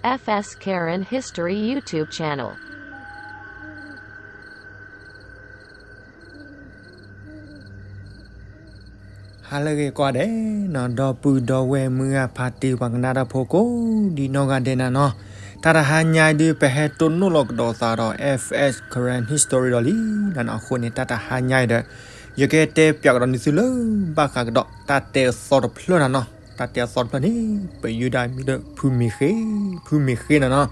F S Karen History YouTube channel. ဟါလၢအဂ့ၤကိးဂၤဒဲးနီၤ, ဒီပုၢ်ဒီဝဲၢ်မုၢ်ဂၤဖါတံၢ်ပှၤကနၣ်တၢ်ဖိကိးဒံနီၢ်ဂၤဒဲးနၤနီၤ, တၢ်တဟါညါအံၤဒုး ပဟဲတိၢ်နီၣ်လီၤကဒီးသးဒီး F S Karen History ဒီးလံနၤနီၤ. အဃိန့ၣ် တၢ်တဟါညါအံၤဒီး ယကတဲပၠးကဒီးန့ၢ်သုလၢဘၣ်ဃးကဒီး တၢ်တဲအသီတဖျၢၣ်နၤနီၤ. တၢ်တဲအသီတဖျၢၣ်န့ၣ် ပယုၢ်ဒၣ်မံၤလၢဖုမ့ၢ်ဃ့, ဖုမ့ၢ်ဃ့နၤနီၤ.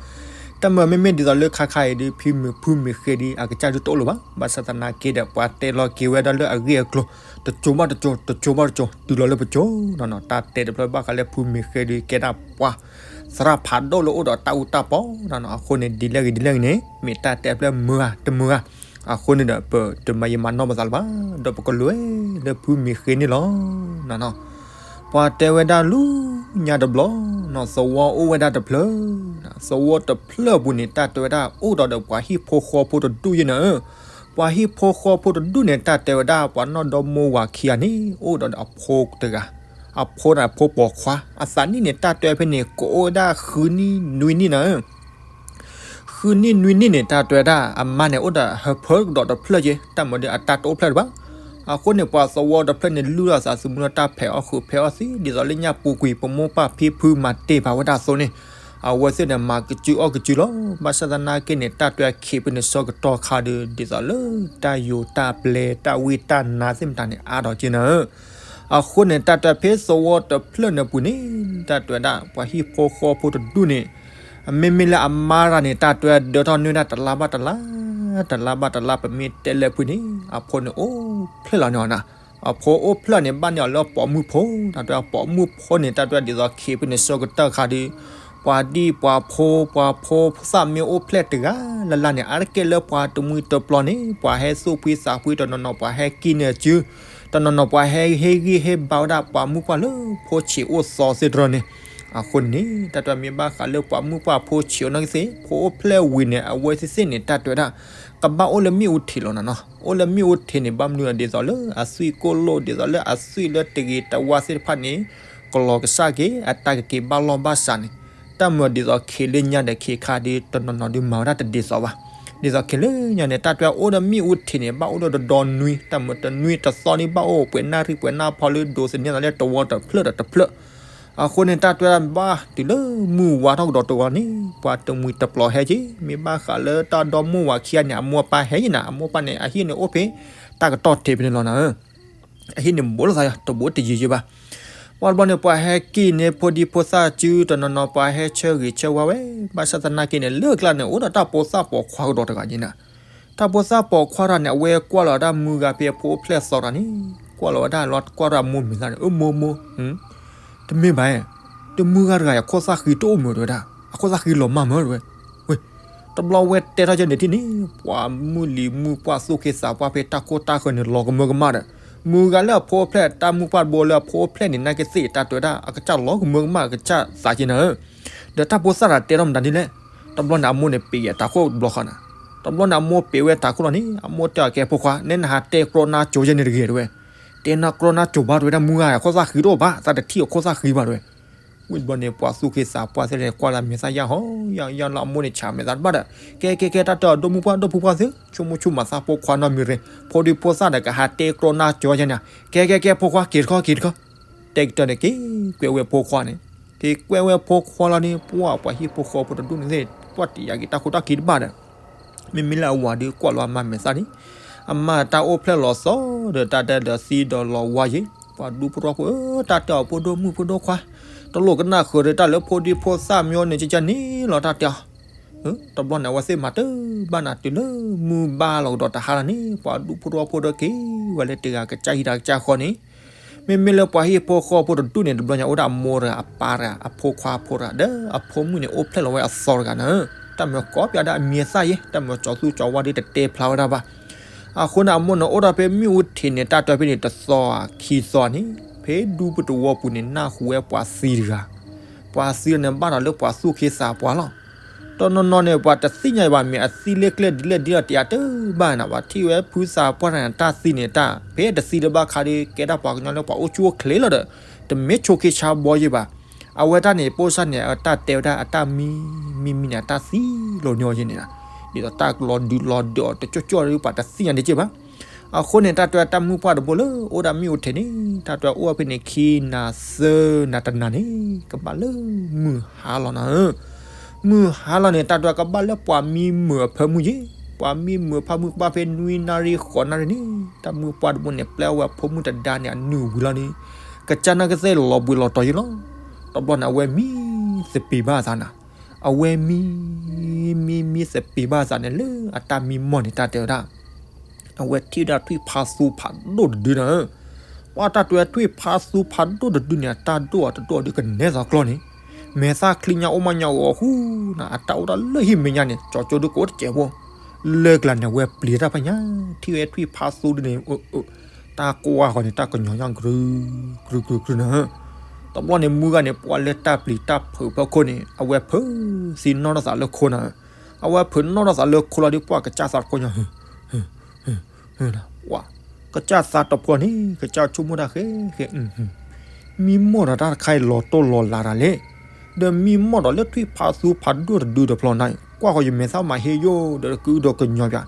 တၢ်မၤမ့မ့ၢ်ဒ်သိးလၢခါခါအံၤဒုး ဖုမ့ၢ်, ဖုမ့ၢ်ဃ့ဒုး အကစၢ်ဒုးတအိၣ်လၢၤဘၣ်. ဘၣ်ဆၣ်သနာ်က့ဒီး ပှၤတဲလီၤက့ၤဝဲဒၣ်လၢအဂ့ၢ်အကျိၤ တစိၤဘၣ်တစိၤ, တစိၤဘၣ်တစိၤ တုၤလီၤလၢပစိၤနၤနီၤ. တၢ်တဲတဖျၢၣ်ဘၣ်ဃးလၢဖုမ့ၢ်ဃ့ဒုး ကဲဒၣ်ပှၤသရၣ်ဖးဒိၣ်လၢအိၣ်ဒီးတၢ်အူတၢ်ပီနၤနီၤ. အဃိန့ၣ် ဒ်လဲၣ်ဂ့ၤဒ်လဲၣ်ဂ့ၤန့ၣ် မ့ၢ်တၢ်တဲတဖျၢၣ်မုာ်ဧါတမုာ်ဧါ. အဃိန့ၣ်ဒီး ပတမၤယံာ်မၤနီၢ်ပသးလၢၤဘၣ်, ဒီးပကလဲၤလၢဖုမ့ၢ်ဃ့န့ၣ်လီၤနၤနီၤ. ပှၤတဲဝဲဒၣ်လူညါတဘျီနီၤ, သဝီအိၣ်ဝဲဒၣ်တဖျၢၣ်, သဝီတဖျၢၣ်အပူၤန့ၣ် တၢ်တဲဝဲဒၣ်အိၣ်ဒီးဒီးပှၤဟံၣ်ဖိဃီဖိတဒူၣ်ယဲနၤဧၢ. ပှၤဟံၣ်ဖိဃီဖိတဒူၣ်န့ၣ် တၢ်တဲဝဲဒၣ် ပှၤနီၢ်ဒီမါဝၤခံဂၤန့ၣ် အိၣ်ဒီးဒီးအဖိတဂၤ, အဖိန့ၣ် အဖိပိာ်ခွါ, အသးနံၣ်န့ၣ် တၢ်တဲဝဲဖဲန့ၣ် ကအိၣ်ဝဲဒၣ်ဃုနံၣ်နွံနံၣ်နၤဧၢ. ဃုနံၣ်နွံနံၣ်န့ၣ် တၢ်တဲဝဲဒၣ် အမါန့ၣ်အိၣ်ဒီးဟၢဖၢကဒီးတဖျၢၣ်က့, တၢ်မၤဒီးအတၢ်တအိၣ်ဖျဲၣ်လၢၤဘၣ်. အဃိန့ၣ် ပှၤသဝီတဖျၢၣ်န့ၣ် လုၢ်အသးသမူလၢတၢ်ဖဲးအီၣ်ဃုာ်ဖဲးအီၣ်သံ, ဒ်သိးလၢညၣ်ပူၤကွံာ် ပမိၢ်ပၢ်ဖံဖုမၤတ့ၢ်ဘၣ်ဝဲဒၣ်အသိးန့ၣ် အဝဲသ့ၣ်န့ၣ် မၤကစုအီၣ်ကစုလီၤ. ဘၣ်ဆၣ်သနာ်က့န့ၣ် တၢ်တဲဝဲခံးဖဲန့ၣ် ဆၢကတီၢ်ခါဒီး ဒ်သိးလၢတၢ်ယိၤတၢ်ပျဲ တၢ်ဝံတၢ်နါသ့ၣ်မတၤန့ၣ် အါထီၣ်က့နၤဧၢ. အဃိန့ၣ် တၢ်တဲဝဲဖဲသဝီတဖျၢၣ်န့ၣ်ပူၤန့ၣ် တၢ်တဲဝဲဒၣ် ပှၤဟံၣ်ဖိဃီဖိတဒူၣ်န့ၣ် မ့မ့ၢ်လၢအမါတဂၤန့ၣ် တၢ်တဲဝဲဒၢထီၣ်န့ၢ်ဒၣ်တလါဘၣ်တလါ, တလါဘၣ်တလါ ပမ့ၢ်တဲလၢဖုန့ၣ် အဖိန့ၣ်အိၣ်ဖျဲၣ်လီၤန့ၣ်နၤ. အဖိအိၣ်ဖျဲၣ်န့ၣ် ဘၣ်န့ၢ်အီၤလၢပိာ်မုၣ်ဖိ, တၢ်တဲပိာ်မုၣ်ဖိန့ၣ် တၢ်တဲဒ်သိးခံးဖဲန့ၣ် ဆၢကတီၢ်ခါဒီး ပှၤဒံၣ်ပှၤဖိ ပှၤဖိသၣ်မ့ၢ်အိၣ်ဖျဲၣ်တဂၤလၢ်လၢ်န့ၣ် အါတက့ၢ်လၢပှၤတမှံၤတပျီၤန့ၣ် ပှၤဟဲသူၣ်ဖှံသးဖှံ တနီၤနီၤပှၤဟဲကံၣ်န့ၢ်အစု, တနီၤနီၤပှၤဟဲဟ့ၣ်ဂံၢ်ဟ့ၣ်ဘါဝဲဒၣ်ပှၤမုၣ်ပှၢ်လၢဖိဆံးအိၣ်သီသ့ၣ်တဖၣ်န့ၣ်. အဃိန့ၣ် တၢ်တဲမ့ၢ်ဘၣ်ဃးလၢပှၤမုၣ်ပှၢ်ဖိဆံးအိၣ်နာ်က့သ့ၣ် ဖိအိၣ်ဖျဲၣ်ဝံၤန့ၣ် အဝဲသ့ၣ်သ့ၣ်န့ၣ် တၢ်တဲဝဲဒၣ် ကဘၣ်အိၣ်လၢမ့ၣ်အူထံးလီၤနၤနီၤ. အိၣ်လၢမ့ၣ်အူထံးန့ၣ် ဘၣ်မနုၤလဲၣ် ဒ်သိးလၢအသွံၣ်ကိၢ်လိၣ် ဒ်သိးလၢအသွံၣ်လၢတဂ့ၤတဝါသ့ၣ်တဖၣ်န့ၣ် ကလီၤကစၢ်က့ၤ အတၢ်ကက့ၤဘၣ်လီၢ်ဘၣ်စးန့ၣ် တၢ်မၤဒ်သိးခံးလၢညါဒီးခံးခါဒီး တနီၤနီၤဒုးမၤဝဲဒၣ်တဒ်သိးဘၣ်. ဒ်သိးခံးလၢညါန့ၣ် တၢ်တဲအိၣ်ဒီးမ့ၣ်အူထံးန့ၣ် ဘၣ်အိၣ်ဒီးတဒီနွံ တၢ်မၤတနွံတသီန့ၣ် ဘၣ်အိၣ်ပှဲၤနၣ်ရံၣ်ပှဲၤနၣ်ဖီလၢဒိးသန့ၤသးလၢတဝီတဖျၢၣ်ဒီးတဖျၢၣ်. အဃိန့ၣ် တၢ်တဲဝဲဒၣ်ဘၣ်တုၤလၢမုၢ်ဝါထီၣ်ကဒီးတဝီန့ၣ် ပှၤတမှံၤတပျီၤဟဲက့ၤ မ့ၢ်ဘၣ်ဃးလၢတၢ်ဒီမိၢ်ဝၤခံဂၤန့ၣ် အမိၢ်ပၢ်ဟဲယံၤနၤ အမိၢ်ပၢ်န့ၣ် အဟံၣ်န့ၣ်အိၣ်ဖဲ တၢ်ကတီၢ်ထံးဖဲန့ၣ်လီၤနၤဧၢ. အဟံၣ်န့ၣ်ဘူးလိာ်သးယီၤ တဘူးတယံၤယံၤဘၣ်. ပှၤတဘျီန့ၣ် ပှၤဟဲကံၣ်န့ၢ်ဖိဒံဖိသၣ်စု တနီၤနီၤ ပှၤဟဲဆၢဂ့ၤဆၢဝါဝဲ ဘၣ်ဆၣ်သနာ်က့န့ၣ် လၢကျါန့ၣ် အိၣ်ဒီးတၢ်ဖိသၣ်ပိာ်ခွါကဒီးတဂၤန့ၣ်နၤ. တၢ်ဖိသၣ်ပိာ်ခွါတဂၤန့ၣ် အဝဲကွၢ်လီၤဝဲဒၣ်မုၢ်ဂၤဖဲအဖိအိၣ်ဖျဲၣ်သီတဂၤန့ၣ် ကွၢ်လီၤဝဲဒၣ်လီၤ ကွၢ်ဒီးအမိၢ်မဲာ်သၣ်န့ၣ် အၢမိၢ်မိၢ် တမ့ၢ်ဘၣ်, တမုၢ်ဂၤတဂၤအံၤ အခိၣ်သၣ်ဃံတအိၣ်မုာ်တဝဲဒၣ် အခိၣ်သၣ်ဃံလီၤမၢ်မၢ်တဝဲ. ဝဲ တဘျီဝဲတဲထီၣ်ကဲန့ၣ်ထံၣ်န့ၣ် ပှၤမုၢ်လံၤမုၢ်ပှၢ်သူၣ်က့သးပှၢ်ဖဲတၢ်ခိၣ်တၢ်ဃၢၤန့ၣ် လီၤကမၢကမၣ်ဒီး မုၢ်ဂၤလၢအဖိအိၣ်ဖျဲၣ် တၢ်မုၢ်ပှၢ်တဘိလၢအဖိအိၣ်ဖျဲၣ်န့ၣ် နာ်က့သ့ၣ်တၢ်တဲဝဲဒၣ် အကစၢ်လီၤကမၢကမၣ် အကစၢ်သးက့နၤဧၢ. ဒီးတၢ်ဖိသၣ်တဂၤတဲထီၣ်မတၤဒ်လဲၣ်. တဘျီန့ၣ် အမိၢ်န့ၣ်ပ့ၤယဲတၤခိၣ်တဘျီဃီနၤ. တဘျီန့ၣ် အမိၢ်ပ့ၤဝဲတၤခိၣ်လီၤန့ၣ် အမိၢ်တဲအီၤကဲဖိခွါ နဲနဟးတဲကြီနါကၠိယဲန့ၣ်တဂ့ၤတဝဲ. တဲနါကြီနါကၠိဘၣ်တဝဲဒၣ် မုၢ်ဂၤအခိၣ်သၣ်ဃံတအိၣ်ဘၣ် သးတထံၣ်အခိၣ်သၣ်ဃံဘၣ်တဝဲ. ဝံၤတဘျီန့ၣ် ပှၤသူၣ်က့သးပှၢ်သ့ၣ်လဲၣ် ကွၢ်လၢမဲာ်သၣ်ယၢ်ဟီ ယၢ်ယၢ်လၢအမိၢ်န့ၣ် ဆးမဲာ်သၣ်တဘၣ်ဒီး ကဲကဲကဲ တၢ်တဲအီၤ ဒီမုၢ်ပှၢ်ဒီဖိခွါသ့ၣ် ဆိကမိၣ်ဆိကမးသးဖိခွါနီတမံၤရ့ၣ် ဖိဒံဖိသၣ်ဒီးကဟးတဲကြီနါကၠိယဲန့ၣ် ကဲကဲကဲ ဖိခွါ က့ၤတခီ က့ၤတခီ. တဲကတၢၢ်န့ၣ် က့ၤကွဲးဝဲဖိခွါန့ၣ် က့ၤကွဲးဝဲဖိခွါလီၤန့ၣ် ပှၤပှၤဟံၣ်ဖိဃီဖိတဒူၣ်န့ၣ်သ့ၣ် ပှၤတယာ်က့ၤတၢ်ခိၣ်တၢ်ခံတဘၣ်ဒီး မ့မ့ၢ်လၢအဝၤဒုးကွၢ်လီၤအမါမဲာ်သၣ်န့ၣ် အမါတၢ်အိၣ်ဖျဲၣ်လီၤသီဒီးတၢ်တဲဒီးသံဒီးလီၤဝါယ့ၤ ပှၤဒူဖိထီၣ်ဖိ တၢ်တဲအီၤ ဖိဒိၣ်မုၣ်ဖိဒိၣ်ခွါ တလိၣ်ကနၣ်ဃုာ်ဒီးတၢ်လၢဖိဒံဖိသၣ်မ့ၢ်အိၣ်န့ၣ် ကကန့ၣ်လီၤတၢ်တဲအီၤ. တဘျီန့ၣ် အဝဲသ့ၣ်မၤတဘၣ်နၤတုၤလၢမုၢ်ဘါလီၤကဒီးတဟါလီၤန့ၣ် ပှၤဒူဖိထီၣ်ဖိဒီးက့ၤဝဲလၢတဂၤကစၢ်ဟံၣ်တဂၤကစၢ်ဃီန့ၣ် မ့မ့ၢ်လၢပှၤဟံၣ်ဖိဃီဖိတဒူၣ်န့ၣ် တဘျီညါအိၣ်ဒၣ်အမိၢ်တဂၤ အပၢ်တဂၤ အဖိခွါဖိတဂၤ ဒီးအဖိမုၣ်န့ၣ် အိၣ်ဖျဲၣ်လီၤဝဲအသီတဂၤန့ၣ် တၢ်မၤကိးပျးဒၣ်အမဲာ်သၣ်ယဲ တၢ်မၤကၠီၤသူကၠီၤဝါဒ်တတဲဖျါဝဲဒၣ်ဘၣ်. အဃိန့ၣ် အမိၢ်န့ၣ်အိၣ်ဒီးဖဲမ့ၣ်အူထံးန့ၣ် တၢ်တဲဖဲန့ၣ် တသီခံသီန့ၣ် ဖဲဒူပတဝီပူၤန့ၣ် နၢ်ဟူဝဲပှၤသံတဂၤ ပှၤသံန့ၣ် ဘၣ်ဒီးလၢပှၤသူၣ်က့သးပှၢ်လီၤ. တနီၤနီၤန့ၣ် ပှၤတသ့ၣ်ညါဘၣ် မ့ၢ်အသံလၢကျဲဒ်လဲၣ်ဒ်လဲၣ် တယၤတဘၣ်နၤ ပှၤထံၣ်ဝဲဖုသးပှၢ်တၢ်သံန့ၣ် တၢ်ဖဲတသံတဘၣ်ခါဒီး ကဲဒၣ်ပှၤကညီလၢပှၤအိၣ်ဆူၣ်အိၣ်ချ့လီၤဒီး တမ့ၢ်ဆိးက့ဆါဘီယ့ၤဘၣ်. အဝဲတၢ်န့ၣ် ပိၢ်စၢ်န့ၣ် အတၢ်တဲဝဲဒၣ်အတၢ်မံ မံမံန့ၣ် အတၢ်သံလီၤန့ၢ်အီၤယဲန့ၣ်လီၤ. ဒ်သိးတၢ်လီၤဒုးလီၤဒုးအီၤတကၠီၣ်ကၠီၣ်ဒီး ပှၤတသ့ၣ်ညါဒံးက့ၢ်ဘၣ်. အဃိန့ၣ် တၢ်တဲတၢ်မုၢ်ပှၢ်တဘိလၢ အိၣ်ဒၣ်မ့ၣ်အူထဲန့ၣ် တၢ်တဲအိၣ်ဖဲန့ၣ် ခံနၤသၢနၤတနၤန့ၣ် ကဘၣ်လၢမုၢ်ဟါလီၤနၤဧၢ. မုၢ်ဟါလီၤန့ၣ် တၢ်တဲကဘၣ်လၢပှၤမံမုာ်အဖၢမုၢ်ယဲ, ပှၤမံမုာ်အဖၢမုၢ်ကဘၣ်ဖဲနွံနၣ်ရံၣ်ဃိးနၣ်ရံၣ်န့ၣ် တၢ်မုၢ်ပှၢ်တဘိန့ၣ် ပျဲဝဲဖိမုၣ်တဒါန့ၣ် အနုာ်ဝံၤလီၤန့ၣ် ကစၢ်နာ်ကသ့ၣ်လီၤဘှံးလီၤတီၤယဲလီၤ. တဘျီန့ၣ် အဝဲမံသပ့ၤဘၣ်အသးနၤ, အဝဲမံ မံ မံသပ့ၤဘၣ်အသးန့ၣ် လၢအတၢ်မံမီၢ်န့ၣ် တၢ်တဲဝဲဒၣ် အဝဲထံၣ်ဝဲဒၣ်ထွံၣ်ဖးသူဖးဒိၣ်တဒုနၤဧၢ. ပှၤတၢ်တဲထွံၣ်ဖးသူဖးဒိၣ်တဒုန့ၣ် အတၢ်ဒိၣ်အတဒိၣ်အဒုကနဲသိးကျီၢ်န့ၣ်, မဲာ်သၣ်ချံညါအိၣ်မးညါအီၤဃူနၤ, အတၢ်အိၣ်တၢ်လၢဟံၣ်မဲာ်ညါန့ၣ် ကၠီကၠိဒုကအိၣ်တစဲးဖိ, လၢကလၤန့ၣ် အဝဲပျံၤတၢ်ဖးညါ ထံၣ်ဝဲထွံၣ်ဖးသူဒုန့ၣ် တၢ်ကွၢ်ဃီန့ၣ် တၢ်ကညီၤညါ ကြု ကြု ကြု ကြုနၤဧၢ. တဘျီန့ၣ် မုၢ်ဂၤန့ၣ် ပှၤလၢတၢ်ပျံၤတၢ်ဖုးဖီခိၣ်န့ၣ် အဝဲဖုးသံနီၢ်ထီၣ်သးလၢခိနၤဧၢ. အဝဲဖုးနီၢ်ထီၣ်သးလၢခိလီၤဒီး ပှၤကစၢ်သးတခိၣ်ညါ ဟၢ ဟၢ ကစၢ်သးတဖျီန့ၣ် ကစၢ်ဆိကမိၣ်တၢ်ဃဲဃဲ, မံမီၢ်ဒီးတၢ်တခါအံၤလီၤတိၢ်လီၤလးတၢ်လဲၣ်, ဒီးမံမီၢ်ဒီးလၢထွံၣ်ဖးသူဖးဒိၣ်တဒုတဖျီနၤ, ကွၢ်ဃီယမဲာ်သၣ်မၤဟ့ယိၣ်ဒီး ကဒိကညီၤပၠး,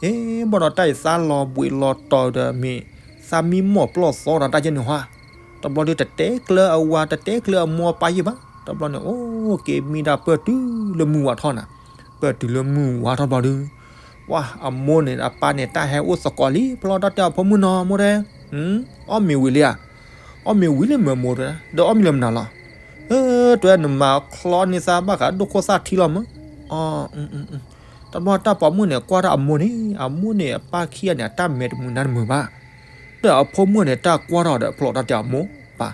အ့ ဘၣ်ဒီးတၢ်အံၤသးလီၤဘှံးလီၤတီၤဒီးမ့ၢ် သးမံမီၢ်ပျီၢ်သီဒီးတၢ်ယဲန့ၣ်ဟါ, တဘျီဒီးတတဲကျၢအဝၤ တတဲကျၢအမိၢ်အပၢ်ယဲၢ်ဘၣ်. တဘျီန့ၣ် အိၣ်က့ၤမံဒၣ်ပၢၢ်တုၤလၢမုၢ်ဝါထီၣ်နၤ, ပၢၢ်တုၤလၢမုၢ်ဝါထီၣ်ဘျီဒီး ပှၤအမိၢ်န့ၣ် အပၢ်န့ၣ် တၢ်ဟဲအိၣ်သကိးလံ ဖျီတၢ်တဲအီၤဖိမုၣ်နီၤ မိၢ်တဲ, အီၣ်မ့ၤဝံၤလံဧါ, အီၣ်မ့ၤဝံၤလံမ့ၢ်မိၢ်တဲ, ဒီးအီၣ်မ့ၤလၢမနုၤလီၤ, တဲနမၤချီန့ၢ်သးဘၣ်ဃးဒိၣ်ခိၣ်သၣ်ထံလီၤမး, တဘျီတၢ်ပိာ်မုၣ်န့ၣ် ကွၢ်ထီၣ်အမိၢ်န့ၣ် အမိၢ်န့ၣ် အပၢ်ခံဂၤန့ၣ် အတၢ်မဲာ်တမုာ်နါတမုာ်ဘၣ်, ဒီးအဖိမုၣ်န့ၣ် တၢ်ကွၢ်ထီၣ်ဒီးဖျီတၢ်တဲအီၤမိၢ်ပၢ်,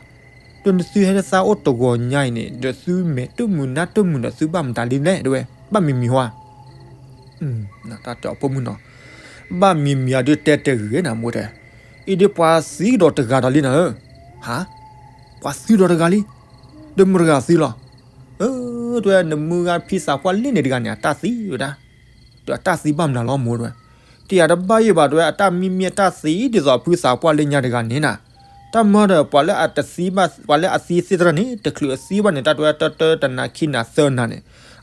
ဒီးနသုဟဲလၢသးအိၣ်တဂီၤညါအံၤန့ၣ် ဒီးသုမဲာ်တမုာ်နါတမုာ်ဒီးသုဘၣ်မတၤလံလဲၣ် တဲဝဲ, ဘၣ်မံၤမံၤဟါ တၢ်တဲအီၤဖိမုၣ်နီၤ, ဘၣ်မံၤမံၤအဒုးတဲတဂ့ၤနၤမိၢ်တဲ, အံၤဒ်ပှၤသံကဒီးတဂၤဒီးလံနၤဧၢ, ဟါ, ပှၤသံဒီးတဂၤလံ, ဒီးမတၤတဂၤသံလီၤ, အၢ တဲဝဲ နမုၢ်ဂၤဖံသးပှၢ်လၢန့ၣ်တဂၤန့ၣ် အတၢ်သံဝဲဒၣ်, ဒီးအတၢ်သံဘၣ်မနုၤလီၤမိၢ်တဲ, တယၤတဘၣ်ယဲၢ်ဘၣ်တဲဝဲ အတၢ်မံမံၤအတၢ်သံဒ်သိးဖုသးပှၢ်လၢညါတဂၤန့ၣ်နၤ, တၢ်မၤဒီးပှၤလၢအတသံဘၣ် ပှၤလၢအသံသ့ၣ်တဖၣ်န့ၣ် တချုးအသံဘၣ်န့ၣ် တၢ်တဲဝဲတၢတၢတနၤခံနၤသၢနၤန့ၣ်,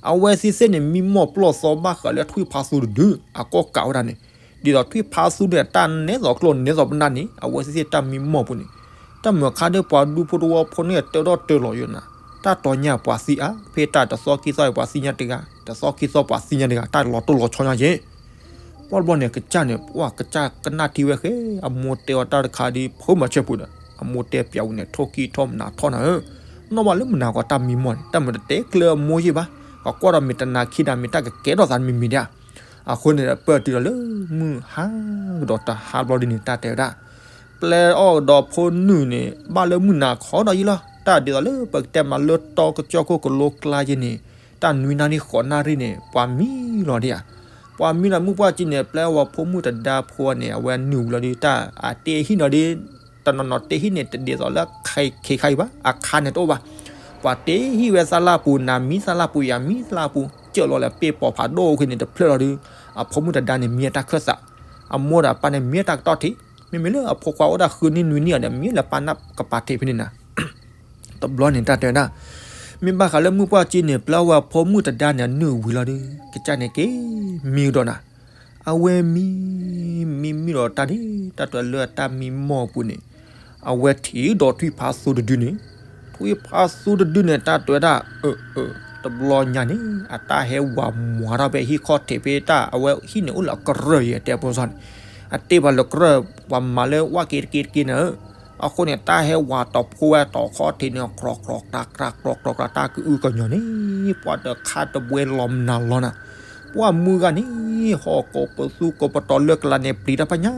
အဝဲသ့ၣ်သ့ၣ်န့ၣ် မံမီၢ်ပျီၢ်သီဘၣ်ဃးလၢထွံၣ်ဖးသူတဒု အကိးကးဝဲဒၣ်န့ၣ်, ဒ်သိးထွံၣ်ဖးသူန့ၣ် တၢ်နဲသိးကျိၣ်နဲသိးပနၢ်န့ၣ် အဝဲသ့ၣ်သ့ၣ်တၢ်မံမီၢ်ပူၤန့ၣ်, တၢ်မုာ်ခါဒီးပှၤဒူဖိတဝီဖိန့ၣ် တၢထီၣ်တၢလီၤယိာ်နၤ, တၢ်တီညါပှၤသံအါ ဖဲတၢ်တသီခံသီအံၤပှၤသံညါတဂၤ တသီခံသီပှၤသံညါတဂၤ တၢ်လီၤတိၢ်လီၤဆီညါယဲၢ် ပှၢ်တဘျီန့ၣ် ကစၢ်န့ၣ် ပှၢ်ကစၢ်ကနၣ်ထံဝဲဃဲ အမိၢ်တဲအီၤတၢ်တခါဒီး ဖိမၤဆၢပူၤဒီး အမိၢ်တဲပၠးဝံၤန့ၣ် ထိၣ်ကံၢ်ထီၣ်မနၤထီၣ်နၤဧၢ, နီၢ်ဘၣ်လၢမနၤကီးတၢ်မံမီၢ်န့ၣ် တၢ်မုာ်တတဲကျၢအမိၢ်ယဲၢ်ဘၣ်, ကကွၢ်ဒီးမ့ၢ်တနၤခံနၤမ့ၢ်တၢ်ကကဲထီၣ်သးမံၤမံၤဒၣ်, အဃိန့ၣ်ဒီး ပၢၢ်တုၤဒီးလၢမုၢ်ဟါကဒီးတဟါဘျီဒ်န့ၣ် တၢ်တဲဝဲဒၣ် ပျဲအီၣ်ကဒီးဖိနုၢ်န့ၣ် ဘၣ်လၢမုၢ်နၤခီဒီးယဲၢ်လီၤ, တၢ်ဒ်သိးလၢပကတဲမးလၢတီကစၢၢ်ခိၣ်ကလိကျါယဲၢ်န့ၣ် တၢ်နွံနၣ်ရံၣ်ဃိးနၣ်ရံၣ်န့ၣ် ပှၤမံလီၤဒံးဧါ, ပှၤမံလီၤမုၢ်ပှၢ်ကံန့ၣ် ပျဲဝဲဖိမုၣ်တဒါဖိန့ၣ် အဝဲနုာ်ဝံၤလီၤဒီး တၢ်အတ့ဟံၣ်နီၤဒီး တနီၤနီၤတ့ဟံၣ်န့ၣ် တဒ်သိးလၢခါခါအံၤဘၣ်, အခါန့ၣ်တအိၣ်ဘၣ်, ပှၤတ့ဟံၣ်ဝဲသၣ်လၢ်ပူၤ နၤမံသၣ်လၢ်ပူၤ ယၤမံသၣ်လၢ်ပူၤ စၢၢ်လီၤလၢပ့ၢ်ပိာ်ဖးဒိၣ်အဃိန့ၣ် တဖျၢၣ်လီၤဒီး အဖိမုၣ်တဒါန့ၣ် မံအတၢ်ခၢၣ်သး, အမိၢ်ဒီးအပၢ်န့ၣ် မံအတၢ်ကတီၢ်ထံး, မ့မ့ၢ်လၢအဖိခွါအိၣ်ဒၣ်ဃုနံၣ်နွံနံၣ်အံၤဒီး မံလၢပၢ်နၢ်ကပၤထံးဖဲန့ၣ်နၤ တဘျီန့ၣ် တၢ်တဲဝဲဒၣ် မ့ၢ်ဘၣ်ဃးလၢမုၢ်ပှၢ်ကံန့ၣ် ပျဲဝဲဖိမုၣ်တဒါန့ၣ် အနုာ်ဝံၤလီၤဒီး ကစၢ်န့ၣ်က့ၤမံကဒီးနၤ, အဝဲမံ မံမံဒီးတၢ်န့ၣ် တၢ်တဲလၢအတၢ်မံမီၢ်အပူၤန့ၣ် အဝဲထံၣ်ဒီးထွံၣ်ဖးသူတဒုန့ၣ်, ထွံၣ်ဖးသူတဒုန့ၣ် တၢ်တဲဝဲဒၣ် အၢ အၢ တဘျီညါန့ၣ် အတၢ်ဟဲဝးမွၤထီၣ်ဖဲဟံၣ်ခီၣ်ထံးဖဲတၢ် အဝဲဟံၣ်န့ၣ်အိၣ်လၢအကရၢၢ်ယဲၢ်တဲဖိစီန့ၣ်, အတ့ၢ်ပှၤလၢကရၢၢ် ပှၤမၤလၢဝၣ်က့တက့တက့နၤဧၢ, အဃိန့ၣ် တၢ်ဟဲဝးတီၤဖိဝဲတီၤခီၣ်ထံးန့ၣ် ကြီကြီကြီကြီကြီ တၢ်ကအုကညီၤန့ၣ် ပှၤတခါတဘှဲလီၤမနုၤလီၤနၤ, ပှၢ်မုၢ်ဂၤန့ၣ် ဟီၣ်ကိးပသူကိးပတီၤလၢကလၤန့ၣ် ပျံၤတၢ်ဖးညါ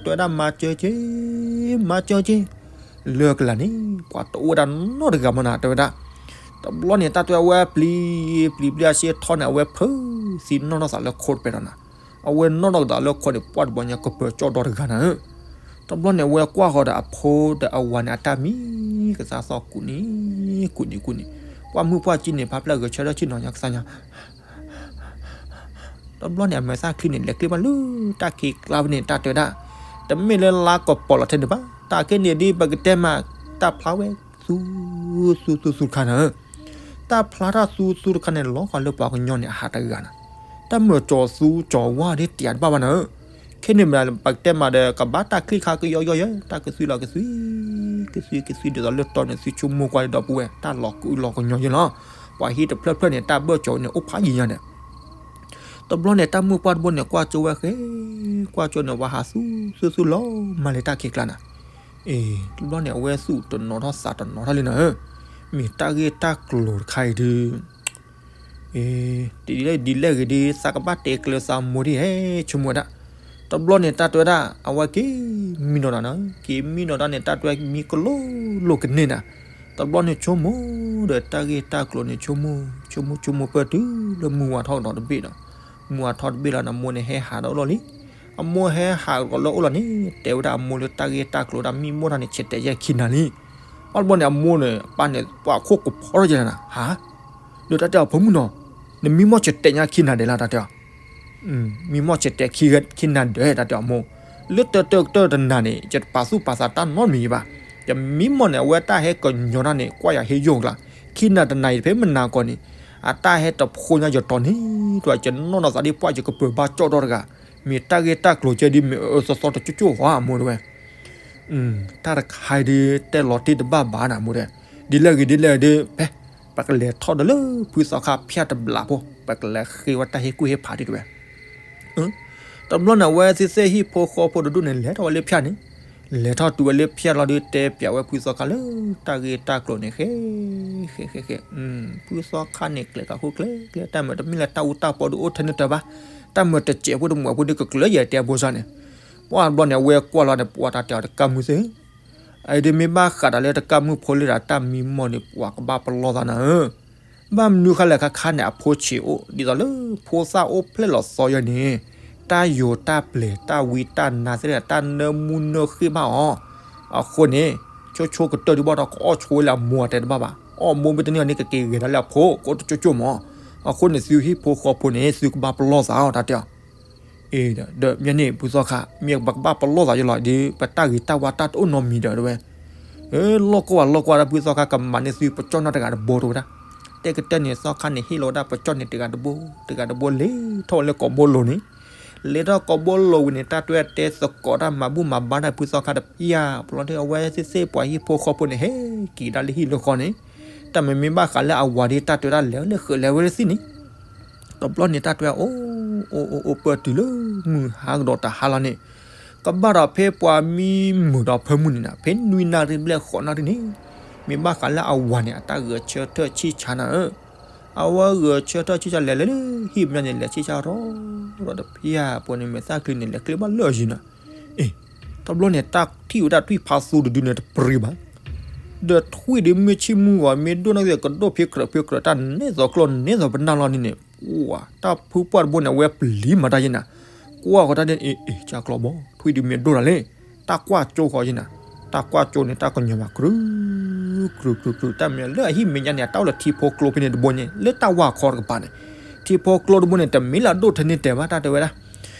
တဲဝဲဒၣ် မၤစၢၤက့ၤ မၤစၢၤက့ၤ, လၢကလၤန့ၣ် ပှၤတအိၣ်ဝဲဒၣ်နီတဂၤမးနၤ တဲဝဲဒၣ်, တဘျီန့ၣ် တၢ်တဲဝဲပျံၤ ပျံၤပျံၤအဆၢထီၣ်န့ၣ် အဝဲဖုးသံနီၣ်ထီၣ်သးလၢခိတပဲဒီးနၤ, အဝဲနီၣ်ထီၣ်ကဒီးလၢခိန့ၣ် ပှၢ်တဘျီညါကပၢၤကၠီၣ်ဒီတဂၤနၤဧၢ, တဘျီန့ၣ် အဝဲကွၢ်ဃီၤဒီးအဖိဒီးအဝၤန့ၣ် အတၢ်မံကသါသီၣ်ကူးနံၤ ကူးနံၤ ကူးနံၤ, ပှၢ်မုၢ်ပှၢ်ကံန့ၣ် ဖးဖျၢၣ်ဂဲၤဆၢထၢၣ်ဆ့ၣ်နီၤညါကသါညါ တဘျီန့ၣ် အမဲာ်သၣ်ချံန့ၣ် လဲၤကျ့ဘၣ်လၢတၢ်ခံးကျါဖဲန့ၣ် တၢ်တဲဝဲဒၣ်, တမ့ၢ်လၢလါကပီၤလီၤထဲန့ၣ်ဘၣ်, တၢ်ခဲန့ၣ်ဒ်ပကတဲမး တၢ်ဖျါဝဲသူ သူသူသူသူတခါနၤဧၢ, တၢ်ဖျါထီၣ်သူသူတခါန့ၣ် လီၤဃာ်လၢပှၤကညီန့ၣ်အဟးတဂၤနၤ, တၢ်မုာ်ကၠီၤသူကၠီၤဝါဒ်တယၤတဘၣ်ဘၣ်နၤဧၢ, ခဲန့ၣ်မ့ၢ် ပကတဲမးဒီး ကဘၣ်တၢ်ချံၣ်ခါကယီယီယဲ တၢ်ကသွံလီၤကသွံ, ကသွံကသွံဒ်သိးလၢတီန့ၣ် သွံဆိကမိၣ်ကွၢ်ဒီပုၢ်ဝဲၢ် တၢ်လီၤကုလီၤကညီယဲလီၤ, ပှၤဟံၣ်တဖျၢၣ်ဖျၢၣ်န့ၣ် တၢ်ဘၢၣ်ကၠီၤန့ၣ် အိၣ်ဖးယံၤညါဒီး တဘျီန့ၣ် တၢ်မုၣ်ပှၢ်တဘိန့ၣ် ကွၢ်ကၠိဝဲဃဲ, ကွၢ်ကၠိန့ၣ် ဝဲဟးသူသူသူလီၤမၢ်လၢတၢ်ခံးကျါနၤ, အ့ တဘျီန့ၣ် အဝဲသူၣ်တနီၤထီၣ်သးတနီၤထီၣ်လံနၤဧၢ, မ့ၢ်တၢ်ဂ့ၢ်တၢ်ကျိၤတခါအံၤဒုး အ့ ဒ်လဲၣ်ဂ့ၤဒ် သးကဘၣ်တဲကျၢၤသးမိၢ်ဒ်ဟဲ ဆိကမိၣ်ဝဲဒၣ်, တဘျီန့ၣ် တၢ်တဲဝဲဒၣ် အဝဲက့ၤမံနီၤတၢ်နၤ, က့ၤမံနီၤတၢ်န့ၣ် တၢ်တဲဝဲမံကလိလိကန့ၢ်နၤ, တဘျီန့ၣ် ဆိကမိၣ်ဒီးတၢ်ဂ့ၢ်တၢ်ကျိၤန့ၣ် ဆိကမိၣ် ဆိကမိၣ်ဆိကမိၣ်ပၢၢ်တုၤလၢ မုၢ်ဝါထီၣ်ကဒီးတဘ့ၣ်ဒီး, မုၢ်ဝါထီၣ်တဘ့ၣ်လီၤန့ၣ် အမိၢ်န့ၣ်ဟဲဟးဒီးအိၣ်လီၤလံ, အမိၢ်ဟဲဟးကဒီးလၢအိၣ်လီၤန့ၣ် တဲဝဲဒၣ်အမိၢ်လၢတၢ်ဂ့ၢ်တၢ်ကျိၤဒၣ်မံမီၢ်တၢ်န့ၣ် ဆဲးတဲာ်ယဲၢ်ခံနၤလံ, ဘၣ်တဘျီန့ၣ် အမိၢ်န့ၣ် အပၢ်န့ၣ် ပှၤခိၣ်ကဖီထီၣ်ယဲၢ်နၤ, ဟါ, ဒီးတၢ်တဲအီၤ ဖိမုၣ်နီၤ, နမံမီၢ်ဆဲးတဲာ်ညါခံနၤဒဲးလၢတၢ်တဲအီၤ မံမီၢ်ဆဲးတဲာ်ခံနၤဒဲး တၢ်တဲအီၤမိၢ်, လၢတၢတၢတၢတနၤန့ၣ် ယတပာ်သူၣ်ပာ်သးတၢ်နီတမံၤဘၣ်, ယမံမီၢ်န့ၣ် အဝဲတၢ်ဟဲကညီၤတၢ်န့ၣ် ကွၢ်ယၤဟ့ယိၣ်ကျါ, ခံနၤတနၤအံၤဖဲမနၤကီၢ်န့ၣ် အတၢ်ဟဲတဖိညါယတီၤန့ၣ် တၢ်ယနီၢ်နီၢ်သးဒ်ပှၢ်ယကပၢၤဘါကၠီၣ်ထီၣ်တဂၤ, မ့ၢ်တၢ်ဂ့ၢ်တၢ်ကျိၤကဲဒ်မ့ၢ်အၢအၢသီသီတကၠိၣ်ကၠိၣ်ဟီအမိၢ်တဲဝဲ တၢ်တခါအံၤဒုး တဲလီၤတ့ၢ်တဘၣ်ဘၣ်နၤမိၢ်ဒီး, ဒ်လဲၣ်ဂ့ၤဒ်လဲၣ်ဂ့ၤဒုး ဖဲ ပကလဲၤထီၣ်ဒီးလၢဖုသီခါဖၠၣ်တဘျးဖိ ပကလဲၤဃ့ဝဲတၢ်ဟ့ၣ်ကူၣ်ဟ့ၣ်ဖးဒံးတဲဝဲ, တဘျီန့ၣ် အဝဲသ့ၣ်သ့ၣ်ဟံၣ်ဖိဃီဖိတဒူၣ်န့ၣ် လဲၤထီၣ်ဝဲလၢဖၠၣ်န့ၣ်, လဲၤထီၣ်တုၤဝဲလၢဖၠၣ်လီၤဒုး တဲပၠးဝဲဖုသီခါလၢ တၢ်ဂ့ၢ်တၢ်ကျိၤန့ၣ် ဃဲ ဃဲ ဃဲ ဃဲ, ဖုသီခါန့ၣ် ကျဲၤကးဃိကျဲကျဲ တၢ်မုာ်တမ့ၢ်လၢတၢ်အူတၢ်ပီဒုးအိၣ်ထဲန့ၣ်တၢ်ဘၣ်, တၢ်မုာ်တစဲးဖိတမုာ်ဖိဒုးကကျၢၤယဲၢ်တဲအဘိစၢ်န့ၣ်, ပှၢ်တဘျီန့ၣ် အဝဲကွၢ်လီၤန့ၣ် ပှၢ်တၢ်တဲအီၤတကးမုၢ်သ့ၣ် အအံၤဒုးမ့ၢ်ဘၣ်ဃးဒီးလၢတကးမုၢ်ဖိလၢဒၣ် တၢ်မံမီၢ်န့ၣ် ပှၤကဘၣ်ပလီၢ်သးနၤဧၢ, ဘၣ်မနုၤဃါလဲၣ်ခါခါန့ၣ် အဖိဆံးအိၣ် ဒ်သိးလၢဖိသၣ်အိၣ်ဖျဲၣ်လီၤသီယဲၢ်န့ၣ်, တၢ်ယိၤတၢ်ပျဲၤ တၢ်ဝံတၢ်နါသ့ၣ် တၢ်နၢမူနၢဃ့ၢ်ဘၣ်အီၤ, အဃိန့ၣ် ဆိဆိကတၢၢ်ဒုးဘၣ်ဒီး ကအီၣ်ဆိဝဲလၢအမိၢ်အတဲတဘၣ်ဘၣ်, အီၣ်မိၢ်မ့ၢ်တန့ၢ်အီၤန့ၣ် ကက့ၤဂဲၤဒၣ်လၢအဖိ ကအိၣ်တကၠိၣ်ကၠိၣ်မး, အဃိန့ၣ် သုဟံၣ်ဖိဃီဖိန့ၣ် သုကဘၣ်ပလီၢ်သးအီၤ တၢ်တဲအီၤ အ့ ဒီးမ့ၢ်န့ၣ် ဖုသီခါ မ့ၢ်ပကဘၣ်ပလီၢ်သးယလီၤဒီး ပတၢ်ဂ့ၤတၢ်ဝါတၢ်တအိၣ်နီတမံၤဒီးတဲဝဲ, လီၢ်ကီၢ်ဝဲလီၢ်ကီၢ်ဝဲဒၣ် ဖုသီခါ ကမၤန့ၢ်သုပကၠီၣ်နီၢ်တဂၤတဘိတဲဝဲဒၣ်, တဲကတၢၢ်န့ၣ် သီခါန့ၣ် ဟ့ၣ်လီၤဝဲဒၣ်ပကၠီၣ်န့ၣ်တဂၤတဘိ, တဂၤတဘိလဲၤထီၣ်ဝဲလၢကိာ်ဘိလိၤန့ၣ်, လဲၤထီၣ်ကိာ်ဘိလိၤဝံၤန့ၣ် တၢ်တဲသကိးတၢ်မၤဘူၣ်မၤဘါတၢ်ဖုသီခါတဖၣ်, ပလီၢ်ဒုးအဝဲသ့ၣ်သ့ၣ်ပှၤဟံၣ်ဖိဃီဖိန့ၣ် ဟဲက့ၤဒၣ်လၢဟံၣ်လၢဃီန့ၣ်, တၢ်မ့မ့ၢ်ဘၣ်ဃးလၢအဝၤဒီး တၢ်တဲဝဲဒၣ်လဲၤလၢဃုာ်လဲၤဝဲလၢသံၣ်န့ၣ် တဘျီန့ၣ် တၢ်တဲဝဲအိၣ် အိၣ်အိၣ်အိၣ်ပၢၢ်တုၤလၢမုၢ်ဟါကဒီးတဟါလီၤန့ၣ်, ကဘၣ်ဒီးဖဲပှၤမံမုာ်ဒီးဖၢမုၢ်န့ၣ်နၤ ဖဲနွံနၣ်ရံၣ်ဘျဲၣ်ဃိးနၣ်ရံၣ်န့ၣ်, မ့ၢ်ဘၣ်ဃးလၢအဝၤန့ၣ် အတၢ်ဂဲၤဆၢထၢၣ်ဆံၣ်ဆါနၤဧၢ, အဝဲဂဲၤဆၢထၢၣ်ဆံၣ်ဆါလဲၤလၢလၢဟံၣ်မဲာ်ညါန့ၣ် လဲၤဆံၣ်ဆါရီဒီးတဖၣ်အပူၤန့ၣ် မဲာ်သၣ်ချံန့ၣ် လဲၤကျဲဘၣ်လၢအယံၤနၤ အ့ တဘျီန့ၣ် တၢ်ထံၣ်ဝဲဒၣ်ထွံၣ်ဖးသူတဒုန့ၣ်တပရံဘၣ်, ဒီးထွံၣ်ဒုးမ့ၢ်ဆံၣ်မုၢ်ဂီၤ မ့ၢ်ဒိၣ်န့ၣ်က့ၤ ကဒိၣ်ဖံးကြၢးဖံးကြၢး တၢ်နဲသိးကျိၣ်နဲသိးပနၢ်လီၤန့ၣ်န့ၣ်, ပှၤ တၢ်ဖုပှၢ်တဘိန့ၣ် အဝဲပျံၤမၤတၢ်ယဲၢ်နၤ, ကွၢ်ဃီတၢ်ဒ်အ့ အ့ ကၢ်ကျီဘီ ထွံၣ်ဒုးမ့ၢ်ဒိၣ်တၢ်လဲၣ်, တၢ်ကွၢ်ကၠိဃီယဲၢ်နၤ, တၢ်ကွၢ်ကၠိန့ၣ် တၢ်ကညီၤမး ကြုး ကြုး ကြုး ကြုး တၢ်မ့ၢ်လၢအဟံၣ်မဲာ်ညါန့ၣ် အတၢ်အိၣ်လၢထံဖိကျိဖဲန့ၣ်တဘိန့ၣ် လၢတၢ်ဝၢ်ခီတကပၤန့ၣ်, ထံဖိကျိတဘိန့ၣ် တမ့ၢ်လၢအဒိၣ်ထဲန့ၣ်တဲဘၣ် တၢ်တဲဝဲဒၣ်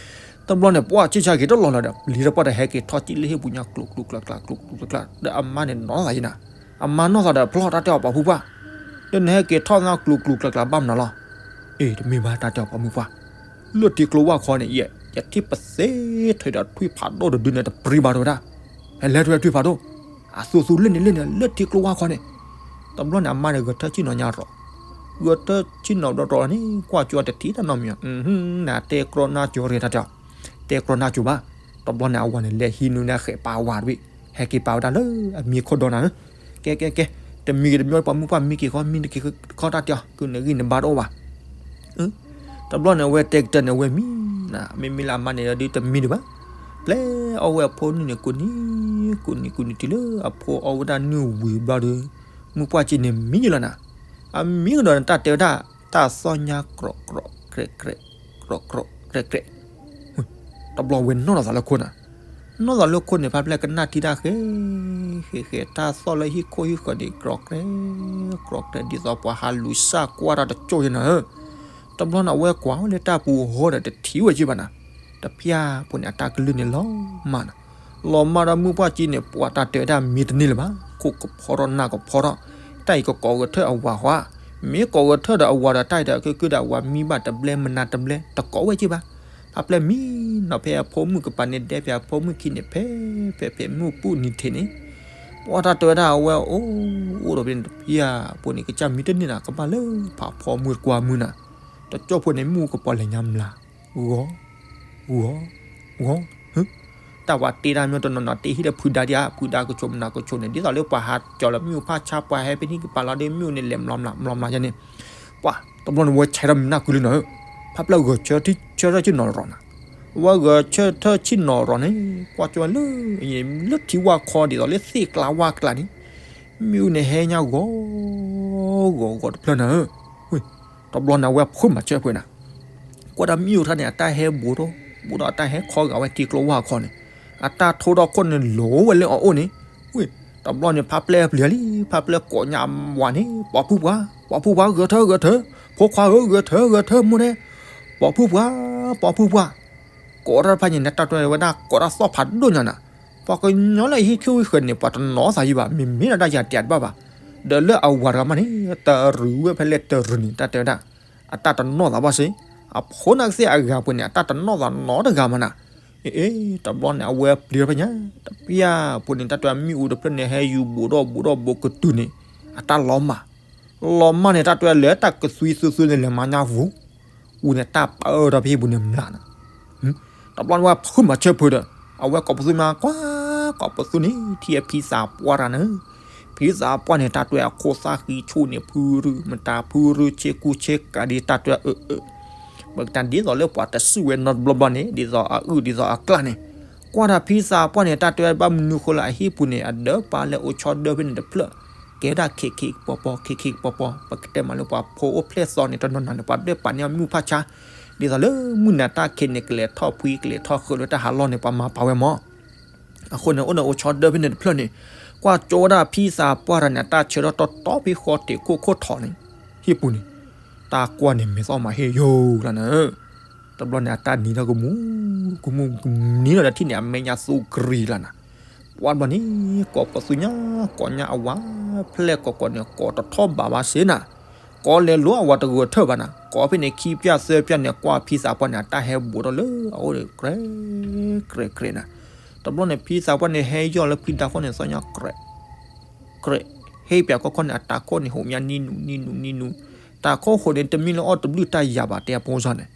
တဘျီန့ၣ် ပှၢ်ဆံၣ်ဆါက့ၤတလီၤလီၤဒီး ပျံၤတပှၢ်တဟဲက့ၤထီၣ်စံၣ်လၢဟံၣ်ပူၤညါ ကျိၤကျိၤကျါကျါ ကျိၤကျိၤကျါကျါ ဒီးအမါန့ၣ်နီၢ်သးယဲၢ်နၤ, အမါနီၢ်သးဒီး ဖျီၣ်တၢ်တဲအီၤပှၤဖုပှၢ်, ဒီးနဟဲက့ၤထီၣ်သးကျိၤကျိၤကျါကျါဘၣ်မနုၤလီၤ, အ့ တမ့ၢ်ဘၣ် တၢ်တဲအီၤပှၤမုၣ်ပှၢ်, လၢထံကျိဝၢ်ခီန့ၣ် ယထံၣ်ပသ့ထဲဒီးထွံၣ်ဖးဒိၣ်တဒုန့ၣ်တပရံဘၣ်တဲဝဲဒၣ်, ဟဲလဲၤထွံၣ်ဖးဒိၣ်, အသူသူလၢန့ၣ်လၢန့ၣ် လၢထံကျိဝၢ်ခီန့ၣ်, တဘျီန့ၣ် အမါန့ၣ် ဂဲၤထၢၣ်ဆံၣ်နီၤညါရီး, ဂဲၤထၢၣ်ဆံၣ်နီၤဒီးရီးန့ၣ် ကွၢ်ကၠိတထံၣ်တၢ်နီတမံၤ, နတဲကြီနါကၠိရ့ၣ်တၢ်တဲအီၤ, တဲကြီနါကၠိဘၣ်, တဘျီန့ၣ်အဝၤန့ၣ် လဲၤဟံးနုာ်န့ၣ်ဃဲးပာ်ဝၤတဘ့ၣ်, ဟဲက့ၤပာ်ဝဲဒၣ်လၢအမံၤခိၣ်ဒီနၤဧၢ, ကဲကဲကဲ, တမံၤဂ့ၤတမံၤပှၤမုၣ်ပှၢ်မံက့ၤဃီ မံတက့ၤဃီတၢ်တဲအီၤ ကုၢ်နဂံၢ်နဘါတအိၣ်ဘၣ် တဘျီန့ၣ် အဝဲတဲကတၢၢ်န့ၣ် အဝဲမံနၤ, မ့မ့ၢ်လၢအမါန့ၣ်ဒီးတမံဒံးဘၣ်, ပျဲအီၣ်ဝဲအဖိနုၢ်န့ၣ် ကူးနံၤ ကူးနံၤ ကူးနံၤ တုၤလၢအဖိအီၣ်ဝဲဒၣ်နုၢ်ဝံၤဘျီဒီး, မုၢ်ပှၢ်က့န့ၣ်မံယလီၤနၤ, အမံကဒီးန့ၣ် တၢ်တဲဝဲဒၣ်, တၢ်သီၣ်ညါ ကြီးကြီး ကြဲးကြဲး, ကြီးကြီး ကြဲးကြဲး တဘျီဝဲနီၢ်လီၤသးလၢခိၣ်နၤ, နီၢ်သးလၢခိၣ်န့ၣ် ဖါဖျဲၣ်ကနၣ်ထံတၢ်ဃဲ, ဃဲဃဲ တၢ်သီၣ်လၢဟံၣ်ခိၣ်ဟံၣ်ဃၢၤန့ၣ် ကြီးကြီး ကြီးကြီး ဒ်သိးပှၤဟးလူၤစၢ်ကွၢ်တၢ်တကၠိၢ်ယဲၢ်နၤဧၢ, တဘျီန့ၣ် အဝဲကွၢ်လၢတၢ်ပူၤဟီဒီးတထံၣ်ဝဲက့ဘၣ်နၤ, တဖၣ်ဖိန့ၣ် အတၢ်ကလုၢ်န့ၣ်လီၤမၢ်နၤ, လီၤမၢ်ဒီးမုၢ်ပှၢ်က့န့ၣ် ပှၤတၢ်တဲဝဲဒၣ်မံတန့ၢ်လၢၤဘၣ်, ခိၣ်ကဖီထီၣ်နၢ်ကဖီထီၣ်, တ တၢ်အံၤကကိးဂဲၤထၢၣ်အဝၤဃီဧါ, မ့ၢ်ကိးဂဲၤထၢၣ်ဒီးအဝၤဒီးတၢ်အံၤဒီး ကဲကဲဒီးအဝၤမံဘၣ်တဘျဲမနၤတဘျဲ တကိးဝဲက့ဘၣ်. ဖးပျဲၢ်မံနီၤ ဖဲအဖိမုၣ်ကပၤန့ၣ်ဒဲဖဲအဖိမုၣ်ခံန့ၣ် ဖဲဖဲမုၢ်ပူၣ်နံၤထံးန့ၣ် ပှၢ်တၢ်တဲဝဲဒၣ်အဝဲအိၣ်အိၣ်ဒီးဖဲန့ၣ်တဖံဧါ, ပှၤန့ၣ်ကစၢ်မံတန့ၢ်နၤ ကဘၣ်လၢဖးဖီမုၢ်ကွၢ်မုၢ်နၤ, တကၠိၢ်ဖိန့ၣ် မ့ၣ်အူကပီၤလဲၤညါမျး, ဂီၤ, ဂီၤ, ဂီၤ, တၢ်ပှၤတ့တၢ်မ့ၢ်တနီၤနီၤ တ့ဟံၣ်ဒီးဖုဒါဒံးဧါ, ဖုဒါကဆိးမနၤကဆိးန့ၣ် ဒ်သိးလၢပှၤဟးကၠီၤလၢမ့ၣ်အူဖးဆါ ပှၤဟဲဖဲန့ၣ်ကပၤလီၤဒီး မ့ၣ်အူန့ၣ်လဲၤမျးမျးမျးမျးယါန့ၣ်, ပှၤတဘျီန့ၣ် ဝဲဆဲးထီၣ်မံနၢ်ကုလၢနီၤဧၢ, ဖးပျဲၢ်ဂဲၤဆၢထၢၣ်ဆ့ၣ်နီၤလီၤနီၤ, ဝဲဂဲၤဆၢထၢၣ်ဆ့ၣ်နီၤလီၤန့ၣ် ကွၢ်ကၠီလၢ လၢထံဝၢ်ခီဒ်သိးလၢသ့ၣ်ကျါဝၢ်ကျါန့ၣ် မ့ၣ်အူန့ၣ်ဟဲညါဂီၤ ဂီၤဂီၤတဖျၢၣ်နၤဧၢ, ဝ့ၢ်, တဘျီန့ၣ် အဝဲဖုမၤဆၢဖဲနၤ ကွၢ်ဒီးမ့ၣ်အူထါန့ၣ် အတၢ်ဟဲဘူးထီၣ် ဘူးဒီးအတၢ်ဟဲခီဂာ်ဝဲထံကျိဝၢ်ခီန့ၣ်, အတၢ်ထိၣ်ထီၣ်ခိၣ်န့ၣ် လိၤဝဲလၢအအိၣ်န့ၣ်, ဝ့ၢ်, တဘျီန့ၣ် ဖးပျဲၢ်ပျံၤလံ ဖးပျဲၢ်ကိးညါဝၤန့ၣ် ပိာ်ဖုပှၢ် ပိာ်ဖုပှၢ် ဂဲၤထၢၣ်ဂဲၤထၢၣ် ဖိခွါဧၢ ဂဲၤထၢၣ်ဂဲၤထၢၣ် မိၢ်ဒဲ, ပိာ်ဖုပှၢ် ပိာ်ဖုပှၢ်, ကိးတၢ်တဖၣ်ညါန့ၣ် တၢ်တဲဝဲဒၣ် ကိးတၢ်သီၣ်ဖးဒိၣ်ညါနၤ, ပှၤကညီလၢအဟံၣ်ခိၣ်ဟံၣ်ဃၢၤန့ၣ် ပှၤတနီၤသးယံၤဘၣ် မ့မ့ၢ်ဒၣ်တၢ်ယၤတံာ်တဘၣ်ဘၣ်, ဒီးလၢအဝၤတဂၤမးန့ၣ် တရူးဝဲဖဲလဲၣ်တရူးန့ၣ် တၢ်တဲဝဲဒၣ်, အတၢ်တနီၣ်သးဘၣ်စ့ၢ်, အဖိနၢ်ကသ့ၣ်အဂၤပှဲၤန့ၣ် အတၢ်တနီၣ်သးနီတဂၤမးနၤ, အ့ တဘျီန့ၣ် အဝဲပျံၤဖဲညါ တပျၢ်ဖိန့ၣ် တၢ်တဲဝဲမ့ၣ်အူတဖျၢၣ်န့ၣ် ဟဲယူၤဘူးဒီးဘူးဒီးဘူးကတုၤန့ၣ်, အတၢ်လီၤမၢ် လီၤမၢ်န့ၣ် တၢ်တဲဝဲလၢတၢ်ကသွံသူသူန့ၣ် လဲၤမၤညါဝူၤ, ဝူၤန့ၣ် တၢ်ပၢၢ်ထီၣ်ဖဲဟံၣ်ပူၤန့ၣ်မျးနၤ, တဘျီန့ၣ် ဝဲဖုမၤဆၢဖုဒီး အဝဲကိးပသူမး ကွၢ် ကိးပသူန့ၣ် ထံၣ်အဖံသးပှၢ်တဂၤန့ၣ်, ဖံသးပှၢ်န့ၣ် တၢ်တဲဝဲအခိၣ်သၣ်ဃံဆူၣ်န့ၣ် ဖုရူ မတၤဖုရူဆ့ကူဆ့ကၤဒ် တၢ်တဲဝဲအၢ ပကတဲဒ်သိးလၢပှၤတစုဝဲနီတဘျီဘျီန့ၣ် ဒ်သိးအအုၣ်ဒ်သိးအကျၢ်န့ၣ်, ကွၢ်ဒီးဖံသးပှၢ်န့ၣ် တၢ်တဲဝဲဘၣ်မနုၤဃိလၢအဟံၣ်ပူၤန့ၣ် အဒၢပာ်လၢအိၣ်ဆီဒၢဖဲန့ၣ်တဖျၢၣ်, ကဲဒၣ်ခ့ခ့ကပီၤပီၤ ခ့ခ့ကပီၤပီၤ ပကတဲမးလၢပှၤဖိအိၣ်ဖျဲၣ်သီန့ၣ် တနီၤနီၤန့ၣ် ပှၤဒၢပာ်န့ၢ်အီၤမ့ၣ်အူဖးဆါ, ဒ်သိးလၢမုၢ်နၤတၢ်ခံးန့ၣ် ကလဲၤထီၣ်ဖှံကလဲၤထီၣ်ဃၢၤလၢတၢ်ဟးလီၢ်န့ၣ် ပှၤမၤပာ်ဝဲမး အဃိန့ၣ် အိၣ်ဒီးအိၣ်ဆီဒၢဖဲန့ၣ်တဖျၢၣ်န့ၣ်, ကွၢ်ကၠီဝဲဒၣ်ဖံသးပှၢ်တဂၤန့ၣ် အတၢ်ဆၢထီၣ်တီတီဖဲဃီတ့ၢ်ခိၣ်ခိၣ်ထီးန့ၣ်, ဟံၣ်ပူၤန့ၣ်, တၢ်ကွၢ်န့ၣ်မဲာ်သီၣ်မးဟ့ၣ်ယိာ်လီၤနၤ, တဘျီန့ၣ် အတၢ်နံၤထီၣ်ကမူ, ကမူ, ကနံၤထီၣ်ဒီးထံၣ်န့ၣ် အမဲာ်ညါသူကရံၤလီၤနၤ, ပှၢ်တဘျီန့ၣ် ကိးပသူညါ, ကိးညါအဝၤ, ဖျဲၣ်ကိးကိးန့ၣ် ကိးတထီၣ်ဘးဘၣ်စ့ၢ်နၤ, ကိးလဲၤလိၤအဝၤတဂဲၤထၢၣ်ဘၣ်နၤ, ကိးဖဲန့ၣ်ခံပျၢ်သၢပျၢ်န့ၣ် ကွၢ်ဖံသးပှၢ်န့ၣ် အတၢ်ဟဲဘူးထီၣ်လၢအအိၣ်ဒီး ကြဲးကြဲးကြဲးနၤ, တဘျီန့ၣ် ဖံသးပှၢ်န့ၣ် ဟဲယီၢ်လၢဖံဒါခိၣ်န့ၣ် သီၣ်ညါ ကြဲး ကြဲး, ဟ့ၣ်ပၠးကီၢ်ခီၣ်န့ၣ် အတၢ်ခိၣ်န့ၣ် ဟူးမးနံနူနံနူနံနူ, တၢ်ခိၣ်ဟူးန့ၣ် တမ့ၢ်လၢအီၣ်တဘျုးတၢ်ယၤဘၣ် တဲအဖိစၢ်န့ၣ်,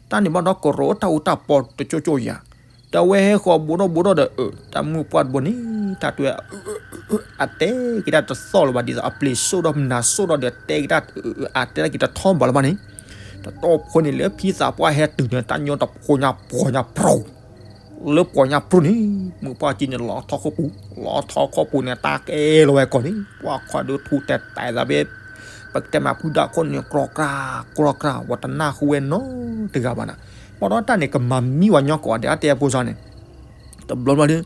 တၢ်န့ၣ်ဘၣ်ဒီးကရိးတၢ်အူတၢ်ပီတကၠိကၠိယၤ, ဒီးအဝဲဟဲဃီၤဘူးထီၣ်ဘူးထီၣ်ဒီး တၢ်မုၢ်ပှၢ်တဘိန့ၣ် တၢ်တဲဝဲ အတဲက့ၤတၢ်တသီၣ်လၢၤဘၣ် ဒ်သိးအပျ့ၤစိၣ်ထီၣ်မနၤစိၣ်ထီၣ်ဒီး တဲက့ၤတၢ် အတဲတၢ်က့ၤတထီၣ်ဘၣ်လၢၤဘၣ်န့ၣ်, တတီၢ်ဖိန့ၣ်လၢဖံသးပှၢ်ဟဲတုၤန့ၣ် တၢ်ညီတဖိညါပှီၤညါပြူၤ လၢပှီၤညါပြူၤန့ၣ် မုၢ်ပှၢ်ကံန့ၣ် လီၤထီၣ်ခိၣ်ပူၤ, လီၤထီၣ်ခိၣ်ပူၤန့ၣ် တၢ်ကဲလီၤဝဲကီးန့ၣ် ပှၤခွါဒုးထူတဲတဲသးဘဲ, ပကတဲမးဖုဒါခိၣ်န့ၣ် ကြီကြၢ်ကြီကြၢ် ဝဲတနၢ်ဟူဝဲနီတဂၤဘၣ်နၤ, ဘၣ်ဒီးတၢ်န့ၣ် ကမၤမံဝဲညီကိးဂၤဒဲး အတဲအဖိစၢ်န့ၣ် တဘျီဘျီဒီး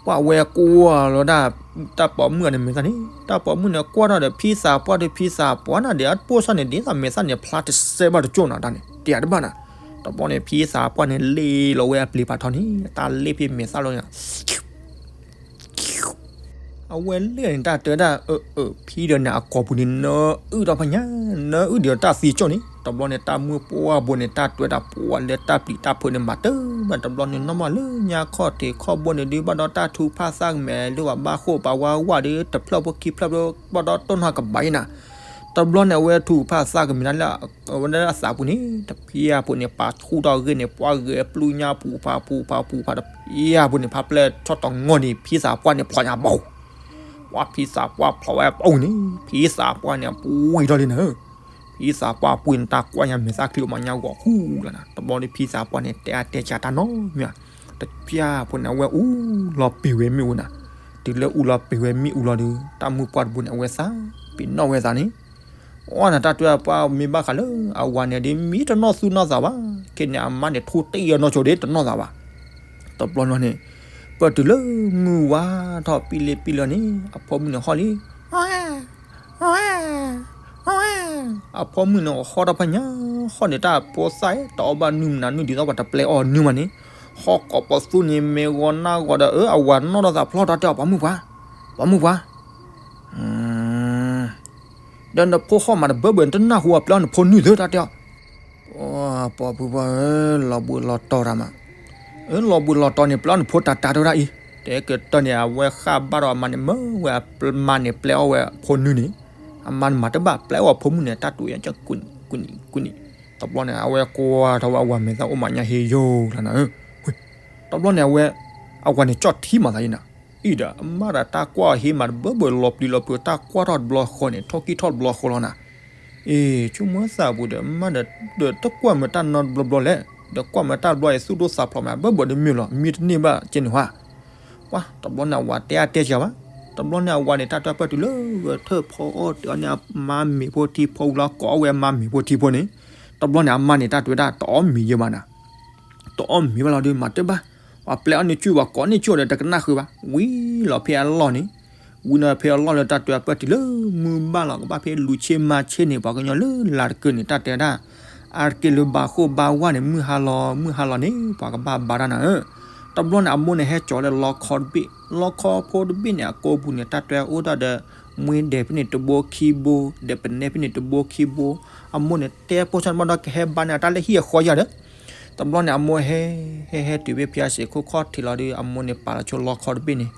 ပှၤဝဲကွၢ်လီၤဒၣ် တၢ်ပိာ်မုၣ်အန့ၣ်မဲာ်သၣ်န့ၣ် တၢ်ပိာ်မုၣ်န့ၣ် ကွၢ်ထီၣ်ဒီးဖံသးပှၢ်ဒီး ဖံသးပှၢ်နၤဒီး အဖိစၢ်န့ၣ် ဒ်သိးမဲာ်သၣ်န့ၣ် ဖျါတစဲးဘၣ်တကၠိၢ်နၤတၢ်န့ၣ် တဲတဘၣ်နၤ, တဘျီန့ၣ် ဖံသးပှၢ်န့ၣ် လ့လီၤဝဲအပျ့ၤဖးထီန့ၣ် တၢ်လ့ဖဲမဲာ်သၣ်လီၤန့ၣ် အဝဲလ့န့ၣ် တၢ်တဲဒၣ် အၢ အၢ ဖံဒီးန့ၣ် အကိာ်ပူၤန့ၣ် နၢအုၣ်ထီၣ်ဖဲညါ, နၢအုၣ်ဒီးတၢ်သံကၠိၢ်န့ၣ် တဘျီန့ၣ် တၢ်မုၢ်ပှၢ်ဘိန့ၣ် တၢ်တဲဒၣ်ပှၤလၢတၢ်ပျံၤတၢ်ဖုးန့ၣ် မၤတၢ်ဘၣ်တဘျီန့ၣ် နီၢ်မးလၢညါခီၣ်ထံးခီၣ်ဘိန့ၣ်ဒုး ဘၣ်ဒီးတၢ်ထုကဖၣ်သၣ်ကမဲာ်လၢပှၤဘၣ်ဃိၣ်ပှၤဝါဝၣ်ဒီး တဖျၢၣ်ဖိခံဖျၢၣ်ဖိ ဘၣ်ဒီးတိၢ်နီၢ်ကဘၣ်အံၤနၤ, တဘျီန့ၣ် အဝဲထုကဖၣ်သၣ်ကမဲာ်ဒၣ်လၢ အဝဲဒၣ်အသးပူၤန့ၣ် တဖျၢၣ်ဖိန့ၣ် ပာ်ဆူၣ်ထီၣ်ဂ့ၢ်န့ၣ် ပှၤဂဲၤပျုၢ်ညါပူၤဖးပူၤဖးပူၤဖးတဖျၢၣ်ဖိန့ၣ် ဖးပျဲၢ်ဆီၣ်တငီၢ်န့ၣ် ဖံသးပှၢ်န့ၣ် ဖျိညါဘီ ပှၤဖံသးပှၢ်ဖျိဝဲဘီန့ၣ် ဖံသးပှၢ်န့ၣ် ပှံၢ်ထီၣ်လံနၤ, ဖံသးပှၢ်ပှံၢ်န့ၣ် တၢ်ကွၢ်ညါမဲာ်သၣ်ချံအိၣ်မးညါဂီၤဃူလီၤနၤ, တဘျီန့ၣ် ဖံသးပှၢ်န့ၣ် တဲအါတဲကၢ်တၢ်နီတမံၤ, တဖျၢၣ်ဖိန့ၣ် အဝဲအူလီၤပ့ၤဝဲမ့ၣ်အူနၤ, တုၤလၢအူလီၤပ့ၤဝဲမ့ၣ်အူလီၤဒီး တၢ်မုၢ်ပှၢ်တဘိန့ၣ် အဝဲသးပ့ၤနီၣ်ဝဲသးန့ၣ် အီၣ်နၤ တၢ်တဲပှၤမ့ၢ်ဘၣ်ဃးလၢအဝၤန့ၣ်ဒီး မ့ၢ်တနီၣ်သူၣ်နီၣ်သးဘၣ်, ခဲန့ၣ် အမါန့ၣ် ထူတ့ၢ်အီၤနီၢ်ဆိဒၣ် တနီၣ်သးဘၣ်. တဘျီဘျီန့ၣ် ပတုၤလၢမုၢ်ဝါထီၣ်ပံလ့ပံလၢန့ၣ် အဖိမုၣ်န့ၣ်ဟီၣ်လံ. အဖိမုၣ်န့ၣ်ဟီၣ်ထီၣ်ဖဲညါ, ဟီၣ်န့ၣ်တၢ်ဖိသၣ် တအီၣ်ဘၣ်နုၢ်မနုၤနုၢ် ဒ်သိးပှၤတပျဲအီၣ်နုၢ်မးန့ၣ်, ဟီၣ်ကိးပသူန့ၣ် မ့ၢ်ဂီၤနၢ်ဂီၤဒီး အၢ အဝၤနီၣ်ထီၣ်သးဖျီၣ်ထီၣ်တဲအီၤ ပှၤမုၣ်ပှၢ်, ပှၤမုၣ်ပှၢ်, ဒီးနဖိဟီၣ်မးတဘၢဘၢၣ် နတနၢ်ဟူအပျဲအီၣ်နဖိနုၢ်သုတၢ်တဲအီၤ. ပှၤဖုပှၢ်ဧၢ, လီၤဘှံးလီၤတီၤတၢ်မး, အၢ လီၤဘှံးလီၤတီၤန့ၣ် ပျဲအီၣ်နဖိတၢ်တၢ်တဲဝဲဒၣ်အံၤ, တဲကတၢၢ်န့ၣ် အဝဲဃၣ်ဘၣ်ဒီးအမါန့ၣ် မၢဝဲအမါန့ၣ် ပျဲအီၣ်ဝဲအဖိနုၢ်န့ၣ်, အမါန့ၣ်မၤတဘၣ် ပျဲအီၣ်အဖိမုၣ်န့ၣ် တၢ်တူၢ်ယါကကူၣ်နံၣ်ကူၣ်နံၣ်ကူၣ်နံၣ်, တဘျီန့ၣ် အဝဲကွၢ်ထီၣ်ဝဲအဝၤမဲာ်သၣ်အိၣ်မးညါဟ့ယိလီၤနၤဧၢ, တဘျီန့ၣ် အဝဲ အဝၤန့ၣ်ကၠီၣ်ထံမးသးအံၤနၤ, အံၤဒီး အမါဒီးတၢ်ကွၢ်အီၤဟ့မးတဘၢဘၢၣ်လီၤပျံၤလီၤဖုး တၢ်ကွၢ်ထီၣ်တဘျီဃီန့ၣ် ထိၣ်ကံၢ်ထီၣ်တဘျီဃီလီၤနၤ, အ့ ဆိကမိၣ်သးပူၤဒီး မါဒီး ဒီးတကွၢ်မၢတၢ်နီတဘျီဘျီလဲၣ်, ဒီးကွၢ်မၢတၢ်တဘျီအံၤ သူၣ်ဒိၣ်သးဖျိးမး ဘၢဘၢၣ်တမ့ၢ်လီၤ မံတန့ၢ်ဘၣ်ကဲန့ၣ်ဟါ, ပှၤတဘျီန့ၣ် အဝၤတဲအါတဲစှၤဘၣ်, တဘျီန့ၣ် အဝၤန့ၣ် တၢ်တၢ်ပၢၢ်တုၤလၢဂဲၤထၢၣ်ဖီအီၣ်တ့ၢ်အီၤန့ၣ် အမါမ့ၤဖိထံဖိဝံၤလီၤ ကိးအီၣ်ဝဲအမါမ့ၤဖိထံဖိန့ၣ်, တဘျီန့ၣ် အမါန့ၣ် တၢ်တဲဝဲဒၣ် တအီၣ်မ့ၤယဲဘၣ်နၤ တအီၣ်မ့ၤဘၣ်လီၤဒီး မၤတဘၣ်, ပှၤပျဲအီၣ်န့ၢ်ကၠူၣ် ပှၤကိးန့ၢ်ကၠူၣ်ဒီး တကနၣ်ဃုာ်ဘၣ်, ဝံၤလီၤဖဲအလီၢ်န့ၣ်, ဝံၤန့ၣ်ဖဲအလီၢ်လၢတၢ်တဲအပၢၢ်တုၤလၢမုၢ်ဘၣ်လီၤ ကဘၣ်ဖဲလူၤဆ့မၤဆ့န့ၣ် ပှၤကညီလၢလၤတကၢၢ်န့ၣ် တၢ်တဲဝဲဒၣ်, အါတက့ၢ်လၢဘၣ်ဃိၣ်ဘၣ်ဝါန့ၣ် မုၢ်ဟါလီၤ မုၢ်ဟါလီၤန့ၣ် ပှၤကဘၣ်ဘါတၢ်နၤဧၢ, တဘျီန့ၣ် အမိၢ်န့ၣ်ဟဲကၠီၤလၢလီခီတဘ့ၣ်, လီခီဖိတဘ့ၣ်န့ၣ် အကိာ်ပူၤန့ၣ် တၢ်တဲအိၣ်ဒၣ်ဒီး မှ့ဒဲးဖဲန့ၣ်တဘိခံဘိ, ဒီးပနဲဖဲန့ၣ်တဘိခံဘိ, အမိၢ်န့ၣ်တဲဖိဆၣ်န့ၣ်ဘၣ်ဒီး ကဟဲဘါန့ၢ်အတၢ်လၢဟံၣ်အဃီယၤဒီး, တဘျီန့ၣ် အမိၢ်ဟဲ, ဟဲဟဲတုၤဖဲဖံးအစ့ခိၣ်ခီၣ်ထံးလီၤဒီး အမိၢ်န့ၣ်ပာ်လီၤဆိလီခီတဘ့ၣ်န့ၣ်,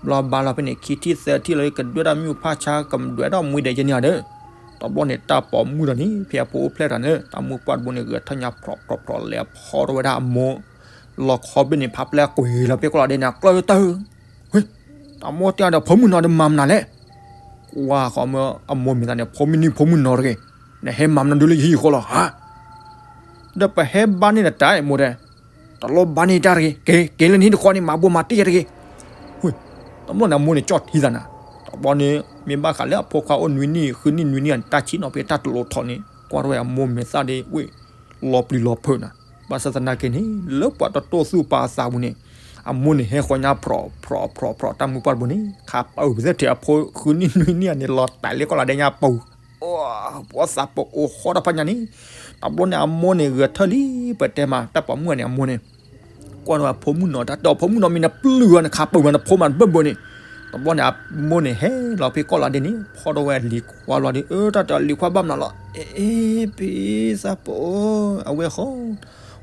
ဘျီဘါလီၤဖဲန့ၣ် ခံထံၣ်သၢထံၣ်လီၤဒီး ကဒွဲဒၣ်မုၢ်ဖၣ်ဆါ ကဒွဲဒၣ်မှ့ဒဲးကန့ၢ်ဒီး, တဘျီန့ၣ် တၢ်ပိာ်မုၣ်ဒီးန့ၣ် ဖဲအဖိအိၣ်ဖျဲၣ်တၢ်န့ၣ် တၢ်မုၢ်ပှၢ်တဘိန့ၣ် ဂဲၤထၢၣ်ညါဖြီးဖြီးဖြီးလဲၤဖီထီၣ်ဝဲဒၣ်အမိၢ် လီခီဘ့ၣ်န့ၣ် ဖးပျဲကွံာ်လီၤဖဲကီၢ်လီၤဒဲးန့ၣ် အကျၢၢ်တၢၢ် ဝ့ၢ်, တၢ်မိၢ်တဲအီၤဒီး ဖိမုၣ်နီၤဒီးမၤမနုၤလဲၣ်, ကွၢ်ဃီမၢအမိၢ်မ့ၢ်သးန့ၣ် ဖိမုၣ်နံၤဖိမုၣ်နီၤတဂ့ၤ, နဟဲမၤမနုၤဒုလၢယဟံၣ်ဃီလီၤဧါ, ဒီးပဟဲဘါန့ၢ်နတၢ်မိၢ်ဒဲး, တလိၣ်ဘါန့ၢ်တၢ်တဂ့ၤ, က့ၤ က့ၤလၢနဟံၣ်တဃီန့ၣ် မၤဘိမၤတ့ၢ်ယၤတဂ့ၤ, ဝ့ၢ်, တဘျီန့ၣ်အမိၢ်န့ၣ်ကၠီၣ်ထံသးနၤ, တဘျီန့ၣ် မ့ၢ်ဘၣ်ဃးလၢအဖိခွါအိၣ်နွံနံၣ် ဃုနံၣ်နွံနံၣ်န့ၣ် တၢ်ဆံးနီၤဖဲတၢ်တလိၤထီၣ်န့ၣ် ကွၢ်ထီၣ်ဝဲအမိၢ်မဲာ်သၣ်ဒီး ဝ့ၢ်, လီၤပျံၤလီၤဖုးနၤ, ဘၣ်ဆၣ်သနာ်က့န့ၣ် လၢပှၤတတိၢ်သူၣ်ပာ်အသးပူၤန့ၣ်, အမိၢ်န့ၣ်ဟဲဃီညါ ဖြီးဖြီးဖြီးဖြီး တၢ်မုၢ်ပှၢ်တဘိန့ၣ် ခးပၢ်အုၣ်ပသ့ၣ်ထဲအဖိဃုနံၣ်နွံနံၣ်န့ၣ် လီၤတဲာ်လၢကီၢ်လီၤဒဲးညါပူၤ, ပှၤသးပအိၣ်ဃီတဖၣ်ညါန့ၣ်, တဘျီန့ၣ်အမိၢ်န့ၣ်ဂဲၤထၢၣ်လံ ပတဲမး တၢ်ပိာ်မုၣ်န့ၣ်အမိၢ်န့ၣ် ကွၢ်ထီၣ်ဝဲအဖိမုၣ်နီၤ တၢ်တဲအီၤ ဖိမုၣ်နီၤ မ့ၢ်နပျုၢ်အီၤ နခးပၢၢ်ဝဲနဖိမးတဘၢၣ်ဘၢၣ်န့ၣ်, တဘျီန့ၣ် အမိၢ်န့ၣ်ဟဲလီၤဖဲကီၢ်လီၤဒဲးန့ၣ် ဖီၣ်ထီၣ်ဝဲလံၤခွါလီၤဒီး အၢ တၢ်တဲအီၤလံၤခွါဘၣ်မနုၤလီၤ, အ့ အ့ ဖံသးပအိၣ် အဝဲဃီ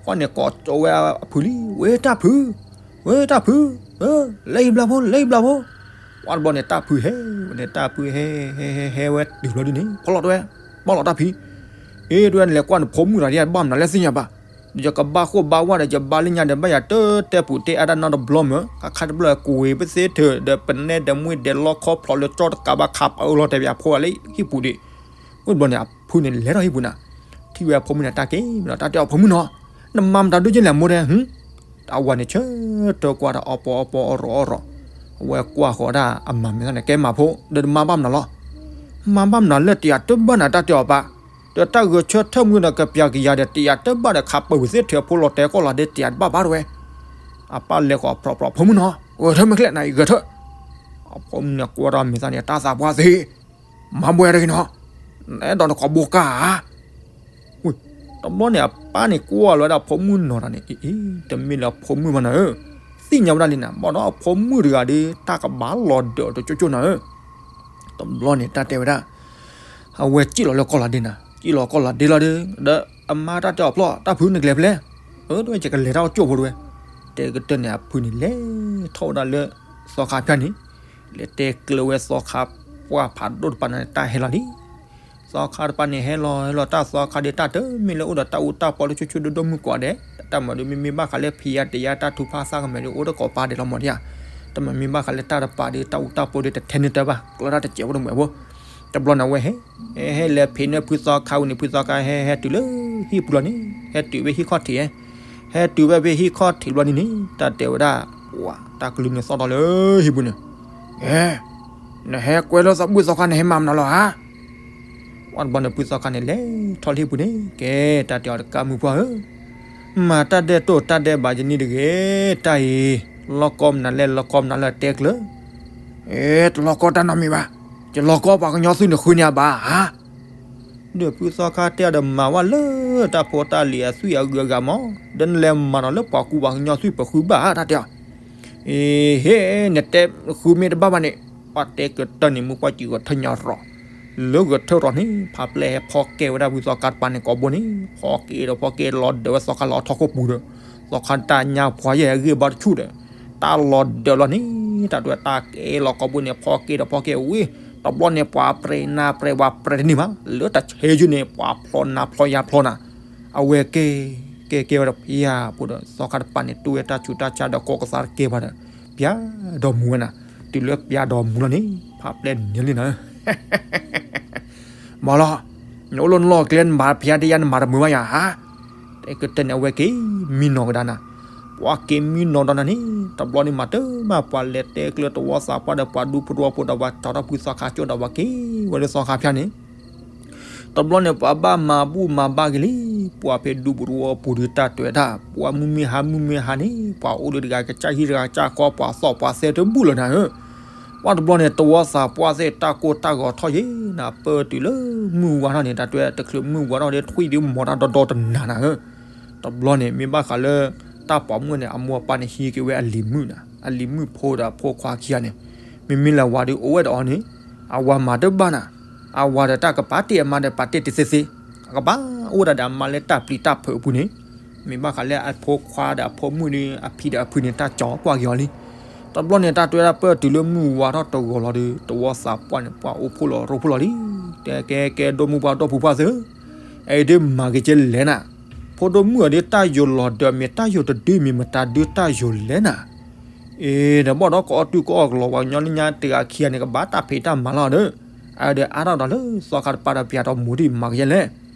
ဃီန့ၣ်ကိးကၠီဝဲအဖုလံ ဝဲတၢ်ဖု, ဝဲတၢ်ဖု, လဲၤဟံၣ်ဘျါဖိ လဲၤဟံၣ်ဘျါဖိ, ဝံၤတဘျီန့ၣ် တၢ်ဖုဟဲ, ဝဲန့ၣ်တၢ်ဖုဟဲ ဟဲ ဟဲ ဟဲဝဲတုၤဘျီဒ်န့ၣ် ဖီၣ်လီၤတဲဝဲ, ဘၣ်လီၤတၢ်ဖံ, အ့ တဲဝဲ နလဲၤကွၢ်နဖိမုၣ်တဂၤဒ်ဘၣ်မနုၤလဲၣ်သ့ၣ်ညါဘၣ်, ဒီးယကဘါဃိၣ်ဘါဝါဒီး ယဘါလၢညါဒီး ဘၣ်ယၤတတဲပူၤတဲအါတၢ်နီတဘျီမၢ်, ခါခါတဘျီကွံာ်ပသ့ထဲဒီး ပနဲဒီးမှ့ဒဲးလီခီဖျိးလၢကၠီတကးဘၣ် ခးပၢၢ်လီၤတဲာ်ဝဲအဖိအလၢဟံၣ်ပူၤဒံး, ဝံၤတဘျီန့ၣ် အဖုန့ၣ်လဲၤထီၣ်ဟံၣ်ပူၤနၤ, ထံၣ်ဝဲအဖိမုၣ်န့ၣ် တၢ်က့ၤမ့ၢ်ဒီး တၢ်တဲအီၤ ဖိမုၣ်နီၤ, နမၤမတၤဒိၣ်က့လဲၣ်မိၢ်တဲ အဝၤန့ၣ်ဆၢထၢၣ်ကွၢ်ဒီး အီၣ်ပီအီၣ်ပီအီၣ်ရီးအီၣ်ရီး, အဝဲကွၢ်ဃီၤဒၣ်အမၤမဲာ်သၣ်န့ၣ် ကဲမၤဖိ ဒီးနမၤဘၣ်မနုၤလီၤ, မၤဘၣ်မနုၤလၢတယာ်တဘၣ်နၤ တၢ်တဲအီၤပၢ်, ဒီးတၢ်ဂဲၤဆၢထၢၣ်မုၢ်ဒီးကပျၢ်ကယၤဒီး တယာ်တဘၣ်ဒီး ခးပၢၢ်ဝံၤသ့ထဲအဖိလီၤတဲာ်ကီၢ်လီၤဒဲး တယာ်တဘၣ်ဘၣ်တဝဲ, အပၢ်လဲၤဃီၤဖြီးဖြီး ဖိမုၣ်နီၤ ဂဲၤထၢၣ်မ့ၢ်ကျဲနၤအံၤ ဂဲၤထၢၣ်, အဖိမုၣ်န့ၣ်ကွၢ်ထီၣ်မဲာ်သၣ်န့ၣ် တၢ်သးပှၢ်သ့ မၤဘှဲတဂ့ၤနီၤ, နအဲၣ်ဒိးနကိးဘိကါဧါ, ဝ့ၢ်, တဘျီန့ၣ် အပၢ်န့ၣ်ကွၢ်လီၤဝဲဒၣ်ဖိမုၣ်နီၤတၢ်န့ၣ် အ့ အ့ တမ့ၢ်လၢအဖိမုၣ်ဘၣ်နၤဧၢ, သ့ၣ်ညါဝဲဒၣ်လံနၤ ဘၣ်ဒီးအဖိမုၣ်တဂၤဒီး တၢ်ကဘၣ်လီၤဒၢးအီၤတကၠိကၠိနၤဧၢ, တဘျီန့ၣ် တၢ်တဲဝဲဒၣ် အဝဲစံၣ်လီၤလၢကီၢ်လီၤဒဲးနၤ စံၣ်လီၤကီၢ်လီၤဒဲးလီၤဒီး ဒီးအမါတၢ်တဲအီၤဖျီၣ် တၢ်ဖုနကလဲၤဖဲလဲၣ်, အၢ တဝဲ ယကလဲၤတၢ်အိၣ်ကၠိဖိတဝဲ, တဲကတၢၢ်န့ၣ် အဖုန့ၣ်လဲၤထီၣ်ဝဲဒၣ်လၢ သီခါဖၠၣ်န့ၣ်, လဲၤတဲကျၢၤဝဲသီခါပှၢ်ဖးဒိၣ်တပၤန့ၣ် တၢ်ဟဲလီၤလံ, သီခါတပၤန့ၣ် ဟဲလီၤဟဲလီၤတၢ်သီခါဒီး တၢ်တမ့ၢ်လၢအိၣ်ဒီးတၢ်အူတၢ်ပီလၢဆိဆိဒိၣ်ဒိၣ်မုၢ်ကိးဂၤဒဲး, တၢ်မၤဒုးမ့မ့ၢ်ဘၣ်ဃးလၢဖံးယါတယါတၢ်ထုကဖၣ်သၣ်ကမဲာ်ဒီး အိၣ်တကိးပၤဒဲးလီၤမၢ်ဒံးဧါ, တၢ်မၤမ့ၢ်ဘၣ်ဃးလၢတၢ်တပၤဒီး တၢ်အူတၢ်ပီဒီး တထဲန့ၢ်တၢ်ဘၣ် ကျၢၤတၢ်တစဲးဖိတမုာ်ဖိ, တဘျီန့ၣ် အဝဲဟဲ ဟဲဟဲလဲၤဖံးန့ၢ်ဖုသီခါဝံၤန့ၣ် ဖုသီခါဟဲဟဲတုၤလၢဟံၣ်ပူၤလီၤန့ၣ် ဟဲတုၤဝဲဟံၣ်ခီၣ်ထံး, ဟဲတုၤဝဲဖဲဟံၣ်ခီၣ်ထံးဘျီဒ်န့ၣ် တၢ်တဲဝဲဒၣ်, ဝၤ တၢ်ကလုၢ်န့ၣ်သီၣ်ထီၣ်လၢဟံၣ်ပူၤန့ၣ်, အဲ နဟဲကွဲလၢသးဘူၣ်သီခါန့ၣ် ဟဲမၤမနုၤလီၤဧါ, ဝံၤတဘျီန့ၣ် ဖုသီခါန့ၣ် လဲၤထီၣ်လၢဟံၣ်ပူၤန့ၣ် ကဲ တၢ်တဲအီၤတကးမုၢ်ပှၢ်ဧၢ, မၤတၢ်ဒဲးတိၢ်တၢ်ဒဲးဘးယန့ၣ်တဂ့ၤ, တၢ်အံၤ လီၢ်ကီမနုၤလဲၣ် လီၢ်ကီမနုၤလဲၣ်တဲကျၢၤ, အဲ တလီၢ်ကီတၢ်နီတမံၤဘၣ်, ယလီၢ်ကီပှၤကညီသွံၣ်န့ၣ်ဃုန့ၢ်အဘၣ်ဧါ ဒီးဖုသီခါတဲအီၤဒီး မၤဝဲလၢတၢ်ဖိတၢ်လံၤအသွံၣ်အဂုၤအဂၤမး, ဒီးနလဲၤမၤနီၤလၢပှၤကူပှၤကညီသွံၣ်ပဃုဘၣ်ဧါ တၢ်တဲအီၤ, အ့ ဟ့ၣ် နတဲဃုမ့ၢ်တဘၣ်ဘၣ်န့ၣ်, ပှၤတဲကတၢၢ်န့ၣ် မုၢ်ပှၢ်စံးဂီၤထၢညါရီၤ, လၢဂဲၤထၢၣ်ထီၣ်န့ၣ် ဖးပျဲၢ်ဟဲဖီၣ်ကဲဝဲဒၣ်ဝံသီခါတပၤန့ၣ်ကိးဘိန့ၣ် ဖီၣ်က့ၤဒီးဖီၣ်က့ၤလီၤဒၢးဝဲသီခါလီၤထီၣ်ခိၣ်ပူၤဒီး သီခါတၢ်ညါပှၤယဲၢ်ဂ့ၢ်ဘါတဆူၣ်ဒီး တၢ်လီၤဒၢးလီၤန့ၣ် တၢ်တဲတၢ်ကဲလီၤကိးဘိန့ၣ် ဖီၣ်က့ၤဒီးဖီၣ်က့ၤဝံၤ တဘျီန့ၣ် ပှၤပြဲးနါပြဲးဝၤပြဲးတန့ၢ်ဘၣ် လၢတၢ်ဆဲးယုၢ်န့ၣ် ပှၤဖျီနါဖျီယၤဖျီနၤ အဝဲကဲ ကဲကဲဝဲဒီးဖယၢ်ပူၤဒီး သီခါတပၤန့ၣ် တူၢ်ဝဲတၢ်ဆူးတၢ်ဆါဒီးကိးကသါတကဲဘၣ်ဒီး ပျၢ်ဒီးမူဝဲနၤ, တုၤလၢပျၢ်ဒီးမူလီၤန့ၣ် ဖးပျဲၢ်န့ၣ်လံနၤဧၢ, မၤလီၤ, နအိၣ်လၢနလီၢ်ကျဲနမၤဖယၢ်ဒ်ယၤနမၤတမုာ်ဘၣ်ယၤဧါ, တဲကတဲန့ၣ် အဝဲက့ၤမံနီၤကဒါနၤ, ပှၤက့ၤမံနီၤဒီးနၤန့ၣ် တဘျီန့ၣ်မၤတၢ်မး ပှၤလဲၤတဲကျၢၤသဝီသးပှၢ်ဒီးပှၤဒူဖိတဝီဖိဒီးပှၤကၠီထီၣ်ဖုသီခါကၠိဒီးပှၤက့ၤဝဲလၢသီခါဖၠၣ်န့ၣ် တဘျီန့ၣ် ပှၤဘၣ်မၤဘူၣ်မၤဘါက့ၤလံ, ပှၤဖဲဒူပူၤတဝီပူၤဒုးတၢ်တဲဝဲဒၣ် ပှၤမုၢ်မ့ၢ်ဟါမုၢ်မ့ၢ်ဟါန့ၣ် ပှၤအိၣ်လၢတဂၤကစၢ်ဟံၣ်တဂၤကစၢ်ဃီ ပှၤသီၣ်ပှၤသဲတဘူၣ်လၢၤနၤဧၢ, ပှၤတဘျီန့ၣ် သဝီသးပှၢ်သ့ၣ်တၢ်ကိၢ်တၢ်ဂီၤထီၣ်ယဲနၤ ပၢၢ်တုၤလၢမုၢ်ဝါထီၣ်န့ၣ် တၢ်တဲတချုးမုၢ်ဝါထီၣ်ဒီးထွံၣ်ဒုးမီၤတၢ်ဒီဒီတနၤနၤဧၢ, တဘျီန့ၣ် မ့ၢ်ဘၣ်ဃးလၢ တၢ်ပိာ်မုၣ်န့ၣ် အမိၢ်အပၢ်န့ၣ် ဟံးက့ၤဝဲအလံၤမုၣ်နၤ, အလံၤမုၣ်ဖိဒီးအဖိခွါခံဂၤန့ၣ်, မ့မ့ၢ်လၢဝၤဒုးအိၣ်ဝဲဒီးအီၤန့ၣ်, အဝၤမၤတဘၣ်နၤ, အဝၤဒီးတၢ်ကပာ်တ့ၢ်အမါဒီးပာ်တ့ၢ်တသ့သ့, အကဘၣ်အိၣ်ဒၣ်ဒီးအမါလၢတၢ်ပျံၤတၢ်ဖုးအပူၤန့ၣ်, မ့ၢ်ဘၣ်ဃးလၢအဖိခွါဒီးအဖိမုၣ်ဒီး အဖံဒီးအဖုန့ၣ် တၢ်ကၠီကွၢ်က့ၤအီၤလံ, တဘျီန့ၣ် တၢ်တဲဝဲဒၣ်ပၢၢ်တုၤလၢမုၢ်ဝါထီၣ်တဂီၤလီၤဒီး သဝီသးပှၢ်န့ၣ် ပှၤအိၣ်ဖှိၣ်လီၤရိဖှိၣ်လီၤလံ, တဲကဲကဲဒိၣ်မုၢ်ပှၢ်ဒီပုၢ်ပှၢ်သ့ၣ်, အအံၤဒုးမၤက့ၤကဲလဲၣ်နၤ, ဖိဒိၣ်မုၣ်အံၤဒုးတၢ်ယိာ်လီၤဒီးမ့ၢ်တၢ်ယိာ်တဒုမ့ၢ်မတၤဒုးတၢ်ယိာ်လဲၣ်နၤ, အ့ ဒီးဘၣ်ဒီးကအီၣ်တုၤကအီၣ်ကလီၤ ပှၤကညီလၢညါတဂၤခံဂၤန့ၣ် ကဘၣ်တၢ်ဖံးတၢ်မၤလီၤဒီး, အအံၤဒုးအါထီၣ်ဒီးလၢသီခါတပၤဒီးပျၢ်ဒီးမူဒ်မၤကဲလဲၣ်,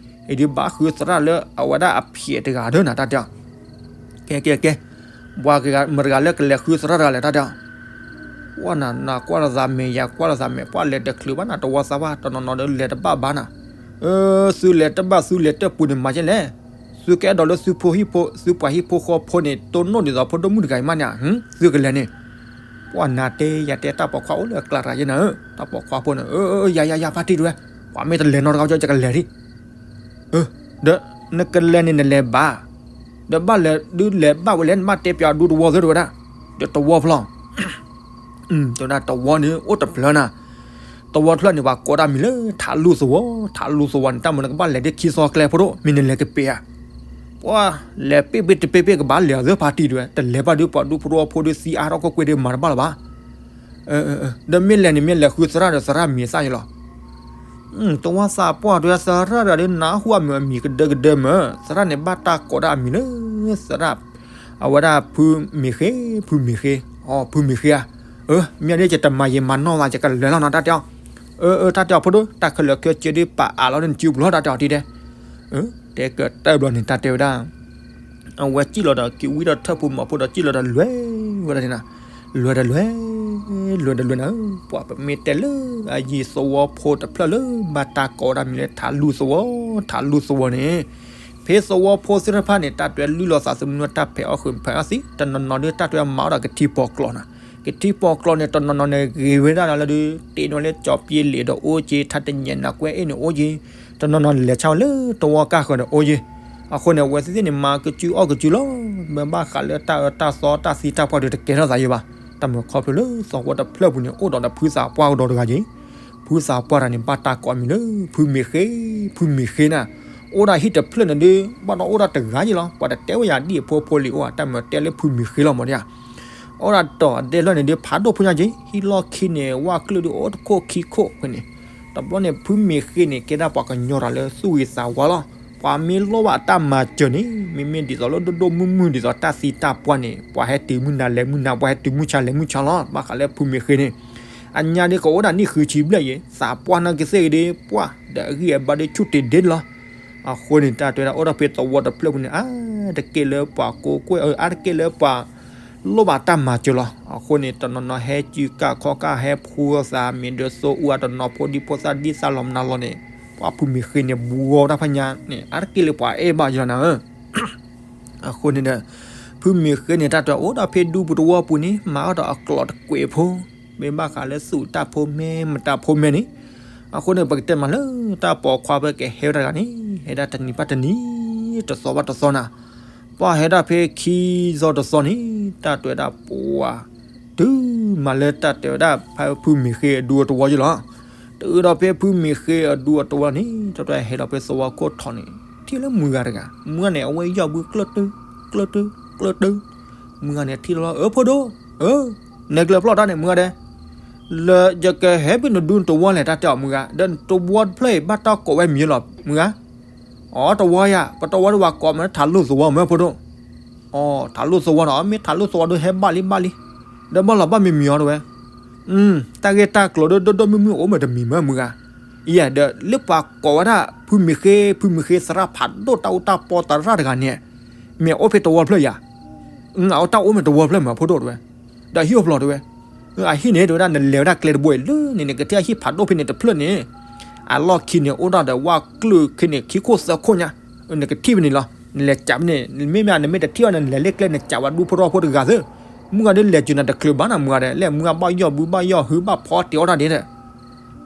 အံၤဒုးဘၣ်ဃုသရၣ်လၢအဝဲဒၣ်အဖံးတဂၤဒီးနၤတၢ်တဲအီၤ, ကဲကဲကဲ, ပှၤမတၤတဂၤလၢကလဲၤဃုသရၣ်တဂၤလဲၣ်တၢ်တဲအီၤ ပှၤနၤ နၤကွၢ်လိာ်သးမဲာ် ယၤကွၢ်လိာ်သးမဲာ် ပှၤလဲၤတချုးဘၣ်နၤ သဝီသးပှၢ် တနီၤနီၤဒီးလဲၤတဘၣ်ဘၣ်နၤ, သုလဲၤတဘၣ်သုလဲၤတပူၤန့ၣ်မၤကဲလဲၣ်, သုကအဲၣ်ဒိးလၢသုဖိဟံၣ်ဖိ သုပှၤဟံၣ်ဖိဃီဖိန့ၣ် တိၢ်နီၣ်ဒ်သိးဖိဒိၣ်မုၣ်တဂၤအံၤမးန့ၣ်, သုကလဲၤန့ၣ်, ပှၤနၤတဲ ယၤတဲတၢ်ပိာ်ခွါအိၣ်လၢအကျါတဂၤယဲနၤဧၢ, တၢ်ပိာ်ခွါဖိန့ၣ် အၢ ယၤယၤယၤ ဖါတံၢ်တဝဲ, ပှၤမ့ၢ်တလဲၤနီတဂၤ ယကလဲၤဒံး ဒီးနကလဲၤန့ၣ် နလဲၤဘၣ်, ဒီးဘၣ်လဲၤဒုးလဲၤဘၣ်ဝဲလဲၣ် နဘၣ်တဲပၠးဒူသဝီသ့ၣ်တဝဲဒၣ်, ဒီးသဝီဖျီၣ်, တဲဝဲဒၣ်သဝီန့ၣ်အိၣ်တဖျၢၣ်နၤ, သဝီတဖျၢၣ်န့ၣ် ပှၤကိးတၢ်မံၤလၢ ထးလူသဝီ, ထးလူသဝီန့ၣ် တၢ်မၤနကဘၣ်လဲၤဒ်ခံသီကျဲဖိဒိၣ် မ့ၢ်နလဲၤကပ့ၤဧါ, ပှၤလဲၤပ့ၢ်ပ့ၢ်တပ့ၢ်ပ့ၢ်ကဘၣ်လဲၤအီၤသ့ၣ်ဖါတံၢ်တဝဲ တလဲၤဘၣ်ဒုးပှၤဒူဖိတဝီဖိဒုးသံအါထီၣ်ကီၢ်ကွဲးဒုးမၤတဘၣ်လၢၤဘၣ် ဒီးမ့ၢ်လဲၤန့ၣ် မ့ၢ်လဲၤဃုသရၣ်ဒီးသရၣ်မံၤသၣ်ယလီၤ, သဝီသးပှၢ်တဝဲသရၣ်တဂၤဒီး နၢ်ဟူအမုာ်အမံၤကဒၢကဒၢမၢ်, သရၣ်န့ၣ်ဘၣ်တၢ်ကိးဒၣ်အမံၤလၢ သရၣ်, အဝဲဒၣ်ဖုမ့ၤဃ့, ဖုမ့ၤဃ့, အီ ဖုမ့ၤဃ့ဧါ, အၢ မ့ၢ်ဒ်ယတမၤယံာ်မၤနီၢ်သး ယကလဲၤလီၤနီၤ တၢ်တဲအီၤ, အၢ အၢ တၢ်တဲအီၤဖိဒိၣ် တၢ်ခဲလၢာ်ခဲဆ့ဒုးပာ်အးလီၤန့ၣ် နစုပူၤလီၤ တၢ်တဲအီၤဒ်ဒဲး, တဲကတၢၢ်ဘျီန့ၣ် တၢ်တဲဝဲဒၣ် အဝဲစံၣ်လီၤဒီးက့ၤဝံဒီးထၢၣ်ဖိမီၤဖိဒီးစံၣ်လီၤဒီးလဲၤဝဲဒၣ်န့ၣ်နၤ, လဲၤဒီးလဲၤ, လဲၤဒီးလဲၤနၤဧၢ, ပှၤပမ့ၢ်တဲလၢအယံၤသဝီဖိတဖျၢၣ်လၢဘၣ်တၢ်ကိးဒၣ်မံၤလၢထးလူသဝီ, ထးလူသဝီန့ၣ်, ဖဲသဝီဖိသ့ၣ်တဖၣ်န့ၣ် တၢ်တဲလုၢ်လီၤသးသမူတၢ်ဖဲးအီၣ်ဃုာ်ဖဲးအီၣ်သံ, တနီၤနီၤဒုးတၢ်တဲမၤအီၣ်ဒီးကထံပိာ်ကျိာ်နၤ, ကထံပိာ်ကျိာ်န့ၣ် တနီၤနီၤန့ၣ်ဂ့ၤဝဲဒၣ်လၢဒုး တ့နီၤလၢကၠီၤပျ့လံာ်ဒီးအိၣ်က့ၤ ထါတညဲးနၤကွဲအ့ၣ်န့ၣ်အိၣ်က့ၤ တနီၤနီၤလဲၤဆါဝဲလၢတဝီကၢ်ဃၢၤဒီးအိၣ်ယ့ၢ်, အဃိန့ၣ် အဝဲသ့ၣ်န့ၣ် မၤကစုအီၣ်ကစုလီၤ, မ့ၢ်ဘၣ်ဃးလၢတၢ်အၢတၢ်သီတၢ်သံတၢ်ပှၢ်ဒုးတကဲထီၣ်သးယံၤဘၣ်, တၢ်မၤခီဖျိလၢသဝီတဖျၢၣ်ပူၤန့ၣ် အိၣ်ဒီးဒီးဖုသးပှၢ်ကဒီးတဂၤယ့ၢ်, ဖုသးပှၢ်တဂၤန့ၣ် ဘၣ်တၢ်ကိးအမံၤလၢ ဖုမ့ၤဃ့, ဖုမ့ၤဃ့နၤ, အိၣ်ဒၣ်ဟံၣ်တဖျၢၣ်န့ၣ်ဒုး ဘၣ်ဒီးအိၣ်ဒၣ်တဂၤယ့ၢ်လီၤ, ပှၤတတဲဝဲယၤဒ်အဖိအဖိလံၤအိၣ်ဧါ, တၢ်မၤတဲလၢဖုမ့ၤဃ့လီၤမးဒ်ဧါ အိၣ်ဒၣ်တီၤအဒဲလၢန့ၣ်ဒုး ဖးဒိၣ်ဖိညါက့ၤ ဟံၣ်လီၢ်ခံန့ၣ် ဝၣ်ကျုၢ်ဒုးအိၣ်တခိၣ်ခံခိၣ်ဖဲန့ၣ်, တဘျီန့ၣ် ဖုမ့ၤဃ့န့ၣ် ကဲဒၣ်ပှၤကညီတဂၤလၢသူၣ်ဂ့ၤသးဝါလီၤ, ပှၤမ့ၢ်လိၣ်ဘၣ်တၢ်မၤစၢၤန့ၣ် မ့မ့ၢ်ဒ်သိးလၢဒိၣ်ဒိၣ်မုၢ်မုၢ်ဒ်သိးတၢ်သံတၢ်ပှၢ်န့ၣ် ပှၤဟဲတုၤမုၢ်နၤလဲၤမုၢ်နၤ ပှၤဟဲတုၤမုၢ်ဆါလဲၤမုၢ်ဆါလီၤ, ဘၣ်ဃးလၢဖုမ့ၤဃ့န့ၣ်, အညါဒုးကအိၣ်ဒၣ်နံၣ်ဃုဆံဘျဲၣ်ယ့ၢ် သးပှၢ်နီၢ်ကသ့ၣ်ဂ့ၤဒုး ပှၢ်ဒီးအဂံၢ်အဘါဒုးဆူၣ်တ့ၢ်ဒ့လီၤ အဃိန့ၣ် တၢ်တဲဝဲဒၣ်အိၣ်ဒီးဖဲသဝီတဖျၢၣ်ပူၤန့ၣ် အါတက့ၢ်လၢပှၤကိးကွဲၢ် အါတက့ၢ်လၢပှၤလိၣ်ဘၣ်တၢ်မၤစၢၤလီၤ. အဃိန့ၣ် တနီၤနီၤဟဲစုကၢ်ခီကၢ် ဟဲဖှူသးမ့ၢ်ဒၢးသိအူအတနီၤ ဖိဒံဖိသၣ်ဒ်သၣ်လီၤမနုၤလီၤန့ၣ် ပှၤဖုမ့ၢ်ဃ့န့ၣ် ဘူးအီၤတၢ်ဖးညါန့ၣ် အါတက့ၢ်လၢပှၤအဲၣ်ဘၣ်ယလီၤနၤဧၢ အဃိန့ၣ်ဒီး ဖုမ့ၢ်ဃ့န့ၣ် တၢ်တဲအိၣ်ဒီးဖဲဒူပူၤတဝီပူၤန့ၣ် မၤအီၣ်ဒီးအကျိးတကွဲးဖိ မ့ၢ်ဘၣ်ဃးလၢသူၣ်တၢ်ဖိမဲမတၤဖိမဲန့ၣ်, အဃိန့ၣ် ပကတဲမးလၢတၢ်ပိာ်ခွါဖဲကဟဲဝဲတဂၤန့ၣ် ဟဲဒၣ်တနံၤဘၣ်တနံၤ တသီဘၣ်တသီနၤ, ပှၤဟဲဒၣ်ဖဲခံသီတသီန့ၣ် တၢ်တဲဝဲဒၣ်ပှၤ တုၤမးလၢတၢ်တဲဝဲဒၣ်ဖဲဖုမ့ၢ်ဃ့အဒူတဝီယလီၤ. တုၤဒီးဖဲဖုမ့ၢ်ဃ့အဒူအတဝီန့ၣ် တၢ်တဟဲဒီးဖဲသဝီခိၣ်ထီၣ်န့ၣ် ထံၣ်လၢမုၢ်ဂၤတဂၤ, မုၢ်ဂၤန့ၣ် အဝဲယီၢ်ဘုကျၢၢ်တု, ကျၢၢ်တု, ကျၢၢ်တု, မုၢ်ဂၤန့ၣ်ထံၣ်လီၤလီၤ အၢဖိဒိၣ်, အၢ, နဲကျဲၤဖျီၣ်တၢ်န့ၣ် မုၢ်ဂၤဒဲး, လၢယကဟဲဖဲနဒူတဝီလဲၣ် တၢ်တဲအီၤမုၢ်ဂၤ, ဒီးနတဝီတဖျၢၣ်အံၤ ဘၣ်တၢ်ကိးဝဲမံၤလီၤ မုၢ်ဂၤ, အီတဝီယၤ ပတဝီဒ်ဝဲကိးမ့ၢ်ထးလိၣ်သဝီမ့ၢ်ဖိဒိၣ်, အီ ထးလိၣ်သဝီနီၤ မ့ၢ်ထးလိၣ်သဝီဒ်ဟဲဘၣ်လံဘၣ်လံ, ဒီးဘၣ်လီၤဘၣ်မံၤမံၤအီၤတဝဲ တၢ်ဂ့ၢ်တၢ်ကျိၤဒိၣ်ဒိၣ်ဒိၣ်မုၢ်မုၢ်အိၣ်မ့ၢ်တမံၤမ့ၢ်မုၢ်ဂၤ, ယဲဒီးလၢပှၤကိးဝဲဒၣ် ဖုမ့ၢ်ဃ့ ဖုမ့ၢ်ဃ့သရၣ်ဖးဒိၣ်တၢ်အူတၢ်ပီသရၣ်တဂၤန့ၣ်, မ့ၢ်အိၣ်ဖဲတဝီဖျၢၣ်ယၤ, အတၢ်အိၣ်မ့ၢ်တဝီဖျၢၣ်မ့ၢ်ဖိဒိၣ်တဝဲ, ဒီးဟံၣ်အိၣ်ဖျီၣ်တဝဲ, အဟံၣ်န့ၣ်တဝဲဒၣ် နလဲၤဝဲဒၣ်ကျဲတဘိအံၤလၢန့ၣ် နကထံၣ်အဟံၣ်ဖးဒိၣ်ဖဲန့ၣ်တဖျၢၣ်န့ၣ်, အလီၢ်ခံန့ၣ် အိၣ်ဒၣ်ဒီးဝၣ်ကျုာ်ခံန့ၣ် ခံခိၣ်သၢခိၣ်ညါ, နကထံၣ်ဖဲန့ၣ်လီၤ နလဲၤကးဖဲန့ၣ် မ့မ့ၢ်နမ့ၢ်တထံၣ်အီၤန့ၣ် နလဲၤလၢကျဲနကးဝဲဒူဖိထီၣ်ဖိတဂၤသ့, မုၢ်ဂၤဒ်လဲၤစၢၤနၤတချုးဘၣ်နၤမုၢ်ဂၤဒဲး လၢမုၢ်ဂၤဘၣ်ယီၢ်ဘုဘၣ်ယီၢ်ဟုဘၣ်ဖီတ့ၤအီၣ်တၢ်ဒ်ဒီး,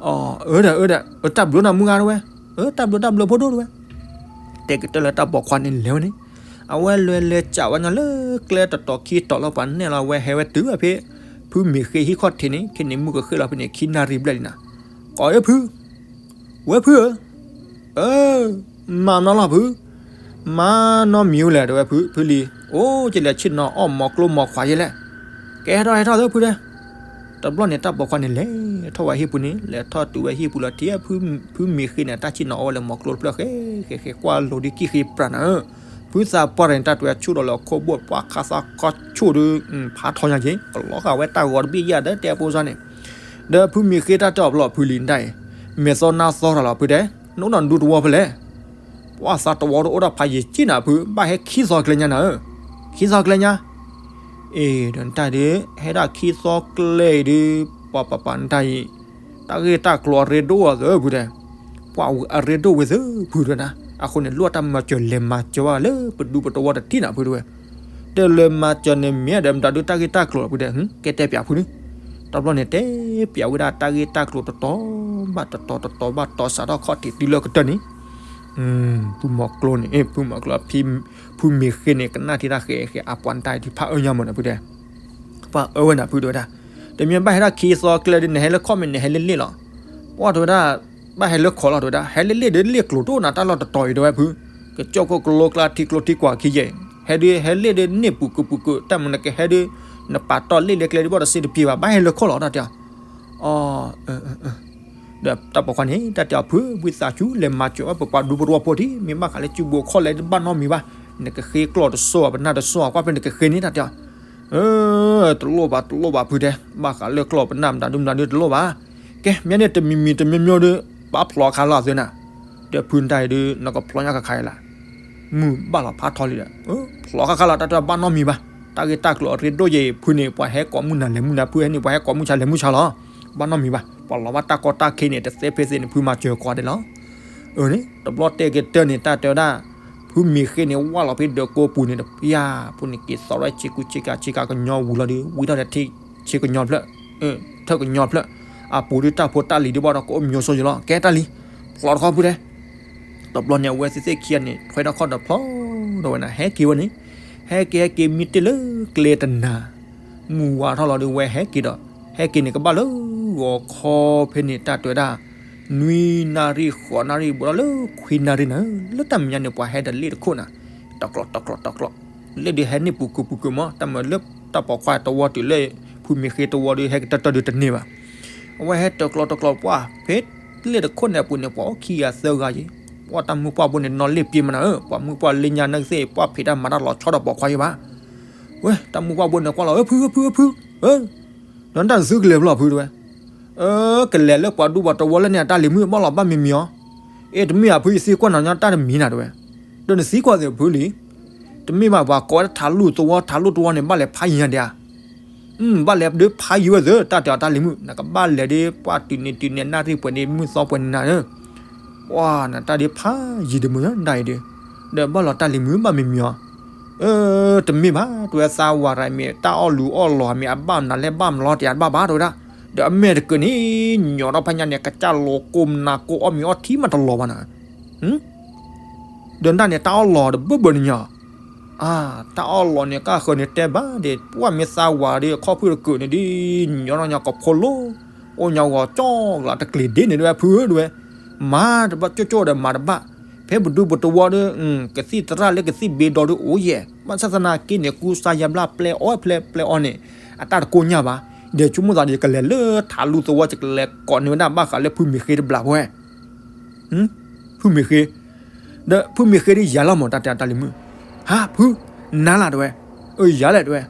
အၢဒီးအၢဒီး အၢတၢ်ဘျုးနၤမုၢ်ဂၤတဝဲ, အၢတၢ်ဘျုးတၢ်ဘျုးဖိဒိၣ်တဝဲ, တဲကတၢၢ်လၢတၢ်ပိာ်ခွါန့ၣ်လဲၤဝဲန့ၣ်, အဝဲလဲၤလဲၤကးဝဲညီလၢကျဲတတီၤခံတီၤလၢပှၤနဲၣ်လီၤဝဲဟဲဝဲတုၤဝဲဖဲ, ဖုမ့ၢ်ဃ့ဟံၣ်ခီၣ်ထံးန့ၣ် ခဲန့ၣ်မုၢ်ကဃ့ၢ်လီၤဖဲန့ၣ် ခံနၣ်ရံၣ်ဘျဲၣ်လံနၤ, ကိးအၢဖု ဝဲဖုဧၢ, အၢ, မၤနီၢ်လီၤဖု, မၤနီၢ်မံၤဝဲလဲၣ် တဲဝဲဖု ဖုလံၤ, အိၣ်ကလဲၤဆ့ၣ်နီၤအီၣ်မီၤကျိမီၤခွါယဲလဲၣ်, ကဲဟဲထီၣ်ဟဲထီၣ်သၢဖုတဲ, တဘျီန့ၣ်တၢ်ပိာ်ခွါန့ၣ်လဲၤထီၣ်ဝဲဟံၣ်ပူၤန့ၣ် လဲၤထီၣ်တုၤဝဲဟံၣ်ပူၤလီၤ ထံၣ်ဖုမ့ၢ်ဃ့န့ၣ် တၢ်ဆ့ၣ်နီၤအီၣ်ဝဲလၢမီၤကျိတဖျၢၣ်ဃဲဃဲဃဲ ကွၢ်လိၤဒ်ကံၣ်ဃ့ပြးနၤဧၢ, ဖုသးပှၢ်န့ၣ် တၢ်တွဲဆူၣ်ဒီးလၢခိၣ်ဘိၣ်ပှၢ်ခါသီခီဆူၣ်ဒ် ဖးထီညါက့ၤ ကလီၤဃာ်ဝဲတၢ်ဂီၤတဘ့ၣ်ယဲၢ်ဒီးတဲအဖိစါန့ၣ်, ဒီးဖုမ့ၢ်ဃ့တၢ်တဲအီၤဖျီၣ်ဖုလံၤဒၣ်အံၤ, မဲာ်သီနါသီတၢ်လီၤဖုတဲ, နအိၣ်ဒီးနဒူတဝီဖဲလဲၣ်, ပှၢ်သးတဝီတအိၣ်ဒီးဖးယံာ်ကံၣ်နၤဖု ဘၣ်ဟဲခံသီကျဲညါနၤဧၢ, ခံသီကျဲညါ အ့ ဒီးနတၢ်ဒ် ဟဲဒၣ်ခံသီကျဲအံၤဒ် ပှၤပပာ်နတၢ်အံၤ, တၢ်ဂ့ၢ်တၢ်ကျိၤအရ့ဒိၣ်အသၢဖုတဲ, ပှၤအရ့ဒိၣ်ဝဲသၢဖုတဲနၤ, အဃိန့ၣ် လိၣ်တၢ်မၤစၢၤလဲၤမၤစၢၤဘၣ်လၢပဒူပတဝီတထံၣ်နၤဖုတဲဝဲ, တလဲၤမၤစၢၤန့ၣ်မ့ၢ်ဒီးမတၤဒုတၢ်ဂ့ၢ်တၢ်ကျိၤဖုတဲ, ကဲတဲပၠးဖုန့ၣ်, တဘျီန့ၣ်တဲပၠးဝဲဒၣ်တၢ်ဂ့ၢ်တၢ်ကျိၤတတီၤဘၣ်တတီၤတတီၤဘၣ်တီၤစးထီၣ်ခီၣ်ထံးတုၤလၢကတၢၢ်န့ၣ် ဖုမီၤကျိန့ၣ် ဖုမီၤကျိ ဖုမ့ၢ်ဃ့န့ၣ် ကနၣ်ထံတၢ်ဃဲဃဲ အပှၤနတၢ်အံၤဖးအၢညါမးန့ၣ်ဖုတဲ, ပှၤအၢဝဲနၤဖုတဲဝဲဒၣ်, တမ့ၢ်ဘၣ်ဟဲဒၣ်ခံသီကျဲဒ် နဟဲလၢခီၣ်မ့ၢ်နဟဲလၢလ့ၣ်လီၤ, ပှၤတဲဝဲဒၣ်, ဘၣ်ဟဲလၢခီၣ်လီၤတဲဝဲဒၣ် ဟဲလၢလ့ၣ်ဒ်လ့ၣ်ကျိၤတအိၣ်နၤတၢ်လီၢ်တတီၤအံၤတဲဝဲဖု, ကကၠီၣ်ခိၣ်ကလိကျါထံကျိထံကွၢ်ခံယဲၢ်, ဟဲဒ်ဟဲလ့ၣ်ဒ်န့ၣ်ပူၤကပူၤကတၢ်မနုၤကဟဲဒ်, နပာ်တီၢ်လ့ၣ်လၢကျဲဒ်ဘၣ်တစ့တပျ့ၤဘၣ် ဘၣ်ဟဲလၢခီၣ်လီၤတၢ်တဲအီၤ အီ ဒီးတၢ်ပိာ်ခွါန့ၣ် တၢ်တဲအီၤဖု ဝံသးစူၤ လဲၤမၤစၢၤဝဲပပှၤဒူဖိတဝီဖိထံး မ့ၢ်ဘၣ်ဃးလၢစုဘိခီၣ်လဲၣ်တဘၣ်နီတမံၤဘၣ်, နကဃ့ကျီၢ်တစိၢ်အပနၢ်တစိၢ်အကွၢ်ဖဲနကဃ့န့ၣ်တၢ်တဲအီၤ, တလိၣ်ဘၣ်တလိၣ်ဘၣ်ဖုတဲ, ဘၣ်ဃးလၢကျီၢ်ပနၢ်မတၤဒုမတၤဒုတလိၣ်ဘၣ်, ကဲ မ့ၢ်န့ၣ်တမံၤမံၤတမံၤမံၤဒု ဘၣ်ဖျိးခါလီၤအသးနၤ, ဒီးဖုနတၢ်အံၤဒု နကဖျိးညါခါခါအံၤလီၤ မုၢ်ဘၣ်လီၤဖးထီလံဒီး, ဖျိးခါခါလီၤ တၢ်တဲဘၣ်နီတမံၤဘၣ်, တၢ်ဂ့ၢ်တၢ်ကျိၤအရ့ဒိၣ်ယဲအံၤ ဖုန့ၣ် ပှၤဟဲကိးမုၢ်နၤလဲၤမုၢ်နၤ ဖုဟဲန့ၣ် ပှၤဟဲကိးမုၢ်ဆါလဲၤမုၢ်ဆါလီၤ, ဘၣ်နီတမံၤဘၣ်, ပှၤလီၤဘၣ်တၢ်ကီတၢ်ခဲန့ၣ် တသ့ဖဲသ့န့ၣ် ဖုမၤစၢၤကိးဂၤဒဲးလီၤ. အၢန့ၣ် တဘျီတဲက့ၤတၢၢ်န့ၣ် တၢ်တဲဝဲဒၣ်, ဖုမ့ၢ်ဃ့န့ၣ် ဝၢ်လီၤဖဲဒၢးကိးပူၤန့ၣ် တပျၢ်ဖိန့ၣ် က့ၤသီထီၣ်ဆ့ကူဆ့ကၤ ဆ့ကၤကညီဝံၤလီၤဒီး ဝံထီၣ်ဒီးထံဆ့ကညီဖျၢၣ်, ထၢၣ်ကညီဖျၢၣ်, အပူၤဒုတၢ်ဖိတၢ်လံၤဒုဘၣ်ဒီး ကအိၣ်မံၤစိယလီၤ ကဲတၢ်လံ, ဖျိးတခီဖုတဲ တဘျီန့ၣ် အဝဲသ့ၣ်သ့ၣ်ခံဂၤန့ၣ် ထွဲထီၣ်ခီၣ်ဒီးဖျီဒီးဝဲနၤ ဟဲက့ၤဝဲန့ၣ်, ဟဲက့ၤဟဲက့ၤမံတ့ၢ်လၢကျဲတနၤ, မုၢ်ဝါထီၣ်လီၤဒီးဝဲဟဲက့ၤဒီး, ဟဲက့ၤန့ၣ်ကဘၣ်လၢဂီၤခီဖဲန့ၣ် တၢ်တဲဝဲဒၣ်, နွံနၣ်ရံၣ်ဃိးနၣ်ရံၣ် ဘူးဒီးလၢခွံနၣ်ရံၣ်နၤ, လၢတၢ်မဲာ်ညါန့ၣ် ပှၤဟဲဒီးလ့ၣ်တခိၣ်နၤ, တကျိးတကျိးတကျိး, လ့ၣ်ဒုးဟဲန့ၢ်ပူၤကုာ်ပူၤကုာ်မး တၢ်မၤလၢတၢ်ပိာ်ခွါတဝီတုၤလၢ ဖုမ့ၢ်ဃ့တဝီဒီး ဟဲကတၢၢ်တၢၢ်ဒုးတန့ၢ်ဘၣ် အဝဲဟဲတကျိးတကျိးပှၢ် ဖဲလ့ၣ်တခိၣ်န့ၣ်အပူၤန့ၣ် ပှၤအိၣ်ခံဂၤသၢဂၤယံၤ, ပှၤတၢ်မုၢ်ပှၢ်ဘိန့ၣ် နီၣ်လ့ၣ်ပ့မနၤဧၢ, ပှၤမုၢ်ပှၢ်လၢညါနၢ်ကသ့ၣ် ပှၢ်ဖံးတၢ်မၤတၢ်လီၤဆီဒီးပိာ်ခွါယံၤဘၣ်. ဝဲ တၢ်မုၢ်ပှၢ်ဘိန့ၣ်ကွၢ်လီၤ အၢဖု အၢဖု အၢဖု, အၢ ဒီးတၢ်နသုကလဲၤဖျီၣ်ဖုတဲဝဲ, အၢ ကလဲၤလၢပှၤဒူပှၤတဝီလၢန့ၣ် အတၢ်လံၤမုၣ်ဘၣ်လီၤဘၣ်မံၤမံၤအီၤ, အ့ တမ့ၢ်ဘၣ်ဖု ယသံကွၢ်နၤညီတၢ်တမံၤနၤတဲဝဲ, ဒီးနသံကွၢ်သ့ဖုလံ တမ့ၢ်ဘၣ်ပှၤကိးဝဲဒၣ်ထးလူၢ်သဝီ ထးလူၢ်တဝီန့ၣ် ဘၣ်လဲၤဖးယံၤညါဒံးဧါ, ဘၣ်လဲၤဒုးဖးယံၤဝဲသ့ တၢ်တဲအီၤတၢ်လံၤမုၣ် နကဘၣ်လဲၤဒ်ပှၢ်တုၤန့ၣ်တုၤန့ၣ် နၣ်ရံၣ်ပှဲၤန့ၣ် မုၢ်သီပှဲၤန့ၣ်နၤဧၢ, ပှၤနတၢ်ဒုးဖးယံၤဒ်မုၢ်နၤဒၣ်အံၤဒုး, ဒီးဘၣ်လီၤတၢ်လံၤမုၣ်ဘၣ်မံၤမံၤအီၤ, အၢ တမ့ၢ်ဘၣ် တဲဝဲသးဝးရၤမ့ၢ် တၢ်အီၣ်လူၤအီၣ်လီၤမ့ၢ်အဘၣ်မနုၤလဲၣ်ဘၣ်မနုၤလီၤတယၤတဘၣ်ဘၣ်တဲဝဲဒၣ်, ဒီးအမဲာ်တကုးန့ၣ် ညီထီၣ်ဖဲညါန့ၣ် ကစၢ်လိၤကိးမနၤကိးအီၣ်မ့ၤအီထံမးတလီၤဘၣ်နၤ ဒီးနတၢ်န့ၣ် တၢ်အီၣ်လီၤတဘၢဘၢန့ၣ်ညါ, အါ တၢ်အီၣ်လီၤန့ၣ် ကၢ်ဃၢၤန့ၣ်တဲဘၣ်ဒီး ပှၢ်မ့ၢ်သးဝးဒီး ခီၣ်ဖုၣ်တကုးန့ၣ်ဒ် ညီထီၣ်ညါကဖိလိၤ, အိၣ်ညီဂီၤကၠီလီၤ တကျ့ၤဒ့န့ၣ်ဒဝဲ ဖုဧၢဒဝဲ, မၤတဘၣ်ကၠိၣ်ကၠိၣ်ဒီးမၤတဘၣ်, ဖဲပဒူပတဝီဒီး ကသံၣ်သရၣ်လၢကသံၣ်ဘ့ဒီးဒုးအိၣ်ယဲၢ်, ဘၣ်ဆၣ်သနာ်က့န့ၣ် ကူစါယါဘျၣ်ပျဲအီၣ်ဖဲပျဲအီၣ်န့ၣ် အတၢ်တကိၢ်ညၣ်ဘၣ်, ဒီးဆိကမိၣ်သးဒီး ယကလဲၤလၢထးလူသဝီ ယကလဲၤကိးန့ၢ်ဝဲဒၣ်ဘၣ်ဃးလၢဖုမ့ၤဃ့တဘျီဖိဝဲ ဖုမ့ၤဃ့, ဒီးဖုမ့ၤဃ့ဒ်ယၤလီၤမး တၢ်တဲအီၤတၢ်လံၤမုၣ်, ဟါ ဖု, နၤလၢ်တဝဲ, အၢ ယၤလဲၣ်တဝဲ,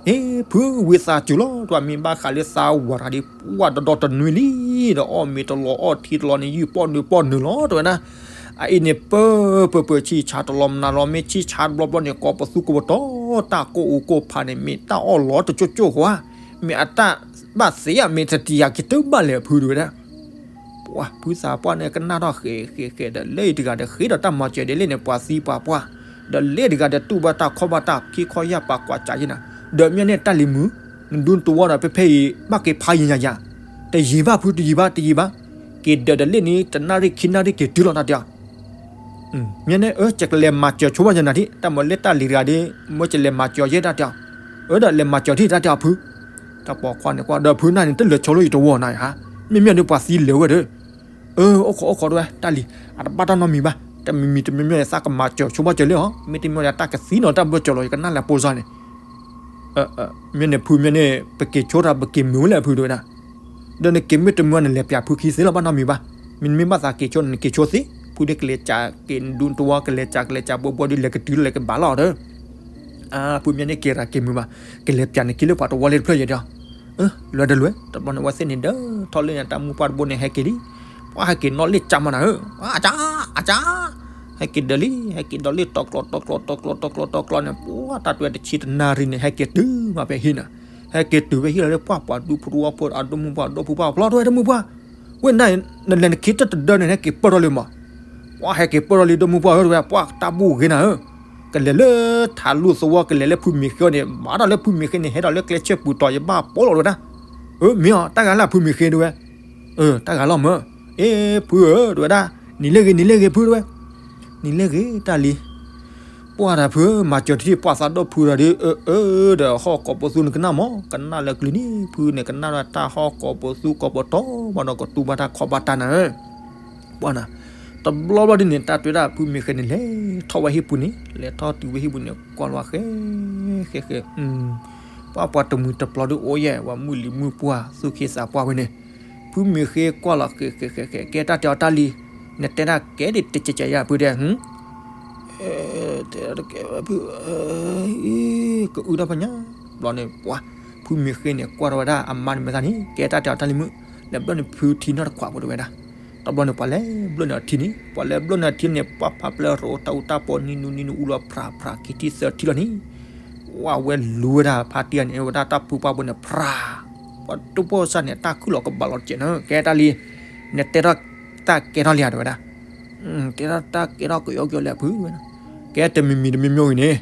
ဟ့ ဖုဝံသးစူၤလီၤ တဝဲမ့ၢ်ဘၣ်ဃးလၢသးဝၤတဂၤဒီး ပှၢ်ဒီဒီတနွံလံ, ဒီးအီၣ်မ့ၤတလီၤအီၣ်ထံတလီၤန့ၣ် ယုၢ်ပီၣ်နုာ်ပီၣ်နုာ်လီၤ တဝဲဒၣ်, အအံၤန့ၣ် ပၢပၢပၢဆံၣ်ဆါတလီၤမနုၤလီၤ မ့ၢ်ဆံၣ်ဆါတဘျီဘျီန့ၣ် ကိးပသူကိးပတီၤ တၢ်ကိၢ်အူကိၢ်ဖးန့ၣ် မ့ၢ်တၢ်အီၣ်လီၤတကၠိၣ်ကၠိၣ်ဃီဧါ, မ့ၢ်အတၢ်ဘၣ်သ့ဧါ မ့ၢ်တတံၤယၤက့ၤတဘၣ်လဲၣ်ဖုတဝဲဒၣ် ပှၢ်ဖုသးပှၢ်န့ၣ် ကနၣ်ထီၣ်ဃဲၤဃဲၤဃဲၤဒီး လၢအံၤတဂၤဒီးဃ့ဒီးတၢ်မၤစၢၤဒ်လဲၣ်န့ၣ် ပှၤသံပှၤပှၢ်, ဒီးလၢတဂၤဒီးတူၢ်ဘၣ်တၢ်ခီၣ်ဘၣ်တၢ်ခံခီယၢ်ပာ်ကွၢ်စးယဲၢ်နၤ, ဒီးမ့ၢ်န့ၣ်တၢ်လံၤမုၣ်, နဒူတဝီဒီးဖဲဖဲအံၤ ဘၣ်က့ၤဖးယံၤညါယၤ, တယံာ်ဘၣ်ဖုတယံာ်ဘၣ်တယံာ်ဘၣ်, က့ၤဒၢးဒီးလၢန့ၣ် တနၣ်ရံၣ်ခံနၣ်ရံၣ်က့ၤတုၤလီၤတၢ်တဲအီၤ မ့ၢ်န့ၣ် အၢ ယကလဲၤမၤစၢၤဆိဘၣ်ယနၤဒံး တၢ်မၤလၢတၢ်လံၤတဂၤဒီး မ့ၢ်ယလဲၤမၤစၢၤယဲၢ်တၢ်တဲအီၤ, အၢ ဒီးလဲၤမၤစၢၤထံၣ်တၢ်တဲအီၤဖု, တၢ်ပိာ်ခွါန့ၣ်ကွၢ် ဒီးဖုနၢ်န့ၣ် တလၢာ်ဆိလၢယတဝီနၤဧါ, မ့မ့ၢ်ဒီးပှၤသံလၢာ်ဝဲဒီး, အၢ အိၣ်ခိးအိၣ်ခိးတဝဲ တၢ်လံၤ အတဘၣ်တၢ်နီတမံၤဘၣ်, တမံၤမံၤတမံၤမံၤန့ၣ် သးကမၤစၢၤဆိဘၣ်စၢၤလံဧါ, မ့တမ့ၢ်ဒီးတၢ်ကသံနီၤတၢ်ဘၢၣ်စၢၤလီၤ ယကနၣ်လၢပိစါန့ၣ် မ့ၢ်န့ၣ်ဖုမ့ၢ်န့ၣ် ပက့ၤဆိတၢ် ပက့ၤမုာ်ဝဲလဲၣ်ဖုတဝဲဒၣ်, ဒီးနက့ၤမ့ၢ်တမုာ်နလဲၤပျးဖုခံသ့လီၤ ဘၣ်နီတမံၤဘၣ်, မ့မ့ၢ်ဘၣ်သးက့ၤဆိန့ၣ် နက့ၤဆိသ့, ဖုဒ်ကလဲၤစးက့ၤနဒူတဝီ ကလဲၤစးကလဲၤစးဘိဘိဒ်လဲၤကတုၤလၢကဘၣ်လီၤဒီး, ဖုမ့ၢ်န့ၣ်က့ၤတၢ်က့ၤမုာ်ဘၣ်, ကလဲၤပျးနခံလၢပှၤတဝီလၢတဖျၢၣ်ယဲၢ်ဒီး, လွဲတလွဲ တဘျီန့ၣ် ဝဲသ့ၣ်န့ၣ်ဒီး ထီၣ်လၢန့ၣ် တၢ်မုၢ်ပှၢ်တဘိန့ၣ် ဟဲက့ၤလံ, ပှၤဟဲက့ၤနီၣ်လ့ၣ်ကၠါမးနၤဧၢ, အကၠါ အကၠါ ဟဲက့ၤဒီးလံ ဟဲက့ၤဒီးလံ တီကျိတီကျိတီကျိတီကျိတီကျိန့ၣ် ပှၤတၢ်တွဲတဆံတနၣ်ရံၣ်န့ၣ် ဟဲက့ၤတုၤမးဖဲဟံၣ်နၤ, ဟဲက့ၤတုၤဖဲဟံၣ်လီၤလၢပှၢ်ပှၤဒူဖိတဝီဖိ အဒိၣ်မုၢ်ပှၢ်အဒိၣ်ဖိပှၢ်ဖျီတဝဲတမုၢ်ပှၢ်, ဝဲနၤ နလဲၤနခံတၢ်တဒၢန့ၣ် ဟဲက့ၤပၢၢ်ထီၣ်လံမး, ပှၤဟဲက့ၤပၢၢ်ထီၣ်လံ ဒိၣ်မုၢ်ပှၢ်ဧၢတဝဲ ပှၤတၢ်ဘူၣ်ဂ့ၤနၤဧၢ, ကလဲၤလၢထးလူသဝီ ကလဲၤလၢဖုမ့ၤဃ့အီၤန့ၣ် ဘၣ်ဒီးလၢဖုမ့ၤဃ့န့ၣ် ဟဲဒီးလၢကျဲဆၢပူၤတီၤ ယဘၣ်ပိာ်လီၤတဝဲဒၣ်, အၢ မ့ၢ်အီၤ တၢ်ဂၤလၢဖုမ့ၤဃ့တဝဲ အၢ တၢ်ဂၤလီၤမၢ်, အ့ ဖုဧၢ တဝဲဒၣ်, နံၤလၢဂ့ၤ နံၤလၢဂ့ၤဖုတဝဲ, နံၤလၢဂ့ၤတၢ်လံ, ပှၢ်တၢ်ဖုဧၢ မၤစၢၤထံၣ်ပှၢ်သးဒီဖုဒီး အၢ အၢ ဒီးဟီၣ်ကိးပသူနကနၣ်မး ကနၣ်လၢကလုၢ်န့ၣ် ဖုန့ၣ်ကနၣ်ဒီးတၢ်ဟီၣ်ကိးပသူကိးပတီၤမးဒီးကတူၢ်ဘၣ်တၢ်ခီၣ်ဘၣ်တၢ်နၤဧၢ, ပှၢ်နၤ, တဘျီဘျီဒ်န့ၣ် တၢ်တွဲဒၣ်ဖုမ့ၤဃ့န့ၣ် လဲၤထီၣ်ဝဲဟံၣ်ပူၤန့ၣ် လဲၤထီၣ်တုၤဝဲဟံၣ်ပူၤန့ၣ် ကွၢ်လီၤဃဲ ဃဲ ဃဲ ပှၢ်ပှၤတမှံၤတပျီၤဒုးအိၣ်ယဲၢ် ပှၤမုၢ်လံၤမုၢ်ပှၢ် သူၣ်ခ့သးပှၢ်ဝဲန့ၣ်, ဖုမ့ၤဃ့ကွၢ်လီၤဃဲ ဃဲ ဃဲ ဃဲ ကဲတၢ်တဲအီၤတၢ်လံ, နတဲတၢ်ကဲဒ်တကဲးကဲးယၤဖုတဲ တဲတကဲးဝဲဖု, ကအုတၢ်ဖးညါ, ဘျီန့ၣ် ပှၤ ဖုမ့ၤဃ့န့ၣ် ကွၢ်ထီၣ်ဝဲဒၣ်အမါန့ၣ်မဲာ်သၣ်န့ၣ် ကဲတၢ်တဲအီၤတၢ်လံမုၣ်, လဲၤဘျီၣ်န့ၣ်ဖုထံနီၢ်တခွးဖိတဝဲဒၣ်, တဘျီန့ၣ် ပှၤလဲၤဘျီၣ်န့ၣ်အထံန့ၣ် ပှၤလဲၤဘျီၣ်န့ၣ်အထံန့ၣ် ပှၤဖးပျဲရိတၢ်အူတၢ်ပီနံၤနူနံၤနူအူလီၤဖြးဖြးခံထံၣ်သၢထံၣ်လီၤန့ၣ်, ဝဲလူၤဝဲဒၣ်ဖါတံၢ်န့ၣ် ဝဲဒၣ်တၢ်ဖုပှၢ်ဖိန့ၣ် ဖြး, ပှၤတိၢ်ပိၢ်စၢ်န့ၣ် တၢ်ခုၣ်လီၤကဘၣ်လီၤတကဲးန့ၣ် ကဲတၢ်လံ, နတဲထီၣ်တၢ်ကဲထီၣ်လံဧါတဝဲဒၣ် ကဲထီၣ်တၢ်ကဲထီၣ်ကယီကယီလၢအဖုဝဲ, ကဲတမံၤမံၤတမံၤမံၤအံၤန့ၣ်,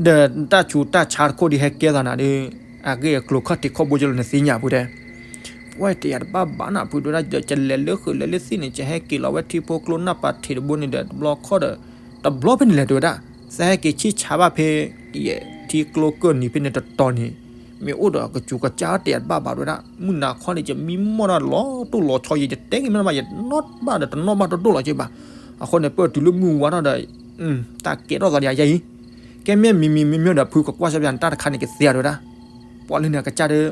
ဒီးတၢ်ဆူးတၢ်ဆါတခိၣ်ဒ်ဟဲကဲသးနၤဒီး, အဂ့ၢ်အကျိၤခီၣ်ထံးခီၣ်ဘိကလီၤနသ့ၣ်ညါဖုတဲ, ပှၤတယၤတဘၣ်ဘၣ်နၤဖုတဲဒၣ်ဒီး ကလဲၤလၢဃုာ်လဲၤလၢသ့ၣ်န့ၣ် ကဟဲက့ၤလီၤဝဲထံဖိကျိနၢ်ပၤထံးတဘိန့ၣ်ဒီး တဘျီခီဒီး, တဘျီဖဲန့ၣ်လဲၣ်တဲဝဲဒၣ်, သးဟဲက့ၤဆံၣ်ဆါဘၣ်ဖဲ, ယဲၢ်ထံကျိကၢၢ်နံၤဖဲန့ၣ်တတီၤန့ၣ် မ့ၢ်အိၣ်ဒီးကစူးကစၢ်တယၤတဘၣ်ဘၣ်တဲဝဲဒၣ် မုၢ်နၤခီန့ၣ် ယမံမီၢ်တၢ်လီၤတိၢ်လီၤဆီယဲ ယတဲက့ၤမ့ၢ်ဘၣ် ယနီၣ်ဘၣ်ဒီးတနီၣ်ဘၣ်တဒိၣ်လီၤက့ဘၣ်, အဃိန့ၣ် ပၢၢ်တုၤလၢမုၢ်ဝါထီၣ်ဒီး, တၢ်ကဲထီၣ်သးဒီးယၤအံၤ, ကဲမ့ၢ်မံၤမံၤမ့ၢ်မ့ၢ်ဒီးဖုကကွၢ်ဆၢပယၤန့ၣ် တၢ်တခါန့ၣ်ကသ့ဧါတဲဝဲဒၣ်, ပှၤလၢန့ၣ်ကစၢ်ဒီး,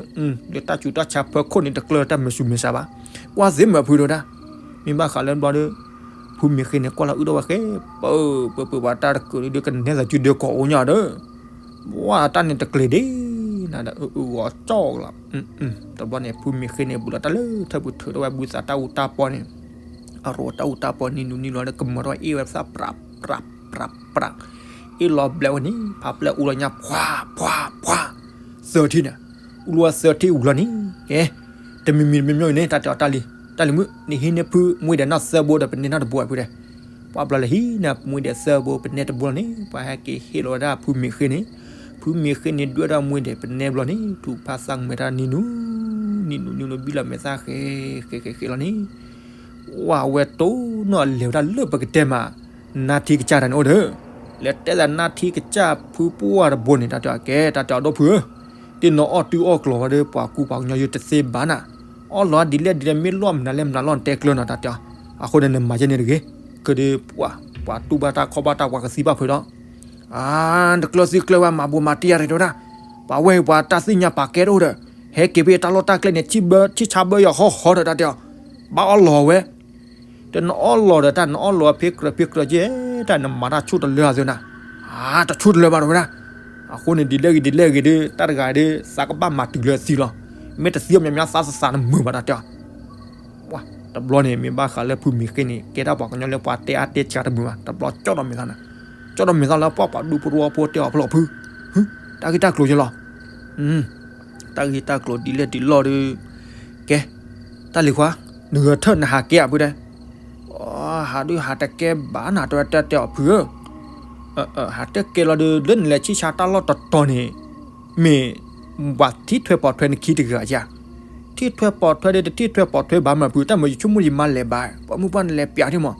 လၢတၢ်ဆူးတၢ်ဆါဖၢခိၣ်န့ၣ် တကျၢၤတၢ်မဲာ်ဆူးမဲာ်ဆါဘၣ်, ကွၢ်သ့မ့ၢ်ဖုတဲဝဲဒၣ်, မ့ၢ်ဘၣ်ဃးလၢဘျီဒီး, ဖုမ့ၢ်ဃ့န့ၣ် ကွၢ်လီၤအုၣ်ထီၣ်ဝဲဃဲ, ပၢၢ်ပၢၢ်ပၢၢ်ပှၤတၢ်တကုးဒုးကနဲသးစုဒုးကိးအိၣ်ညါဒီး ပှၤတၢ်န့ၣ်တကျ့ၤဒ့ၣ်နၤဒီး အုၣ်ဂီၤကၠီလီၤ, တဘျီန့ၣ် ဖုမ့ၢ်ဃ့န့ၣ် ဘူးလီၤတၢ်လၢထၢၣ်ပူၤထုးထီၣ်ဝဲဘူးသးတၢ်အူတၢ်ပီန့ၣ်, အရိတၢ်အူတၢ်ပီနံၤနူနံၤလီၤဒီး ကမၤထီၣ်အ့ၣ်ဝဲသၣ်ပြးပြးပြးပြး, အ့ၣ်လီၤဘျဲးဝဲန့ၣ် ဖးပျဲၢ်အူလီၤညါ ဖှးဖှးဖှး, သၢထံၣ်န့ၣ်, အူလီၤဝဲသၢထံၣ်ဝံၤလီၤန့ၣ်, ကဲ, တမံၤမံၤတမံၤမံၤအံၤန့ၣ် တၢ်တဲအီၤတၢ်လံ, တၢ်လံၤမုၣ် နဟံးန့ၢ်ဖုမွ့ဒဲးနီၢ်သၢဘိဒီး ပန့ၢ်နီၢ်တဘိဖုတဲ ပှၤဘျီလၢဟံးန့ၢ်မွ့ဒဲးသၢဘိ ပန့ၢ်တဘိလီၤန့ၣ် ပှၤဟဲက့ၤဟ့ၣ်လီၤဝဲဒၣ်ဖုမ့ၢ်ဃ့န့ၣ်, ဖုမ့ၢ်ဃ့န့ၣ် ဒွဲၣ်ထီၣ်မွ့ဒဲးပန့ၢ်ဘျီန့ၣ် ထူးဖးသးကမဲာ်တၢ်နံၤနူ, နံၤနူနံၤနူ ဘံၣ်လီၤမဲာ်သၣ်ဃဲ, ဃဲဃဲဃဲလီၤန့ၣ်, ဝဲဝဲတိၢ်နီၣ်လဲၤဝဲဒၣ်လၢပကတဲမး, နါထံကစၢ်တၢ်န့ၣ်အိၣ်ဒီး, လဲၤတဲသးနါထံကစၢ်ဖုပှၢ်တဘိန့ၣ် တၢ်တဲအီၤကဲ တၢ်တဲအီၤဒီဖုဧၢ, တ့ၢ်နီၣ်အီၣ်တုၤအီၣ်ကျီၤဝဲဒီး ပှၤကူပှၤကညီယတသ့ဘၣ်နၤ, အီၣ်လီၤဒ်လဲၣ်ဒ်လဲၣ် မ့ၢ်လီၢ်မနုၤလဲၣ်မနုၤလီၢ် နတဲကျၢၤနီၤ တၢ်တဲအီၤ. အဃိန့ၣ် နမၤယဲန့ၣ်တဂ့ၤ, ကဒုးပှၤ ပှၤတူၢ်ဘၣ်တၢ်ခီၣ်ဘၣ်တၢ် ပှၤကသံဘၣ်ဖုးဒီး, အါ တကျၢၤသံကျၢၤဝဲ မၤဘိးမၤတံၢ်ယၤတဂ့ၤ တဲဝဲဒၣ်, ပှၤဝဲပှၤတၢ်သ့ၣ်ညါပာ်ကဲတအိၣ်ဒီး, ဟဲက့ၤဖဲတၢ်လီၢ်တၢ်ကျဲန့ၣ် ဆံၣ်ဘၢ ဆံၣ်ဆါဘၢယီၤဟီၣ်ဟီၣ်ဒီး တၢ်တဲအီၤ, ဘၣ်အီၣ်လီၤဝဲ တနအီၣ်လီၤဒီးတၢ် နအီၣ်လီၤဖ့ကြၢးဖ့ကြၢးကဲ, တၢ်နမၤတၢ်ဆိၣ်တလၢအသးနၤ, အါ တဆိၣ်တလၢဘၣ် တဲဝဲဒၣ်. အဃိန့ၣ် ဒ်လဲၣ်ဂ့ၤဒ်လဲၣ်ဂ့ၤဒီး တၢ်တဂၤဒီး သးကဘၣ်မၤတုၤလၢအသံလီၤ. မ့ၢ်တသံအီၤ မ့ၢ်မ့ၢ်သးစၢ်စၢ်နမုာ်ဘၣ် တၢ်တဲအီၤ. တဘျီန့ၣ် မ့ၢ်ဘၣ်ဃးလၢဖုမ့ၢ်ဃ့န့ၣ် ကဲတၢ်ပှၤကညီလၢပှၤတဲအါတဲစှၤတမုာ်ဘၣ်, တဘျီကၠီၣ်ဒီးမဲာ်သးနၤ, ကၠီၣ်ဒီးမဲာ်သးလၢပှၤပှၤဒူပရိဝီဖိတဲအီၤဖျီၣ်ဖု, တၢ်ဂ့ၢ်တၢ်ကျိၤယဲလီၤ. တၢ်ဂ့ၢ်တၢ်ကျိၤဒ်လဲၣ်ဒ်လဲၣ်ဒီး, ကဲ, တၢ်လံၤခွါ, နဂဲၤထၢၣ်နဟးကဲဧါဖုတဲ, ဟးဒုးဟးတကဲဘၣ်နၤ တဲဝဲ တၢ်တဲအီၤဖုဧၢ, ဟးတကဲလီၤဒီး လၢနလဲၤဆံၣ်ဆါတၢ်လီၢ်တတီၤန့ၣ်, မ့ၢ်ပှၤထံၣ်ထွဲပိာ်ထွဲနခံတဂၤဧါ, ထံၣ်ထွဲပိာ်ထွဲဒီး တထံၣ်ထွဲပိာ်ထွဲဘၣ်မးဖု, တၢ်မ့ၢ်ယဆိကမိၣ်ယမါလဲၤဘၣ်, ပှၤမုၢ်ပှၢ်နလဲၤပျးထံၣ်မး,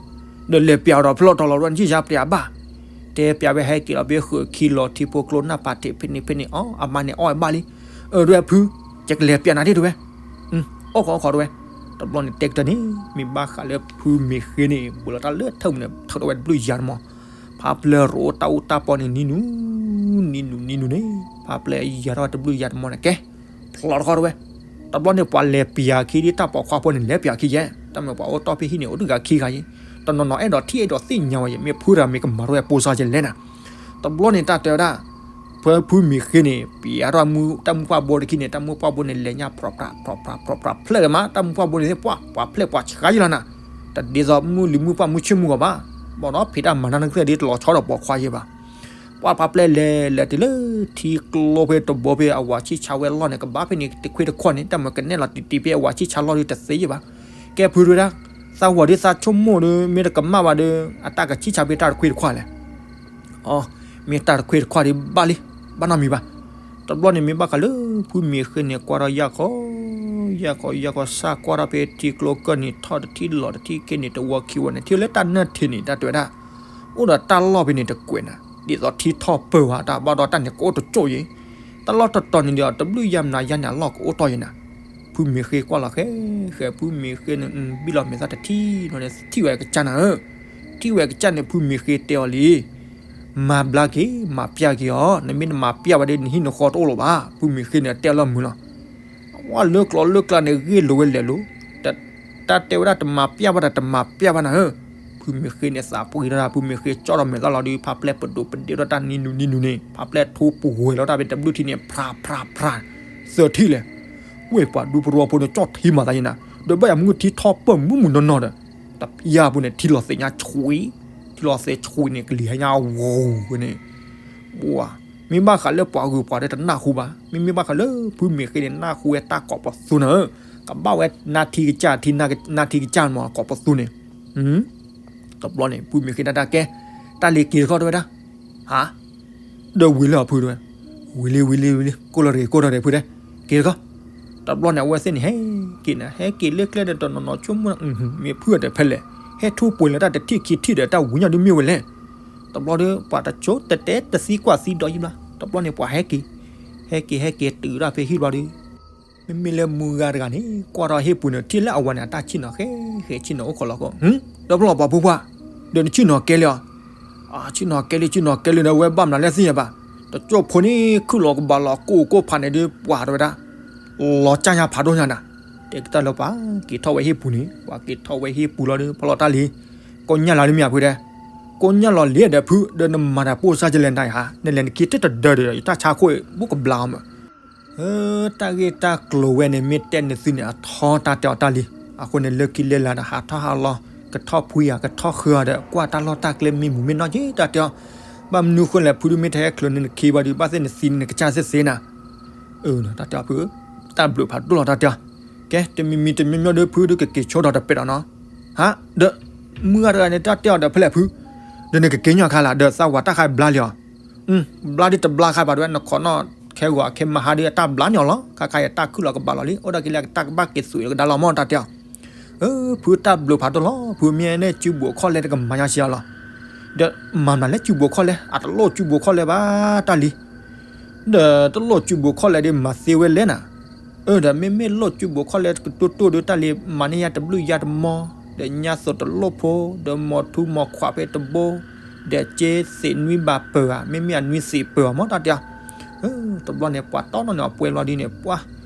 ဒီးလဲၤပျးဒီးဖျီၣ်ထီၣ်လီၤ နဆံၣ်ဆါပျးဘၣ်, တဲပျးဝဲဟဲက့ၤလီၤဖဲဃုာ်ခံလီၤ ထံဖိကျိနၢ်ပာ်ထံးဖဲန့ၣ်ဖဲန့ၣ် အမါန့ၣ်အီၣ်ဝဲဘၣ်လံ, အၢ တဲဝဲဖု, ယကလဲၤပျးနၤဒ်တဲဝဲ, အီၣ်ခီအီၣ်ခီတဲဝဲ, တဘျီန့ၣ်တဲကတၢၢ်န့ၣ် မ့ၢ်ဘၣ်ဃးလၢဖုမ့ၢ်ဃ့န့ၣ် ဘူးလီၤတၢ်လၢထၢၣ်မုၢ်န့ၣ် ထုးထီၣ်ဝဲတဘျုးယၤတမီၤ, ဖးပျဲၢ်ရိတၢ်အူတၢ်ပီန့ၣ် နံၤနူၤ, နံၤနူၤနံၤနူၤန့ၣ် ဖးပျဲၢ်ယၤထီၣ်ဝဲတဘျုးယၤတမီၤန့ၣ် ကဲ, ဖျီၣ်တခီတဲဝဲ, တဘျီန့ၣ်ပှၤလဲၤပျးခံဒ်တၢ်ပိာ်ခွါဖိန့ၣ် လဲၤပျးခံယဲ, တၢ်မ့ၢ်ပှၤအိၣ်တီၢ်ဖဲဟံၣ်န့ၣ် အိၣ်တဂၤခံဂၤယဲ, တနီၤနီၤအဲၣ်ဒိးထံၣ်အဲၣ်ဒိးသ့ၣ်ညါဝဲယဲ, မ့ၢ်ဖုတဂၤမ့ၢ်ကမၤထီၣ်ဝဲပိာ်စါယဲလဲၣ်နၤ, တဘျီန့ၣ်တၢ်တဲဝဲဒၣ် ဖဲဖုမ့ၢ်ဃ့န့ၣ် ပျးထီၣ်တၢ်မုၢ်ပှၢ်ဘိတခံန့ၣ် တၢ်မုၢ်ပှၢ်ဘိန့ၣ် လဲၤညၣ်ဖြီးဖြး ဖြီးဖြး ဖြီးဖြးဖျဲၣ်လၢၤမး, တၢ်မုၢ်ပှၢ်ဘိန့ၣ် ပှၤ ပှၤဖျဲၣ်ပှၤဆှါယဲလီၤနၤ, တဒ်သိးမုၢ်လံၤမုၢ်ပှၢ်မုၢ်ဆ့ၣ်မုၢ်ဂီၤဘၣ်, ဘၣ်ဒီးဖံးတၢ်မၤနၢၤနကသ့ၣ်ဒ်တလီၤဆီဒီးပိာ်ခွါယဲဘၣ် ပှၤဖးပျဲၢ်လဲၤလဲၤတုၤလၢထံကျိဖဲတဘိဖဲအဝၤဆံၣ်ဆါဝဲလီၢ်န့ၣ် ကဘၣ်ဖဲန့ၣ်တခွ့တခွီၣ်န့ၣ် တၢ်မ့ၢ်ကနဲၣ်လီၤတံၢ်တံၢ်ဖဲအဝၤဆံၣ်ဆါလီၢ်ဒီးတသ့ယဲဘၣ်, ကဲဖုတဲဝဲဒၣ်, သးဝဲဒ်သးဆိကမိၣ်ဒီး မ့ၢ်တကမၣ်ဘၣ်ဒီး အတၢ်ကဆံၣ်ဆါဖဲတၢ်တခွ့တခွီၣ်လဲၣ် အီ, မ့ၢ်တၢ်တခွ့တခွီၣ်ဒံးဘၣ်လံ, ဘၣ်နီတမံၤဘၣ်, တဘျီန့ၣ်မ့ၢ်ဘၣ်ဃးလၢဖုမ့ၢ်ဃ့န့ၣ် ကွၢ်ထီၣ်ယၢ်ခီ, ယၢ်ခီယၢ်ခီစၢ်ကွၢ်ထီၣ်ဖဲထံကျိကၢၢ်န့ၣ် ထီၣ်တထံၣ်လီၤတထံၣ်က့န့ၣ် တဝီခံဝီန့ၣ် ထံၣ်လၢတၢ်နၢၣ်ထံးန့ၣ် တၢ်တဲဝဲဒၣ်, အိၣ်ဒီးတၢ်လီၢ်ဖဲန့ၣ်တကွဲးနၤ, ဒ်သိးထံထီၣ်ပၢၢ်ဝဲတၢ်ဘၣ်ဒီးတၢ်န့ၣ်ကအိၣ်တကၠိၣ်ယဲ, တၢ်လီၢ်တတီၤန့ၣ်ဒီး တဘျုးယၤမနုၤယါန့ၣ် အလီၢ်ကအိၣ်တီၢ်ယဲနၤ, ဖုမ့ၢ်ဃ့ကွၢ်လီၤဃဲ, ဃဲဖုမ့ၢ်ဃ့န့ၣ် ဘံၣ်လီၤမဲာ်သၣ်တထံၣ်လီၤန့ၣ် ထံၣ်ဝဲကစၢ်နၤဧၢ, ထံၣ်ဝဲကစၢ်န့ၣ် ဖုမ့ၢ်ဃ့တဲအီၤလံ မၤဘျါက့ၤ မၤပျၢ်က့ၤအီၤ, နမ့ၢ်တမၤပျၢ်ဘၣ်ဒီး နဟံၣ်နဃီတအိၣ်လၢၤဘၣ်, ဖုမ့ၢ်ဃ့န့ၣ် တဲအီၤလၢမုာ်လီၤ. ဝဲလၢကျိၤလၢကျါန့ၣ် ဂ့ၢ်လိာ်ဝဲလဲၤလိၤ, တၢ်တဲဝဲဒၣ်တမၤပျၢ်ဘၣ်ဒီးတမၤပျၢ်ဘၣ်နၤဧၢ, ဖုမ့ၢ်ဃ့န့ၣ် သးပှ့ၤထီၣ်တၢ် ဖုမ့ၢ်ဃ့ကၠီၣ်ထီၣ်မဲာ်သၣ်လီၤဒီး ဖးပျဲၢ်ပဒိၣ်ပဒ့ထီၣ်တၢ်နံၤနူၤနံၤနူၤန့ၣ် ဖးပျဲၢ်ထိပှဲၤလီၤတၢ်ဖဲတဘျုးထံၣ်န့ၣ် ဖြးဖြးဖြး, သၢထံၣ်လဲၣ်, ဝဲၢ်ပှၤဒူပရိဝီဖိန့ၣ် ကၠီၣ်ထံမၤသးယဲနၤ, ဒီးဘၣ်ယၤမုၢ်ထံထီၣ်ပၢၢ်မုၢ်မုၢ်နီၢ်နီၢ်ဒီး, တဖျါပူၤန့ၣ် ထံလီၤသဲးညါဆှံ, ထံလီၤသဲးဆှံန့ၣ် ကလံၤဟဲညါဝီၤဝဲန့ၣ်, မ့ၢ်ဘၣ်ဃးလၢပှၤဂုၤပှၤဒီးတနၢ်ဟူဘၣ်, မ့မ့ၢ်ဘၣ်ဃးလၢဖုမ့ၢ်ဃ့န့ၣ် နၢ်ဟူဝဲတၢ်ကိးပသူနၤဧၢ, ကဘၣ်ဝဲနါထံကစၢ်ထံ နါထံကစၢ်မးကိးပသူန့ၣ်, တဘျီန့ၣ် ဖုမ့ၢ်ဃ့တၢ်တၢ်ကဲ, တၢ်လံၤက့ၤတခီတဲဝဲဒၣ်, ဟါ, ဒီးဝံၤလၢအဖုတဲဝဲ, ဝံၤလံဝံၤလံဝံၤလံ ကိၢ်လီၤတဂ့ၤကိၢ်လီၤတဂ့ၤဖုတဲ, က့ၤတခီ, တဘျီန့ၣ် အဝဲသ့ၣ်န့ၣ်ဟဲက့ၤန့ၣ် ဟဲက့ၤလၢကျဲဒီးတနီၤနီၤဆိကမိၣ်, မ့ၢ်ဖုအတဖဲလဲၣ်, ဟဲထူပှဲၤလၢတၢ်တထံၣ်ခံထံၣ်ဒီးတၢ်ဝံၤညါဒ်မ့ၢ်ဝဲလဲၣ်, တဘျီဒီး ပှၤတဆိတတဲတသံကွၢ်သံဒီးယံၤဘျီ, တဘျီန့ၣ် ပှၤဟဲက့ၤ, ဟဲက့ၤဟဲက့ၤတုၤဒၣ်ဖဲဟံၣ်ဘျီဒီး မ့မ့ၢ်လၢမုၢ်ဂၤတဂၤန့ၣ် ကွၢ်ထီၣ်ဟ့ၣ်ပူၤန့ၣ် ထံၣ်လၢအဝၤန့ၣ် အတၢ်ဆ့ၣ်နီၤဃဲဃဲဆ့ၣ်နီၤအိၣ်ခိးလီၤခိၣ်, ဒီးဖျီၣ်ပှၤဖိခွါ, ဒီးနဆ့ၣ်နီၤကဲလံဧါ, ဆ့ၣ်နီၤကဲလံ ဆ့ၣ်နီၤကဲလံဒီး ဝဲဘၣ်မနုၤလဲၣ်သ့ၣ်ညါဘၣ်, တကၠိၢ်ဖိန့ၣ် ခုၣ်လီၤကဘၣ်လီၤကိၢ်ကိၢ်ဖးန့ၣ်ဒီး ပှၤတဲဝဲဒၣ်, လီၤကၢ်ညါဖးဒိၣ်ညါနၤ, တဲကတၢၢ်လၢပှၤက့ၤထီၣ်ဝဲဟ့ၣ်ပူၤန့ၣ် ပှၤက့ၤထီၣ်ဝဲဟ့ၣ်ပူၤလီၤဒီး ဖျီၣ်တၢ်လံ, ကိးညၣ်လီၤလံမ့ၢ်ဖုတဲ, ကိးညၣ်လီၤလံဒီးဖု ဒီးနမၤတၢ်ပိၢ်စါယလဲၣ်နၤဧါ, နလဲၤနက့ၤတတဒၢဒီး ယတၢ်ဆါခိၣ်အံၤ ဘူးကဘျါအီၤမး တၢ်ဂ့ၢ်တၢ်ကျိၤဝဲန့ၣ် မ့ၢ်တဲနသုန့ၣ် အထီတၢ်တဲအီၤတၢ်လံ. အဃိန့ၣ် လၢခံလၢလာ်ဒီး ဟးထီၣ်ဟးလီၤ ကထီၣ်ဖှံဧါ ကထီၣ်ဃၢဧါဒီး ကွၢ်တၢ်လီၢ်တၢ်ကျဲမ့ၢ်မုာ်မ့ၢ်နီၢ်က့ တၢ်တဲအီၤ. ဘၣ်မနုၤဃိလဲၣ် ဖုဒုးမ့ၢ်တဟဲချုးန့ၣ် နခ့ဘၣ်ဒီး ဘၣ်သ့ၣ်နသံန့ၣ် နကစၢ်သ့သ့နၤ. အၢ တၢ်တဲအီၤဖု တၢ်ဘျုးဖးဒိၣ်လီၤ တၢ်တဲအီၤ. ကဲ တမံၤမံၤတမံၤမံၤဒီး ဖုဒုးကက့ၤဆိဒီးတပဲာ်ဒီးနီၤ. ဟါ ဒီး မုၢ်ဂၤတဂၤန့ၣ် တၢ်တဲအီၤဒီးဖဲလဲၣ်ဖု ဒီးနကက့ၤညီခါလၢ ဒီးသးဝးတၢ်ခါဘျါလံအီၤ. ဘျါဒ်တဘျါခါဘၣ်ဒ်ဝဲ နခိးနီၣ်ခဲဂီၤခဲမဟါဒီး အတၢ်ဘျါန့ၢ်အီၤလီၤ. ခါခါအံၤတၢ်ခုၣ်လီၤကဘၣ်လီၤလံ အိၣ်ဒၣ်က့ၤလၢအတၢ်ကဘၣ်က့ၤသူးကဒါလီၤမီၢ် တၢ်တဲအီၤ. ဖုတၢ်ဘျုးဖးဒိၣ်လီၤ ဖုမ့ၢ်န့ၣ် စုဘူးခီၣ်လဲတကမၤညါစ့ၢ်လီၤ. ဒီးမၤမနုၤလဲၣ် စုဘူးခီၣ်လဲ အတလိၣ်စုဘူးခီၣ်လဲဘၣ် တၢ်လံ. ဒီးတလိၣ်စုဘူးခီၣ်လဲဒီး မၤသ့ဝဲလဲၣ်နၤ. အၢ ဒီးမ့မ့ၢ်လိၣ်ကၠူဘိးခီၣ်လဲၣ်ကတိၢ်တိၢ်ဒီး တၢ်လံၤမၤန့ၢ်ယၤတဘျုးယၤတမီၤ, ဒီးညါသိးတလိၣ်ဖိ, ဒီးမိၢ်ထူမိၢ်ခွးဖဲတဘိ, ဒီးက့သ့းနွံဘၣ်ပၢၤဧါ, မ့မ့ၢ်အနွံသ့းပၢၤဧါမး တၢ်တဲအီၤ. တဘျီန့ၣ် ပှၤတီနီၢ်န့ၣ်အပှဲၤလီၤဒ်န့ၣ် ပှၤ,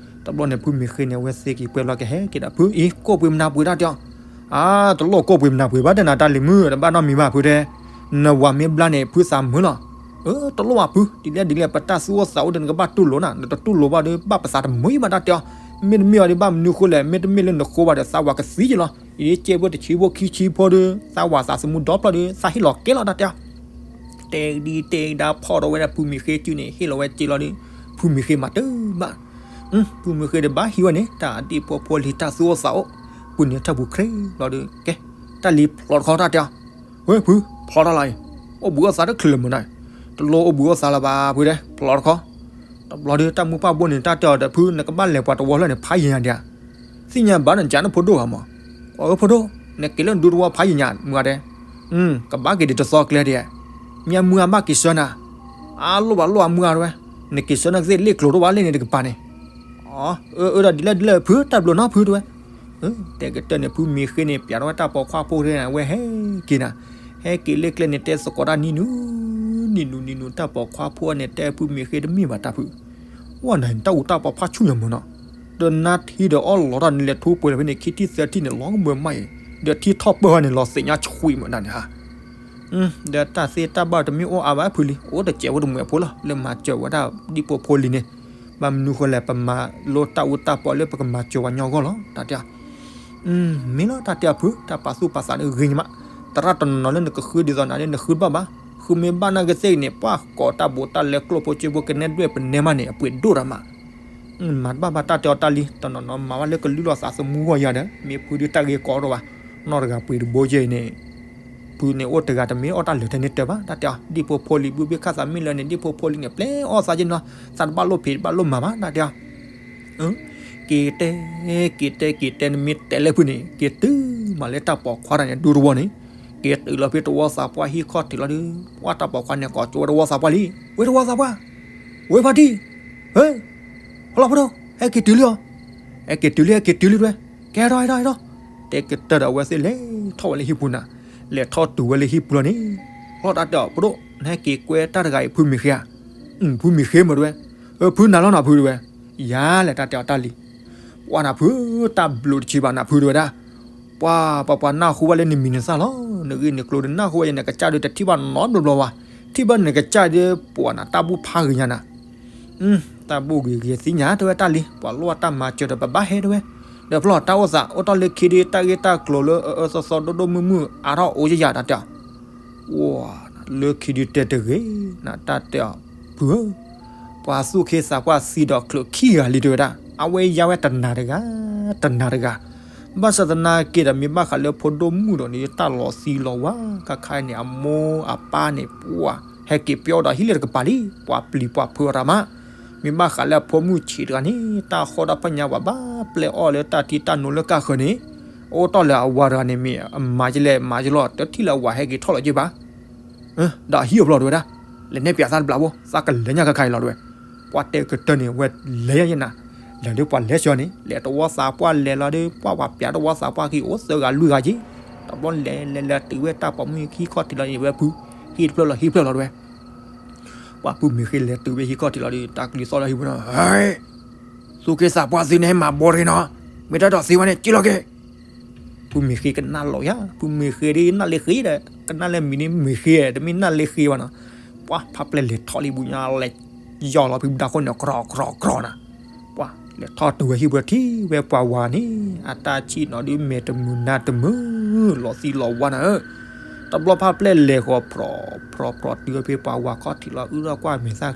တဘျီန့ၣ် ဖုမံၤဃ့န့ၣ် အဝဲသ့က့ၤပှဲၤလီၤကဟဲက့ၤဒီး ဖုအံၤ ကိၢ်ပှ့ၤမနၤပှ့ၤ တၢ်တဲအီၤ. အါ, တလိၣ်ကိၢ်ပှ့ၤမနၤပှ့ၤဘၣ် တဲနၤ တၢ်လံၤမုၣ် တဘၣ်နီတမံၤဘၣ် ဖုတဲ, နဝၤမ့ၢ်ဘျါန့ၣ် ဖုသးမုာ်လီၤ. အၢ တလိၣ်ဘၣ်ဖု, ဒ်လဲၣ်ဒ်လဲၣ် ပတၢ်သူၣ်အိၣ်သးအိၣ်ဒီး နကဘၣ်တူၢ်လိာ်နၤ, နတတူၢ်လိာ်ဘၣ်ဒီး ဘၣ်ပသးတမုာ်ဘၣ် တၢ်တဲအီၤ. မ့တမ့ၢ်အီၤဒီး ဘၣ်မနုၤဃိလဲၣ်, မ့တမ့ၢ်လၢနဃိဘၣ်ဒီး သးဝၤကသံက့ၤလီၤ. ယကဲဖိတဆံဖိခံဆံဖိဒီး သးဝၤသးသမူဒီဖျၢၣ်ဒီး သးဟ့ၣ်လီၤကဲလီၤ တၢ်တဲအီၤ. တဲကဒံတဲကဒါဖီၣ်ဒီးဝဲဒၣ် ဖုမံၤဃ့စုန့ၣ် ဟ့ၣ်လီၤဝဲက့ၤလီၤဒီး ဖုမံၤဃ့မၤတဘၣ်. ဖုမံၤဃ့ဒီး ဘၣ်ဟံးဝဲန့ၣ် တၢ်ဒံၣ်ဖိဖိလံၤ တၢ်သူၣ်အိၣ်သးအိၣ် ပူၤန့ၣ်ထၢၣ်ပူၤခရ့လီၤဒီး ကဲ, တၢ်လံၤဖျီတခီ တၢ်တဲအီၤ. ဝဲဖု, ဖျီတၢ်လီၤအံၤ, အိၣ်ဘှံးအိၣ်သါတချုးလၢၤမုၢ်နၤ, တလိၣ်အိၣ်ဘှံးအိၣ်သါလၢၤဘၣ် ဖုတဲ, ဖျီတခီ. တဘျီဒီး တၢ်မုၢ်ပှၢ်ဘိန့ၣ် တၢ်တဲအီၤဒီး ဖု နကဘၣ်လဲၤပှၤတဝီလၢန့ၣ် ဖးယံၤညါဒံးဧါ. သ့ၣ်ညါဘၣ် နကးနဖိဒိၣ်ဂၤမး. အၢ ဖိဒိၣ်, နက့ၤလၢနဒူတဝီဖးယံၤညါ မုၢ်ဂၤတဲ. ကဘၣ်က့ၤဒံးတသီကျဲဒံးဧါ. မ့ၢ်မုၢ်ဂၤဘၣ်က့ၤ ဆှၢနၤ. အလိၣ်ဘၣ်လိၣ်အမုၢ်ဂၤတဲဝဲ, နက့ၤဆှၢနၤကသ့ၣ်လ့ၣ်ကျိၤတအိၣ်ဘၣ်လၢန့ၣ်တကပၤန့ၣ်. အၢ အၢ ဒီးဒ်လဲၣ်ဒ်လဲၣ်ဖု တၢ်ဘျုးနီၤဖုတဲဝဲ. တဲကတၢၢ်န့ၣ် ဖုမံၤဃ့န့ၣ် ပျးထီၣ်ဝဲတၢ်ပိာ်ခွါဖိတဂၤန့ၣ် အဝဲဟဲက့ၤနၤ, ဟဲက့ၤလၢကျဲန့ၣ် တဲသကိးတၢ်နံၤနုၤ, နံၤနုၤနံၤနုၤ တၢ်ပိာ်ခွါဖိန့ၣ် တဲဖုမံၤဃ့တမ့ၢ်ဘၣ်တၢ်ဖု. ဝဲန့ၣ် တၢ်အူတၢ်ပီဖးဆူၣ်ညါမုၢ်နီၤ, ဒီးနါထံဒီးအီၣ်လီၤတၢ်န့ၣ် လဲၤထူပှဲၤလီၤဖဲန့ၣ် ခံထံၣ်သၢထံၣ်န့ၣ် လီၤကမၢမးအံၤ, ဒီးထံထီၣ်ပၢၢ်ဟီန့ၣ် လီၤသ့ၣ်ညါဆှံမုၢ်နၤန့ၣ်ဧါ. ဒီးတၢ်သ့တၢ်ဘၣ်တမ့ၢ်အိၣ်အါဘၣ်ဖုလံ, အိၣ်တစဲးဖိတမှဲၤဖိလီၤ လၢမၤစၢၤဝဲဒၣ်ဒံၣ်ဖိဖိလံၤန့ၣ်. ဘၣ်မနုၤဃိလဲၣ် ပမၤလိတၢ်အူတၢ်ပီလၢပကမၤစၢၤပှၤကညီအဂီၢ်လီၤ တၢ်တဲအီၤ. မ့ၢ်လီၤ တၢ်တဲအီၤဖု, တၢ်ပာ်သူၣ်ပာ်သးန့ၣ်ဂ့ၤညါမး, သရၣ်တနီၤနီၤလၢနကဃုဒ်သိးနၤလၢနဃုတဘၣ်ဘၣ်, ဃုမ့ၢ်ဘၣ်နာ်က့သ့ၣ်ဂ့ၤန့ၣ် ပှၤကိးတၢ်ဘူးတၢ်လဲကျိၣ်ဖိကၠိဖိကနဲဒွဲၣ်ပနဲမးန့ၣ် အပှ့ၤဒိၣ်တၢ်မး. မၤတဘၣ်ဘၣ် တၢ်တဲအီၤတၢ်လံ, တနီၤနီၤမၤဘၣ်လၢကလုၢ်လီၤသးသမူဂီၢ်ယၤဒီး မ့ၢ်ဖုဒုးတၢ်ဂ့ၤကိးဒီးဘၣ်, နီၢ်တဂၤပှ့ၤတဘိယဲအံၤန့ၣ် ဖုန့ၣ်အိၣ်တဂၤတမ့ၢ်အီၣ်တၢ်လၢာ်ထဲန့ၣ်တၢ်ဘၣ် တၢ်တဲအီၤ, ဒံၣ်ဖိဖိလံၤဘုဘ့ၣ်ခၣ်သးမ့ၢ်လၢန့ၣ် ဒံၣ်ဖိဖိလံၤန့ၣ် ပျဲအီၣ်သးက့နီၤ, သးတဘၣ်လိၣ်ဖံးတဘၣ်လိၣ်မၤဘၣ် တၢ်တဲအီၤ. က့ၤတဲ, က့ၤတဲ က့ၤတဲ နမ့ၢ်တဲလၢဖုန့ၣ် က့ၤတုၤမးလၢတၢ်ပိာ်ခွါတဂၤန့ၣ် ဒူတဝီန့ၣ်, က့ၤတုၤလီၤဖဲတဝီသးပှၢ်ဟံၣ်ခီၣ်ထံးလီၤဒီး ပှၤတၢ်ပိာ်ခွါန့ၣ် ကိးကၠိဝဲတဝီသးပှၢ်လံ, ဝဲတဝီသးပှၢ်, ဝဲဖါတံၢ်, ဟဲ, ဖီလီၤဖိဒိၣ်, ဟဲက့ၤတုၤလံအီၤ, ဟဲက့ၤတုၤလံ ဟဲက့ၤတုၤလံတဲ, ကဲထီၣ် ဟဲထီၣ် ဟဲထီၣ်, တဲကတၢၢ်ဒီးအဝဲသ့ၣ်လဲၤထီၣ်ဝဲလၢဟံၣ်ပူၤနၤ, လဲၤထီၣ်တုၤဝဲလၢဟံၣ်ပူၤလီၤန့ၣ်, လီၤတၢ်တဲအီၤ ဖိဒိၣ်, နဟဲက့ၤကွဲတၢ်တဂၤအံၤ ဖုမံၤဃ့ဧါ, ဖုမံၤဃ့မ့ၢ်တဲဝဲ, ဖုနၤလီၤနၤဖုတဲဝဲ, ယၤလဲၣ် တၢ်တဲအီၤတၢ်လံ ပှၤနၤဖု, တၢ်ဘျုးတဆံးဘၣ်နၤဖုတဲဝဲဒၣ်, ပှၤ ပှၤပှၤနၢ်ဟူဘၣ်လၢနမံၤနသၣ်လီၤ, နဂ့ၢ်နကျိၤဒီးနၢ်ဟူဘၣ်ယဲ နကစၢ်ဒီးတထံၣ်ဘၣ်နီတဘျီဘျီဘၣ်, ထံၣ်ဘၣ်နကစၢ်ဒီးပှၤနၤတၢ်ဘူၣ်ဖးဂ့ၤညါနၤ, တၢ်ဘူၣ်ဂ့ၤဂ့ၤသ့ၣ်ညါတဲဝဲတၢ်လံ, ပှၤလိၣ်ဘၣ်တၢ်မၤစၢၤဒီးပဘၣ်ဟဲတဲဝဲ, ဒီးဖျီၣ်တၢ်အိၣ်သးအိၣ်တ့ၢ်လၢခံဒုတၢ်ဂ့ၢ်တၢ်ကျိၤလၢအအၢသီသီဒိၣ်ဒိၣ်မုၢ်မုၢ်အါထီၣ်အိၣ်ယဲယၤတၢ်တဲအီၤ လၢခံဒုတဲတဂ့ၤနၤ တၢ်တဲအီၤ, ဖုဧၢ, ပှၤသူၣ်က့သးပှၢ်သံဒီးချုးခံဂၤလံတဲဝဲဒၣ်, အဝဲယါဝဲတနၤတဂၤ, တနၤတဂၤ, ဘၣ်ဆၣ်သနာ်က့ဒီး မ့ၢ်ဘၣ်ဃးလၢဖိဒိၣ်မုၣ်ဒီးန့ၣ် တၢ်လီၤသံလီၤဝါ, ခါခါအံၤန့ၣ် အမိၢ်အပၢ်န့ၣ် ပှၤဟဲက့ၤပျီဒီးဟံးလၢတကပၤလံ, ပှၤပျံၤပှၤဖုးအီၤတၢ်မး, မ့ၢ်ဘၣ်ဃးလၢအဖိမုၣ်ဆံးတဂၤန့ၣ် တၢ်ဃီတၢ်ဖၣ်ညါပှၤဘၣ်ပျဲအီၣ်လၢတၢ်ထံတၢ်နိလၢကၢ်ဃၢၤန့ၣ်, အအိၣ်တ့ၢ်လၢအဝၤတဂၤန့ၣ်မ့ၢ်အမၤကလဲၣ်မၤကလီၤ တထံၣ်လၢအဝၤဟဲက့ၤထီၣ်လီၤက့ဘၣ် ဒီးအဟံၣ်အဖျီၣ်တဲဝဲဒၣ်, လဲၤနဲၣ်ပၠးသးတဘျီဖိ သးကလဲၤညါခါခါအံၤလီၤတဲဝဲ, ပှၤတဲကတၢၢ်န့ၣ် ဝဲလဲၤယဲနၤ, လဲၤဒီးပှၤလဲၤဆှၢန့ၣ် လဲၤတဝီသးပှၢ်လဲၤလီၤဒီး ပှၤပှၤပၠးတဝီသးပှၢ်က့ၤအိၣ်သၢဂၤလွံၢ်ဂၤက့ၤ, တဘျီလဲၤလဲၤလဲၤတုၤဝဲတၢ်ပိာ်မုၣ်ဟံၣ်ခီၣ်ထံးလီၤန့ၣ် ဝဲဖု, ဟံၣ်တဖျၢၣ်လီၤဟံၣ်တဖျၢၣ်လီၤတဲဝဲ ပှၤဖုမ့ၢ်ဃ့လဲၤတုၤဝဲဟံၣ်ခီၣ်ထံးလီၤဒီး တၢ်ကလုၢ်သီၣ်လၢဟံၣ်ပူၤနီၤ, သူၣ်က့သးပှၢ်သုန့ၣ် မၤဘီရ့နီၤ, မ့ၢ်တၢ်ဒိးသံဝဲန့ၣ် က့ၤလီၤက့ၤ ဖုမ့ၢ်ဃ့ကနၣ်လီၤယါ, ဖုမ့ၢ်ဃ့ဒ်နၣ်လ့ဃ့ဒီး ကနၣ်လၢမံၤန့ၣ်မ့ၢ်ဃ့ တမ့ၢ်နၣ်လ့ဃ့ဘၣ်နီၤ, ပှၤဖးပျဲၢ်လဲၤထီၣ်လံဘူးညါလဲၤ ယီၢ်လီၤဖံးမတၤခိၣ်န့ၣ် ကြီကြီကြီနၤ, ပှၤလဲၤထီၣ်တုၤဝဲဟံၣ်ပူၤထံၣ်ဝဲပှၤဝၤန့ၣ် အတၢ်ဆံၣ်နီၤဒုးမဲာ်တမုာ်နါတမုာ် လီၤသံလီၤဝါနၤဧၢ, တဘျီဖးပျဲၢ်လဲၤဃီၤဖြီဖြီဖြီတုၤဝဲဖဲပှၤဝၤခီၣ်ထံးလီၤ အုၣ်ထီၣ်ကွၢ်မဲာ်သၣ်ချံ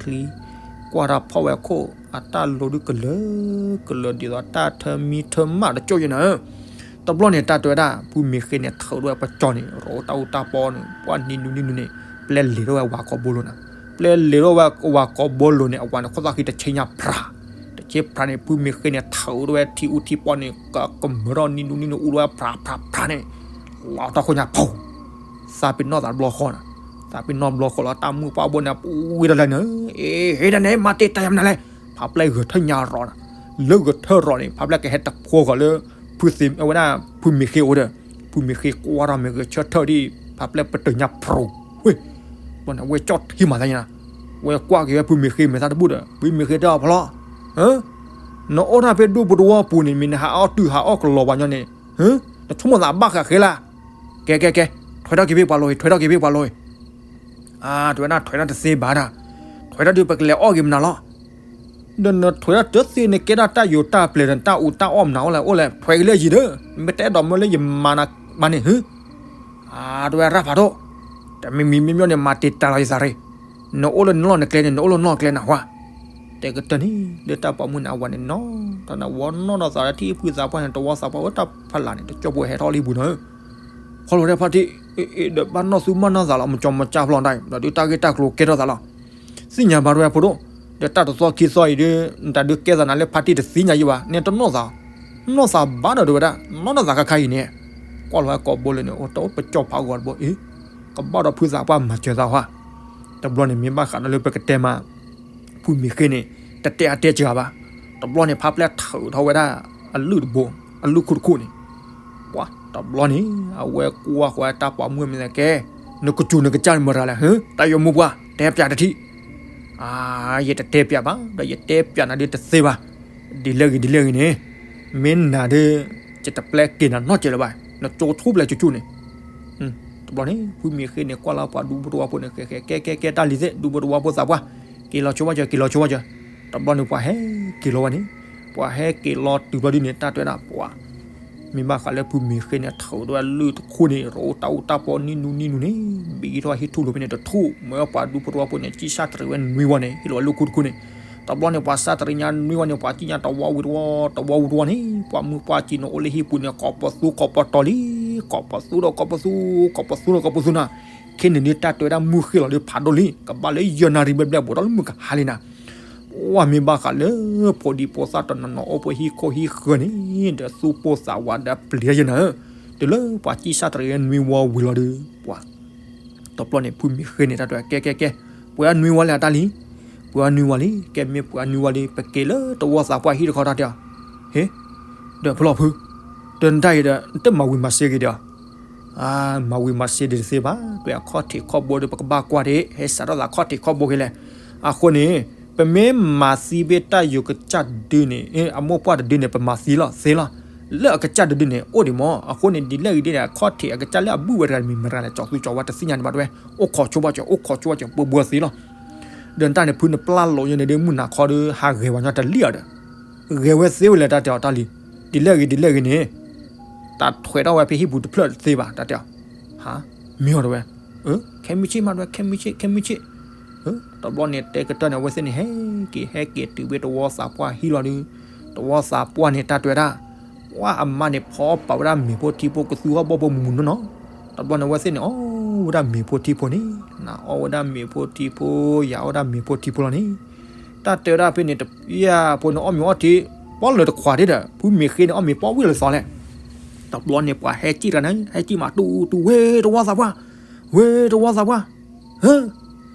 ကွၢ်တၢ်ဖီၣ်ဝဲခိၣ် အတၢ်လိၤဒုးကလၢၤ ကလၢၤဒ်သိးတၢ်ထၢမံထၢမၣ်တကၠိၢ်ယဲနၤဧၢ, တဘျီန့ၣ် တၢ်တဲဝဲဒၣ် ဖုမ့ၢ်ဃ့န့ၣ် ထုးထီၣ်ဝဲပကၠီန့ၣ် ရိတၢ်အူတၢ်ပီန့ၣ် ပှၤနံၤနုၤနံၤနုၤန့ၣ် ပျဲၢ်လဲၤထီၣ်ဝဲဝၤကိာ်ဘိလိၤနၤ, ပျဲၢ်လဲၤထီၣ်ဝဲဝၤကိာ်ဘိလိၤန့ၣ် အဝၤန့ၣ် ခိၣ်သၣ်ဃံတဆ့ညါဖြး, တဆ့ဖြးန့ၣ် ဖုမ့ၢ်ဃ့န့ၣ် ထုးထီၣ်ဝဲထံအူထံပီန့ၣ် ကကမၢထီၣ်နံၤနုၤနံၤနုၤ အူထီၣ်ဝဲဖြးဖြးဖြးန့ၣ် လီၤထီၣ်ခိၣ်ညါဖီ သးပ့ၤနီၣ်သးတဘျီဃီနၤ, သးပ့ၤနီၣ်ဘျီဃီလီၤ တၢ်မုၢ်ပှၢ်ဘိန့ၣ် ပူၤဝံၤဒီးလဲၣ်န့ၣ်, အ့ ဟ့ၣ်ဒၣ်န့ၣ် မၤတ့ၢ်တၢ်ယါမနုၤလဲၣ်, ဖးပျဲၢ်ဂဲၤထၢၣ်ညါရီနၤ, လၢဂဲၤထၢၣ်ရီၤန့ၣ် ဖးဖျဲၣ်ကဟဲတဖှီဃီၤလၢ ဖုသ့ၣ်ဝဲဒၣ် ဖုမ့ၢ်ဃ့အိၣ်ဒီး ဖုမ့ၢ်ဃ့ကွၢ်ထီၣ်မ့ၢ်ဂဲၤဆၢထၢၣ်ဒ် ဖးဖျဲၣ်ပတၢၢ်ညါဖရိးဝ့ၢ် ဘျီန့ၣ်အဝဲကၠီၣ်ထံမၤသးညါ, ဝဲကွၢ်က့ၤဝဲဖုမ့ၢ်ဃ့မဲာ်သၣ်တဘူၣ်ဒီး ဖုမ့ၢ်ဃ့တဲအီၤဖီလီၤ, နအိၣ်တၢ်ဖဲဒူပတဝီပူၤန့ၣ် မ့ၢ်နဟးအီၣ်တုၤဟးအီၣ်ကလီၤဘၣ်ညီန့ၣ်, နဆိကမိၣ်သးဘၣ်ဃးဃဲလၢ်, ကဲကဲကဲ, ထွဲထီၣ်က့ၤဖဲပှၤလီၤအံၤ ထွဲထီၣ်က့ၤဖဲပှၤလီၤအံၤ အါ တဝဲဒၣ်ထွဲထီၣ်တသ့ဘၣ်ဒၣ်, ထွဲထီၣ်ဒုးပကလဲၤအီၣ်ဂ့ၤမနုၤလီၤ, ဒီးနထွဲထီၣ်တသ့န့ၣ် ကဲဒၣ်တၢ်ယိၤတၢ်ပျဲၤဒီးတၢ်အူးတၢ်အီၣ်မနုၤအိၣ်လဲၣ် အိၣ်လဲၣ် ထွဲက့ၤလၢယံၤဒီး မ့ၢ်တအဲၣ်ဒိးမၢလၢယမၤနၤဘၣ်န့ၣ် ဟၢ အါ တဝဲရၣ်ဖးဒိၣ်, တမံၤမံၤမ့မ့ၢ်န့ၣ် မၤတ့ၢ်တၢ်လီၤယသးရ့ၣ်, နအိၣ်လၢနလီၢ်နကျဲန့ၣ် နအိၣ်လၢနလီၢ်ကျဲနၢ်ဟူဧါ, တဲကတၢၢ်န့ၣ် လၢတၢ်ပိာ်မုၣ်န့ၣ် အဝၤန့ၣ်နီၢ်တၢ်န့ၣ် ဝီနီၢ်ဒီးသးလၢထံၣ်ဖုသးပှၢ်န့ၣ် တဝီသးပှၢ်ဧၢ တၢ်ဖးလၢ်န့ၣ် တကၠီၣ်ပူၤဟဲထီၣ်လံပူၤနီၤဧၢ, ဖီလီၤဝဲဒၣ်ဖါတံၢ်, ဒီးဘၣ်နီၢ်သူမၢ်နီၢ်သးလီၤ မကၠီမကၠၢ်ဖျီတၢ်အံၤ ဒီးဒုးတၢ်ဂ့ၢ်တၢ်ကျိၤကဲထီၣ်သးလီၤ, သ့ၣ်ညါဘၣ်တဝဲဖိဒိၣ်, ဒီးတၢ်တသီခံသီအံၤဒုး နတၢ်ဒုးကဲသးနၤလၢဖါတံၢ်တသ့ညါယံၤဘၣ် န့ၣ်တနီၢ်သး, နီၢ်သးဘၣ်ဒီးတဝဲဒၣ် နီၢ်နီၢ်သးခါခါအံၤန့ၣ်, ကွၢ်လီၤဝဲကိာ်ဘိလၢန့ၣ် အိၣ်တအိၣ်ပကၠီၣ်ဖးဂီၤတဘိအံၤ, ကဘၣ်ဒီးဖုသးပှၢ်မၤစၢၤသးဟါ, တဘျီန့ၣ်မ့ၢ်ဘၣ်ဃးဒီးလၢပကတဲမး ဖုမ့ၢ်ဃ့န့ၣ် တတဲအတဲစှၤဘၣ်, တဘျီန့ၣ် ဖးဖျဲၣ်ထုးထီၣ်ဝဲဒၣ် အလုၢ်တဘိ, အလုၢ်ခိၣ်တခိၣ်န့ၣ်, ပှၤတဘျီန့ၣ် အဝဲကွၢ်ဃီတၢ်ပိာ်မုၣ်မ့ၢ်သကဲ, နကစူၤနကစၢ်မတၤလဲၣ် ဟၢ တၢ်ယိၤမူပှၢ် တဲပၠးတထံၣ်, အါ ယတတဲပၠးဘၣ် ဒီးယတဲပၠးနၤဒ်တသ့ဘၣ်, ဒ်လဲၣ်ဂ့ၤဒ်လဲၣ်ဂ့ၤန့ၣ်, မ့ၢ်နၤဒ် ယတပျဲက့ၤနၤနီတစဲးလၢၤဘၣ်, နကၠိဆိပျဲကၠူကၠူန့ၣ် တဘျီန့ၣ် ဖုမ့ၢ်ဃ့န့ၣ် ကွၢ်လီၤပှၤဒူဖိတဝီဖိန့ၣ် ဃဲဃဲ ကဲ ကဲ ကဲ တၢ်လံၤသ့ၣ် ဒူဖိတဝီဖိသးပှၢ်, က့ၤလီၤဆိဘၣ်စၢၤ က့ၤလီၤဆိဘၣ်စၢၤ, တဘျီန့ၣ် ပှၤဟဲက့ၤလီၤဝဲန့ၣ်, ပှၤဟဲက့ၤလီၤတုၤဘျီဒ်န့ၣ် တၢ်တဲဒၣ်ပှၤ မ့ၢ်ဘၣ်ဃးလၢဖုမ့ၢ်ဃ့န့ၣ် ထုးဒိဝဲလုၢ်တခိၣ်န့ၣ် ရိတၢ်အူတၢ်ပီနံၣ်နူနံၣ်နူန့ၣ်, ဘံထီၣ်ဟံၣ်ထူၣ်လိၤဖဲန့ၣ်တထူၣ်, မ့ၢ်ပှၤဒူဖိတဝီဖိန့ၣ် ကံၣ်ဆၣ်တရံးဝဲနွံဝီန့ၣ် ဟ့ၣ်လီၤဝဲလုၢ်ခိၣ်တခိၣ်န့ၣ်, တဘျီန့ၣ် ပှၤဆၣ်တရံးညါနွံဝီန့ၣ် ပှၤကံၣ်ညါတဝီဝံၤတဝီ တဝီဝံၤတဝီန့ၣ် ပှၤမုၢ်ပှၢ်စံးန့ၣ် အိၣ်လၢဟံၣ်ပူၤန့ၣ် ကိးပသူကိးပတီၤလံ, ကိးပသူဒီးကိးပသူ, ကိးပသူဒီးကိးပသူနၤ, ခဲန့ၣ်ဒ်တၢ်တဲဝဲဒၣ်မုၢ်ဃ့ၢ်လီၤဒ်ဖးဒိၣ်လံ, ကဘၣ်လၢယဲၢ်နၣ်ရံၣ်ဘျဲၣ်ဘျဲၣ် ဘူးထီၣ်လၢမုၢ်ကဟါလံနၤ ပှၤမ့ၢ်ဘၣ်ဃးလၢဖိဒံဖိသၣ်တနီၤနီၤအိၣ်ဖဲဟံၣ်ခိၣ်ဟံၣ်ဃၢၤန့ၣ် ဒီးသူၣ်ပိၢ်သးဝးဒီးပျံၤယဲၢ်နၤဧၢ, တုၤလၢပှၤကံၣ်ဆၣ်တရံးနွံဝီဝံၤလီၤဒီး ပှၤ တဘျီန့ၣ် ဖုမ့ၢ်ဃ့န့ၣ် တၢ်တဲ ကဲ ကဲ ကဲ ပှဲၤအနွံဝီလံအတၢ်လံ, ပှဲၤအနွံဝီလံ ကဲမ့ၢ်ပှဲၤအနွံဝီလံ ပက့ၤလၢတဝီသးပှၢ်ဟံၣ်တခီတၢ်တဲအီၤ, ဟ့ ဒီးဖျီၣ်ဖု, ဒီးနတၢ်အံၤဒီး နတမၤဝံၤမၤစ့က့ၤဒီး အါ မၤဝံၤမၤစ့ဒ်တသ့ဘၣ်, ပှဲၤအခီၣ်ထံးခီၣ်ဘိဒီး ပကဘၣ်ကွၢ်ဒ် ဟဲစးထီၣ်သးခီၣ်ထံးခီၣ်ဘိက့ၤလဲၣ်, အဃိန့ၣ် ပမ့ၢ်မၤသံဖဲတၢ်ယိၤကစၢ်တဒုန့ၣ် အမိၢ်ပှၢ်တဒုန့ၣ် ပမၤသံလီၤ သ့လီၤ, လၢအကစၢ်တဒုန့ၣ် အိၣ်ဒံးမး, အဃိန့ၣ် ဒ်လဲၣ်ဂ့ၤဒ်လဲၣ် အခီၣ်ထံးအကစၢ်လၢအဘုၣ်ဝဲတဂၤန့ၣ် မ့ၢ်မတၤလဲၣ် ကၠီၤသူကၠီၤဝါတသ့ၣ်ညါန့ၣ်ဘၣ်တဝဲ, အိၣ်ခိးဆိဘၣ်စၢၤ အိၣ်ခိးဆိဘၣ်စၢၤ ပှဲၤဘှီသ့လီၤ, ဒီးနတၢ်န့ၣ် ဖုနပျၢ်လိာ်ညါန့ၣ်ဒီး မုၢ်နၤခီဒီး ဟးဂဲၤဝဲညီတလံၣ်အီၤဒီး ဂဲၤဝဲသ့ဝဲလဲၣ် တၢ်တဲအီၤတၢ်လံ, ဒ်လဲၣ်ဂ့ၤ ဒ်လဲၣ်ဂ့ၤန့ၣ် တၢ်ထွဲထီၣ်ဝဲဖဲဟံၣ်ပူၤတဖျၢၣ်တသ့ဘၣ် တၢ်တဲအီၤ, ဟါ မ့ၢ်အီၤတဝဲ, ခဲမုၢ်ဆ့ၣ်မးတဝဲ ခဲမုၢ်ဆ့ၣ် ခဲမုၢ်ဆ့ၣ်, တဘျီန့ၣ် တဲကတၢၢ်န့ၣ် အဝဲသ့ၣ်န့ၣ် ဟဲက့ၤ ဟဲက့ၤတုၤဖဲတဝီသးပှၢ်ဟံၣ်လီၤဒီး တဝီသးပှၢ်န့ၣ် တၢ်တဲဝဲဒၣ် ဝဲအမါန့ၣ် ဖီပာ်ဝဲဒၣ်မ့ၤဖိထံဖိ ကသူဟီၣ်ဘီၣ်ဖိမုၢ်မုၢ်နီၢ်နီၢ်, တဘျီန့ၣ် အဝဲသ့ၣ်န့ၣ် အီၣ်ဝဲဒၣ်မ့ၤဖိထံဖိန့ၣ်, နအီၣ်ဝဲဒၣ်မ့ၤဖိထံဖိ ယၤအီၣ်ဝဲဒၣ်မ့ၤဖိထံဖိလီၤန့ၣ်, တၢ်တဲဝဲဒၣ်ဖဲန့ၣ် တပျၢ်ဖိန့ၣ် အီၣ်မ့ၤအီထံ ပီၣ်လၢတခွးဒ့ဒီး ဖုမ့ၢ်ဃ့န့ၣ် အီၣ်မ့ၤပီၣ်ဝံၣ်လၢသီလဲၣ်, တဘျီန့ၣ် ပှၤဟဲကံၣ်တဂၤန့ၣ် ဟဲကံၣ်မး တူတူ ဝ့ၢ်တဝီသးပှၢ်, ဝ့ၢ်တဝီသးပှၢ်, ဟၢ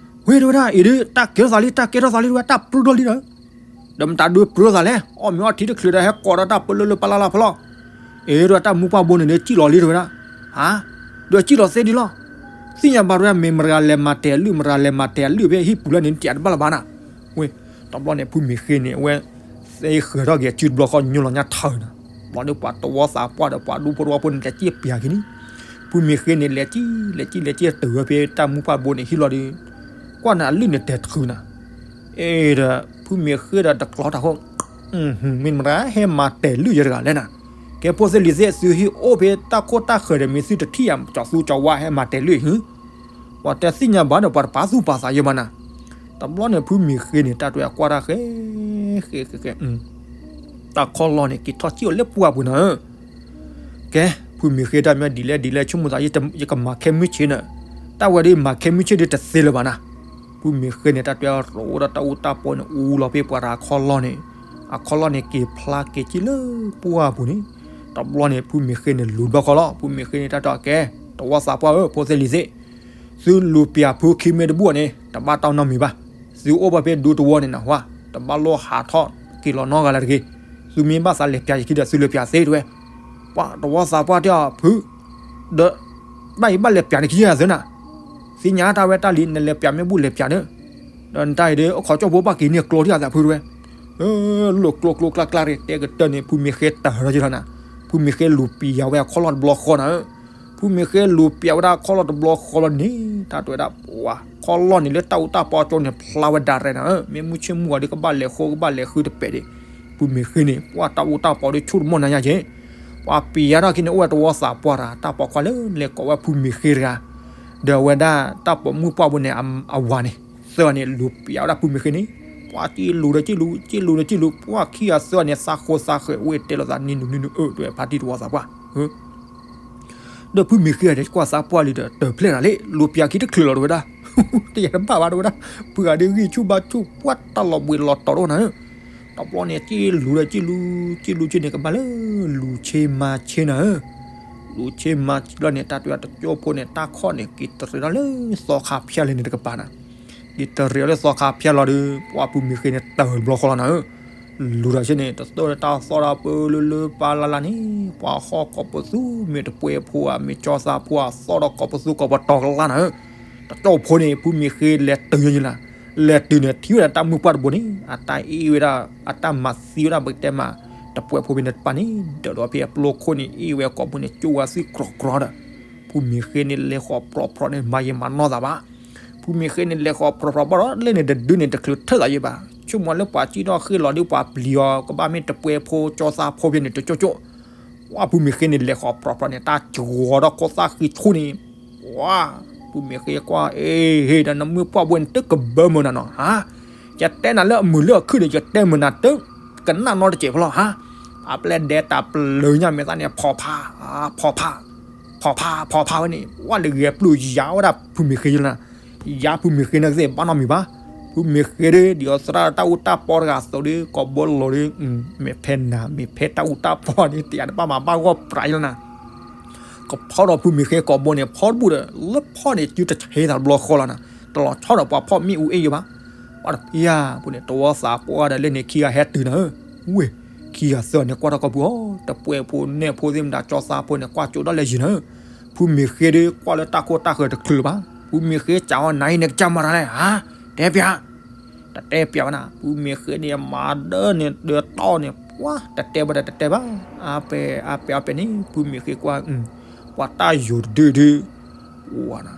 ဝ့ၢ်တဝဲဒၣ် အံၤဒုး တၢ်ကဲထီၣ်သးလံ တၢ်ကဲထီၣ်သးလံတဝဲ တၢ်ပြူထီၣ်လံဒီး ဒီးမတၤဒုးပြူထီၣ်သးလဲၣ်, အီၣ်မ့ၤအီထံတချုးဒီး ဟဲကိးဒီးတၢ်ပလၢလၢပလၢလၢဖျီၣ်, အ့ တဝဲတၢ်မူပှၢ်ဘိန့ၣ်ဒီး ကံၣ်လီၤလံတဝဲဒၣ်, ဟါ ဒီးကံၣ်လီၤသ့ဒံးလီၤ, သ့ၣ်ညါဘၣ်တဝဲ မ့ၢ်မတၤလဲၤမၤတဲာ်လုၢ် မတၤလဲၤမၤတဲာ်လုၢ်ဖဲဟံၣ်ပူၤလၢန့ၣ် တၢ်တဘၣ်လၢၤဘၣ်နၤ, ဝ့ၢ် တဘျီန့ၣ် ဖုမ့ၢ်ဃ့န့ၣ် အဝဲ သ့ဃၢၤထီၣ်က့ၤအစုတဘျီဃီ ညိလီၤညါထၢၣ်နၤ, တဘျီန့ၣ် ပှၤတဝီသးပှၢ်ဒီး ပှၤဒူဖိတဝီဖိန့ၣ် တၢ်ကံၣ်ပျၢ်က့ၤန့ၣ်, ဖုမ့ၢ်ဃ့န့ၣ် လဲၤကံၣ် လဲၤကံၣ် လဲၤကံၣ်တုၤဝဲဖဲတၢ်မူပှၢ်ဘိန့ၣ် ဟံၣ်လီၤဒီး ကွၢ်နၤအလုၢ်န့ၣ်တဲာ်တဃုာ်နၤ, အ့ ဒီး ဖုမ့ၢ်ဃ့ဒီးတကျီတၢ်ဃိ မ့ၢ်မတၤဟဲမၤတဲာ်လုၢ်ယဲတဂၤလဲၣ်နၤ, ကဲဖိသ့ၣ်လံၤသ့ၣ် သုဟံၣ်အိၣ်ဖဲတၢ်ခိၣ်တၢ်ဃၢၤဒီး မ့ၢ်သုတထံၣ်ယၤ ကၠီၤသူကၠီၤဝါဟဲမၤတဲာ်လုၢ်အံၤ ပှၤတသ့ၣ်ညါဘၣ်ဒီး ပှၤတပာ်သူၣ်ပာ်သးယဲဘၣ်နၤ, တဘျီန့ၣ် ဖုမ့ၢ်ဃ့န့ၣ် တၢ်တဲအကွၢ်တၢ်ဃဲ ဃဲ ဃဲ ဃဲ တၢ်ခီလီၢ်န့ၣ် က့ၤထီၣ်စံၣ်အီၤလၢပှၢ်ပူၤနၤဧၢ, ကဲ ဖုမ့ၢ်ဃ့တၢ်မ့ၢ်ဒ်လဲၣ်ဒ်လဲၣ် ဆိကမိၣ်သး ယကမၤခဲမုၢ်ဆ့ၣ်နၤ, တၢ်ဝဲဒၣ်မၤခဲမုၢ်ဆ့ၣ်ဒ်တသ့လၢၤဘၣ်နၤ, ဖုမ့ၢ်ဃ့န့ၣ် တၢ်တဲရိးဒီးတၢ်အူတၢ်ပီန့ၣ် အူလီၤဖဲပှၤတၢ်ခီလီၢ်န့ၣ်, အခီလီၢ်န့ၣ် က့ၤဖျါက့ၤကံၣ်လၢပှၢ်ပူၤန့ၣ်, တဘျီန့ၣ် ဖုမ့ၢ်ဃ့န့ၣ် လူၤဘျီဃီလီၤ, ဖုမ့ၢ်ဃ့န့ၣ် တၢ်တဲကဲ တဝီသးပှၢ်ဧၢ ဖိသ့ၣ်လံၤသ့ၣ် သုလူၤပျၢ်ဖုခံမ့ၢ်တဘူၣ်န့ၣ် တဘၣ်တၢ်နီတမံၤဘၣ်, သုအိၣ်ဘၣ်ဖဲဒူတဝီန့ၣ်နဟါ, တဘၣ်လိၣ်ဟးထီၣ်က့ၤလီၤနီတဂၤလၢၤတဂ့ၤ, သုမ့ၢ်ဘၣ်သးလဲၤပျးယခံဒီး သုလဲၤပျးသ့တဲဝဲ. ပှၤတဝီသးပှၢ်တဲအီၤ ဖု, ဒီး ဘၣ်ယဘၣ်လဲၤပျးန့ၣ်ခံဂၤသၢနၤ, သ့ၣ်ညါတၢ်ဝဲတၢ်လံ နလဲၤပျးမ့ၢ်ဘူၣ်လဲၤပျးဒီး, ဒီးနတၢ်အံၤဒီး အခီၣ်ကၠီၣ်ဖိဘၣ်က့ၤန့ၢ်ကျိထံၣ်အသးဖုတဲဝဲ. လီၤကျိကျိကျါကျါ တဲကတၢၢ်န့ၣ် ဖုမ့ၢ်ဃ့တၢၢ်ထီၣ်က့ၤလီၤနၤ, ဖုမ့ၢ်ဃ့လူၤပျးဝဲအခီၣ်လီၢ်တဘျီဃီနၤဧၢ. ဖုမ့ၢ်ဃ့လူၤပျးဝဲဒၣ်အခီၣ်လီၢ်တဘျီဃီလီၤန့ၣ် တၢ်တဲဝဲဒၣ် ပှၤခီၣ်လီၢ်န့ၣ်လၢတၢ်အူတၢ်ပီအကၠိန့ၣ် ဖျါဝဲဒၣ်ရဲၣ်နၤဧၢ, မ့ၢ်မုၢ်ဆ့ၣ်မုၢ်ဂီၤဒီး ကဘၣ်လဲၤဃိကဘၣ်လဲၤဃုတပဲာ်ဒံး. ဖုမ့ၢ်ဃ့န့ၣ် ပှၤတၢ်အူတၢ်ပီဒီး ဆူၣ်တမီၢ်နၤညါက့ၤ, ပှၤပျးထီၣ်က့ၤန့ၣ် အိၣ်ဝဲတဝီသးပှၢ်တဂၤ တၢ်ပိာ်ခွါလၢလဲၤကိးဝဲဖုမ့ၢ်ဃ့တဂၤ, ဒီးအဝဲဒၣ်တၢ်ပိာ်မုၣ်ပှၢ်ဖိန့ၣ် အဝၤန့ၣ် သၢဂၤန့ၣ် လူၤပျးဝဲဒၣ်ဖုမ့ၢ်ဃ့န့ၣ်, ပှၤက့ၤလူၤဒီးက့ၤလူၤ က့ၤလူၤဒီးက့ၤလူၤ ပှၤခံဂၤသၢဂၤန့ၣ် သးဃိသးဃဲၤ အိၣ်တဲလိာ်သးနံၤနုၤနံၤနုၤ အၢ တဲဝဲဖါတံၢ်တဝီသးပှၢ် ဒီးဖုမ့ၢ်ဃ့ဒီး ကွၢ်သးပှၢ်လံဒီး တၢၢ်ဖျဲၣ်တၢ်လံ လူၤပျးခံတချုးလီၤတဲဝဲဒၣ်, တယၤတဘၣ်ဘၣ်တဲဝဲဒၣ်, ဖုဂၤဒီးဂံၢ်ဆူၣ်ဘါဆူၣ် ပှၤတၢ်လီၤဘှံးလီၤတီၤတအိၣ်နၤဧၢ. တဘျီန့ၣ် က့ၤလူၤဒီးက့ၤလူၤ က့ၤလူၤက့ၤန့ၣ် ကဘၣ်လၢ လူၤဆ့မၤဆ့နၤဧၢ. လူၤဆ့မၤဆ့လီၤန့ၣ် တၢ်တဲဝဲတကၠိဖိန့ၣ် တၢ်ခီၣ်န့ၣ် က့ၤတရံးထီၣ်လၢသီခါဖၠၣ်လံန့ၣ်တကပၤနၤ, က့ၤတရံးထီၣ်လၢသီခါဖၠၣ်လီၤဒီး ပှၤဖုမ့ၢ်ဃ့န့ၣ် တၢၢ်တဘျီဃီလီၤနၤဧၢ. လူၤဒီးဆ့န့ၣ် တသီၣ်လၢတၢ်သီၣ်တၢ်ပၢလၢလၢပၢ်လၢ်လၢ်န့ၣ် ပှၤဟီၣ်ကိးပသူ မ့ၢ်တပှဲၤဖိဧါ မ့ၢ်ကၠီသးဖိဧါ သီၣ်ဒီးကိးပသူကိးပတီၤကလါနၤဧၢ. တကၠိဖိန့ၣ် ဖုမ့ၢ်ဃ့လဲၤတုၤယလၢ်, လဲၤတုၤန့ၣ် ထံၣ်ဝဲဒၣ်တၢ်မုၢ်ပှၢ်တဘိန့ၣ် အတၢ်အ့ၣ်ဝဲဒၣ် အတၢ်မၤသံဝဲဒၣ် ပကတဲမး တပှဲၤဖိဖဲန့ၣ်တပၤန့ၣ် ဒၢးဒီးဖဲအပျိခိၣ်န့ၣ် အ့ၣ်ဝဲကိာ်ပူၤန့ၣ် ကၠိဝဲသံၣ်ကြီကြီဒီး ဖုမ့ၢ်ဃ့န့ၣ် လဲၤဃီၤပြီၤပြီၤန့ၣ် မၤယံာ်မၤနီၢ်သးဘၣ်. ဖုမ့ၢ်ဃ့န့ၣ် လဲၤဃီၤပြီၤပြီၤဘၣ်ဒီး လၢန့ၣ်တဒုန့ၣ် တချုးထၢၣ်သးယံာ်ဘၣ်. ဆိကမိၣ်လၢပှၤစံၣ်ထီၣ်ဃ့ၢ်လီၤဒီး ပှၤပျံၤအီၤ ကဘၣ်မ့ၢ်တပှဲၤဖိကၠီသးဖိဖဲန့ၣ် တကၠိကၠိ ပှၤဖုမ့ၢ်ဃ့န့ၣ် လဲၤဃီၤပြီၤပြီၤန့ၣ် တၢ်ကဝီၤဒီးခိၣ်သၣ်ဃံဆူၣ်န့ၣ်, ပှၤဖုမ့ၢ်ဃ့ကွၢ် အ့ဟ့ၣ်ဒီး နမုၢ်ပှၢ်ဘိန့ၣ် တကဘၢမုာ်နၤနီၤ, ဟါ, ယတဲနၤလၢအမုာ်လၢအခုၣ်ဒီး ယတဲမုာ်နၤ တကနၣ်နီတစဲးဖိလီၤ, ဟါ. အပျဲၢ်ဒဲးတၢ်ပျၢၤညါမဲာ်သၣ်န့ၣ် ဖီဖါ, ဖီဖါ, ဖီဖါ, ဖီဖါဝဲန့ၣ် ပှၤလၢဂဲၤပျုၢ်ယါဝဲဒၣ်ဖုမ့ၢ်ဃ့လၢနၤ, ယါဖုမ့ၢ်ဃ့န့ၣ် ကသ့ၣ်ဘၣ်နီတမံၤဘၣ်. ဖုမ့ၢ်ဃ့ဒီး ဒ်အသရၣ်တၢ်အူတၢ်ပီတဂၤအသိးဒီး ကိာ်ဘိလီၤဒီး မ့ၢ်ဖဲနၤ မ့ၢ်ဖဲတၢ်အူတၢ်ပီန့ၣ် တယၤတဘၣ်မၤဘၣ်ဂီၢ်ပြးလၢနၤ ကဖီဒီးဖုမ့ၢ်ဃ့ကိာ်ဘိန့ၣ် ဖီတဘူၣ်ဒီး လၢဖီန့ၣ် စုတဆ့သးတဘျီဃီလီၤနၤ, တလီၤဆီဒီးပှၤဖီၣ်မ့ၣ်အူအ့ၣ်ယိဘၣ်. ပှၤတဖံးဧါ ဖိန့ၣ် တဝီသးပှၢ်ဒီး လၢန့ၣ်ခံဂၤဟဲတုၤနၤဧၢ, ဝ့ၢ် ခံဂၤသၢဂၤန့ၣ် ကွၢ်ထီၣ်ကိာ်ပူၤအီၤ တပှဲၤဖိနဲၣ်ဖိသ့ၣ်မတၤ ကၠီသးဖိန့ၣ် ကွၢ်ကၠိဒီးလဲၤယံၤနၤဧၢ. ဖုမ့ၢ်ဃ့ဒီး ကွၢ်လၢတၢ်ခိၣ်တၢ်ဃၢၤတချုးဘၣ်. ဖုမ့ၢ်ဃ့စံးအီၤ နၤအံၤန့ၣ် ကစၢ်မတၤလဲၣ် ဟါ, တဲပျး တတဲပျးဝဲနၤ, ဖုမ့ၢ်ဃ့န့ၣ် မၤဒၢန့ၣ် ဒၢတီၢ်န့ၣ် ပှၤ တတဲဘၣ်ဒီးတတဲဘၣ်, အါပဲာ် အါပဲာ် အါပဲာ်န့ၣ် ဖုမ့ၢ်ဃ့ကွၢ် ပှၤတၢ်ယိာ်တဒုဒု, ဝၤနၤ,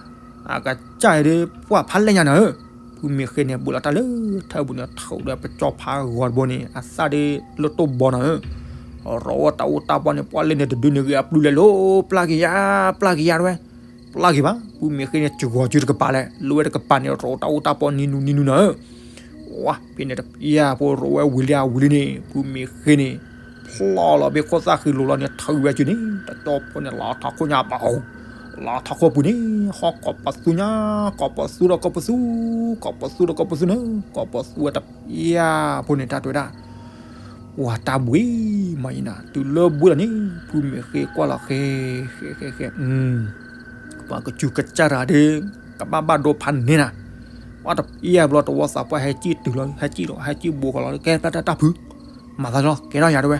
အကစၢ်အံၤဒီး ပှၤဖးလဲၢ်ညါနၤဧၢ, ဖုမ့ၢ်ဃ့န့ၣ် ဘူးလီၤတၢ်လၢထၢပူၤန့ၣ် ထုးဒီးပကၠီဖးဂီၤတဘိန့ၣ် အသၣ်ဒီးလၢတိၢ်ဘီနၤဧၢ, ရီးဝဲတၢ်အူတၢ်ပီန့ၣ် ပှၤလၢန့ၣ်တဒုန့ၣ် ဂ့ၤအပျုၢ်လဲၤလိာ် ပျၢ်က့ၤယါ ပျၢ်က့ၤယါတဝဲ ပျၢ်က့ၤဘၣ်, ဖုမ့ၢ်ဃ့န့ၣ် စှီၤစုတကပၤလဲၣ်, လၢဝဲတကပၤန့ၣ် ရီးတၢ်အူတၢ်ပီနံၤနူနံၤနူနၤဧၢ, ဝါ ဖဲန့ၣ်တပျၢ်ဖိရိးဝဲဝံၤလံအဝံၤလံန့ၣ် ဖုမ့ၢ်ဃ့န့ၣ် ဖျီလီၤဘ့ၣ်ခိၣ်သၣ်ဃံလိၤလီၤန့ၣ် ထုးဝဲစုန့ၣ် တကၠီဖိန့ၣ် လီၤထီၣ်ခိၣ်ညါဘၣ်အိၣ်, လီၤထီၣ်ခိၣ်ပူၤန့ၣ် ဟီၣ်ကိးပသူညါ ကိးပသူဒီးကိးပသူ, ကိးပသူဒီးကိးပသူန့ၣ် ကိးပသူဝဲတပျၢ်ဖိန့ၣ် တၢ်တဲဝဲဒၣ် ဝၤတၢ်ဘှံးမးအံၤနၤ တုၤလၢဘှံးလီၤန့ၣ် ဖုမ့ၢ်ဃ့ကွၢ်လီၤဃဲ ဃဲ ဃဲ ဃဲ ပှၤကစူၤကစၢ်တဂၤဒီး ကဘၣ်ဘၣ်ဒိဖးန့ၢ်နၤ, ပှၤတပျၢ်ဘျီတဝီသးပှၢ်ဟဲစံၣ်တုၤလီၤ ဟဲစံၣ်လီၤ ဟဲစံၣ်ဘိးဃီလီၤ ကဲတၢ်တၢ်ဖု မၤသးလီၤ ကဲထီၣ်ယၤတဝဲ,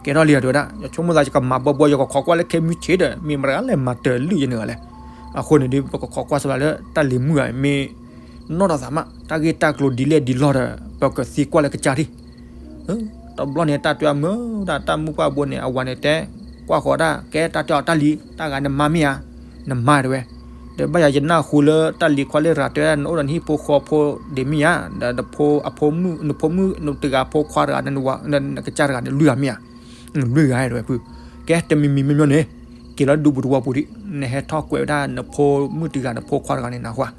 ကဲထီၣ်လံယၤတဝဲဒၣ် ယဆိကမိၣ်သးယကမၤဘၢဘှီ ယကခိးကွၢ်လၢခဲမုၢ်ဆ့ဒီး မ့ၢ်မတၤဂၤလဲၣ်မၤတၢ်လုၢ်ယဲၢ်န့ၣ်ဂၤလဲၣ်, အဃိန့ၣ်ဒီး ပကခိးကွၢ်စၢၤလၢတၢ်လံၤမုၣ်ဂၤ မ့ၢ်နီၢ်ဒီးသးမး တၢ်ဂ့ၢ်တၢ်ကျိၤဒ်လဲၣ်ဒ်လဲၣ်ဒီး ပကသံကွၢ်လၢကစၢ်ထံၣ် တဘျီန့ၣ် တၢ်တဲအမုာ်ဒၣ် တၢ်မုၢ်ပှၢ်ဘိန့ၣ် အဝၤန့ၣ်တဲ ကွၢ်ဃီၤဒၣ် ကဲတၢ်တဲအီၤတၢ်လံၤ တၢ်ဂၤနမါမ့ၢ်ဧါ, နမါတဝဲ, ဒီးဘၣ်ယၤယနၢ်ဟူလၢတၢ်လံၤခွါလၢရၤတဲဒၣ် နအိၣ်ဒီးနဟံၣ်ဖိဃီဖိဒံးမ့ၢ်ဧါ, ဒီးနဖိအဖိမုၣ် နဖိမုၣ်တဂၤဖိခွါတဂၤ နကစၢ်တဂၤန့ၣ် လွံၢ်ဂၤမ့ၢ်ဧါ, လွံၢ်ဂၤတဝဲဖု, ကဲတမံၤမံၤမ့ၢ်မ့ၢ်န့ၣ် က့ၤလီၤဒူပူၤတဝီပူၤဒံး နဟဲထီၣ်ကွဲးဝဲဒၣ်နဖိမုၣ်တဂၤနဖိခွါတဂၤန့ၣ်နၢ်ဟူဧါ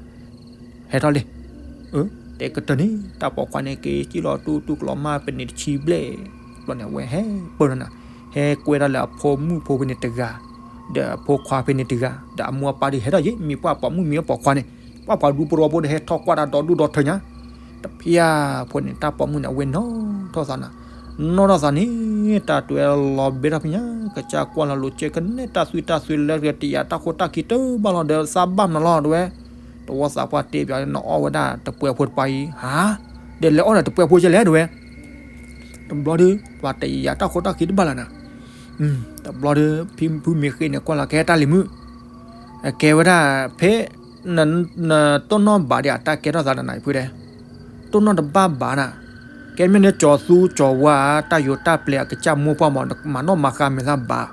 ဟဲထီၣ်လံ, တဲကတၢၢ်န့ၣ် တၢ်ပိာ်ခွါန့ၣ် က့ၤစံၣ်လီၤတူၢ်တူၢ်ကလီၤမၢ် ပနံာ်တဆံဘျဲၣ်, ဘျီန့ၣ် အဝဲဟဲပၢၢ်လီၤနၤ, ဟဲကွဲဒၣ်လၢအဖိမုၣ်ဖိဖဲန့ၣ်တဂၤ, ဒီးအဖိခွါဖဲန့ၣ်တဂၤ, ဒီးအမိၢ်အပၢ်ဒုးဟဲထီၣ်ယံၤ မ့ၢ်ပှၤပိာ်မုၣ်မ့ၢ်ပိာ်ခွါန့ၣ်, ပှၤပှၤဒူပူၤတဝီပူၤဒီးဟဲထီၣ်ကွၢ်တၢ်ဒီဒူၣ်ဒီထၢညါ, တဖျၢၣ်ဖိန့ၣ် တၢ်ပိာ်မုၣ်န့ၣ် အဝဲနီၢ်ထီၣ်သးနၤ, နီၢ်ထီၣ်သးန့ၣ် တၢ်တဲလီၤဘဲထီၣ်ဖဲညါ, ကစၢ်ကွၢ်လီၤလိာ်ကဲကနဲ တၢ်သွံၣ်တၢ်သွဲလၢတယၤ တၢ်ခိၣ်တၢ်ခံတဘၣ်လီၤဒီး သးဘၣ်မနုၤလီၤတဝဲ, တဝီသးပှၢ်တဲပျး နအီၣ်ဝဲဒၣ်တပှဲၤဖိတပၤအံၤ, ဟါ, ဒီးလဲၤအီၣ်ဒီးတပှဲၤဖိကဲလဲၣ်တဝဲ, တ တဘျီဒီး ပှၤတယာ်တၢ်ဃိတၢ်ဃ့တဘၣ်လၢၤနၤ. တဘျီဒီး ဖုမ့ၢ်ဃ့န့ၣ်ကွၢ်လီၤ ကဲတၢ်လံၤမုၣ်, ကဲဝဲဒၣ် ဖဲ နတိၢ်နီၣ်ဘၣ်ဒီးအတၢ်ကဲထီၣ်သးနၤနၤဖုတဲ, တိၢ်နီၣ်တဘၣ်ဘၣ်နၤ, ကဲမ့ၢ်န့ၣ်ကၠီၤသူကၠီၤဝါ တၢ်ယိၤတၢ်ပျဲအကစၢ်မိၢ်ပှၢ်မး မၤနီၣ်မၤဃါမဲာ်သၣ်ဘၣ်,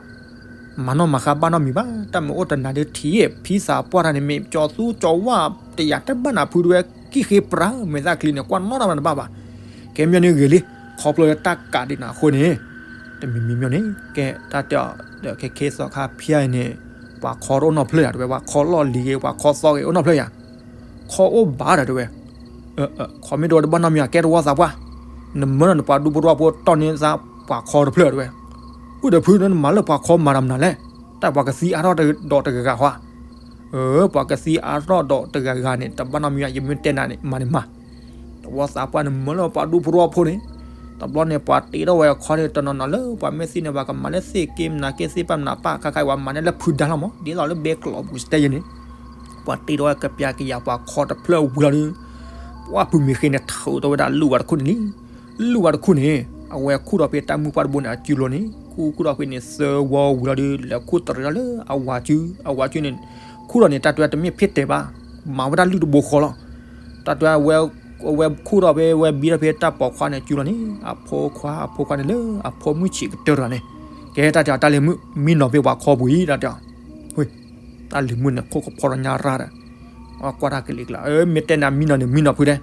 မၤနီၣ်မၤဃါဘၣ်နီတမံၤဘၣ်, တၢ်မ့ၢ်အိၣ်တနၤဒီးထံၣ် ဖံသးပှၢ်တၢ်န့ၣ် မ့ၢ်ကၠီၤသူကၠီၤဝါ တယာ်တဘၣ်နၤဖုတဲဝဲ, ကံၣ်ဃ့ပြၢမဲာ်သၣ်ချံန့ၣ် ကွၢ်နီၣ်တၢ်မၤတဘၣ်ဘၣ်, ကဲမ့ၢ်န့ၣ်ဂ့ၤလံ, ခီဖျိလၢတၢ်ကးဒံးနၤအဃိန့ၣ်, တမံၤမံၤမ့ၢ်န့ၣ် ကဲတၢ်တဲအီၤ ဒီးခဲခ့သီခါဖၠါအံၤန့ၣ်, ပှၤခီတအိၣ်နီတဖျၢၣ်ယၤတဲဝဲ, ပှၤခီလီၢ်လံၤဂ့ၤ ပှၤခီသီဂ့ၤ အိၣ်နီတဖျၢၣ်ယၤ, ခီအိၣ်ဘၣ်ဒီးတဲဝဲ, ခီမ့ၢ်တအိၣ်တဘၣ်နီတမံၤ ကဲတဝီသးပှၢ်, နမၢလီၤနပှၤဒူဖိတဝီဖိတီၢ်န့ၢ်သးပှၤခီတဖျၢၣ်တဲဝဲ, အိၣ်ဒီးဖုနမၤလၢပှၤခီမၤတၢ်မနုၤလဲၣ်, တၢ်ပှၤကသံအါထီၣ်ဒီးတဂၤဂၤဟီ, ပှၤကသံအါထီၣ်ဒီးတဂၤဂၤန့ၣ် တဘၣ်နီတမံၤ ယမ့ၢ်တဲနၤန့ၣ် မၤန့ၣ်မၤ တဝီသးပှၢ်န့ၣ် မၢလၢပှၤဒူဖိတဝီဖိန့ၣ်, တဘျီန့ၣ် ပှၤတ့ထီၣ်ဝဲအခီန့ၣ် တနီၤနီၤလၢပှၤမ့ၢ်သ့န့ၣ် ပှၤကမၤလၢသ့ၣ်က့မနၤက့သ့ၣ်ပၢ်မနၤပၢ် ခါခါအံၤပှၤမၤန့ၢ်လၢဖုဒါလီၤမး ဒ်သိးလၢဘဲကျိးပူၤစတဲယဲန့ၣ်, ပှၤတ့ထီၣ်ဝဲကပျးကယၤပှၤခီတဖျၢၣ်ဝံၤလီၤဒီး, ပှၤဖုမ့ၢ်ဃ့န့ၣ် ထုးထီၣ်ဝဲဒၣ်လူၢ်ဝဲတခိၣ်န့ၣ်လံ, လူၢ်ဝဲတခိၣ်န့ၣ် အဝဲခူၣ်ထီၣ်ဖဲတၢ်မုၢ်ပှၢ်တဘိန့ၣ် အစုလိၤန့ၣ် ခူၣ်ခူၣ်ထီၣ်ဖဲန့ၣ် သၢဝီဝံၤလီၤဒီး လဲၤခူၣ်တရံးထီၣ်လၢအဝၤစု, အဝၤစုန့ၣ် ခူၣ်ထီၣ်န့ၣ် တၢ်တဲတမ့ၢ်ဖ့ၣ်တဲာ်ဘၣ်, မၤဝဲဒၣ်လုၢ်တဘိဃီလီၤ. တၢ်တဲဝဲ အဝဲခူၣ်ထီၣ်ဖဲဝဲဘံထီၣ်ဖဲတၢ်ပိာ်ခွါန့ၣ် စုလီၤန့ၣ် အဖိခွါ အဖိခွါန့ၣ်လၢအဖိမုၣ်ဆံးကတၢၢ်တဂၤန့ၣ်, ကဲတၢ်တဲအီၤ တၢ်လံၤမုၣ် မံနီၤဖဲပှၤခီပူၤအံၤ တၢ်တဲအီၤ, တၢ်လံၤမုၣ်န့ၣ် ခိၣ်ကဖီထီၣ်ညါရၢ်ဒီး အကွၢ်တၢ်ကလံၤကျါ မ့ၢ်တဲနၤမံနီၤန့ၣ် မံနီၤဖုတဲ,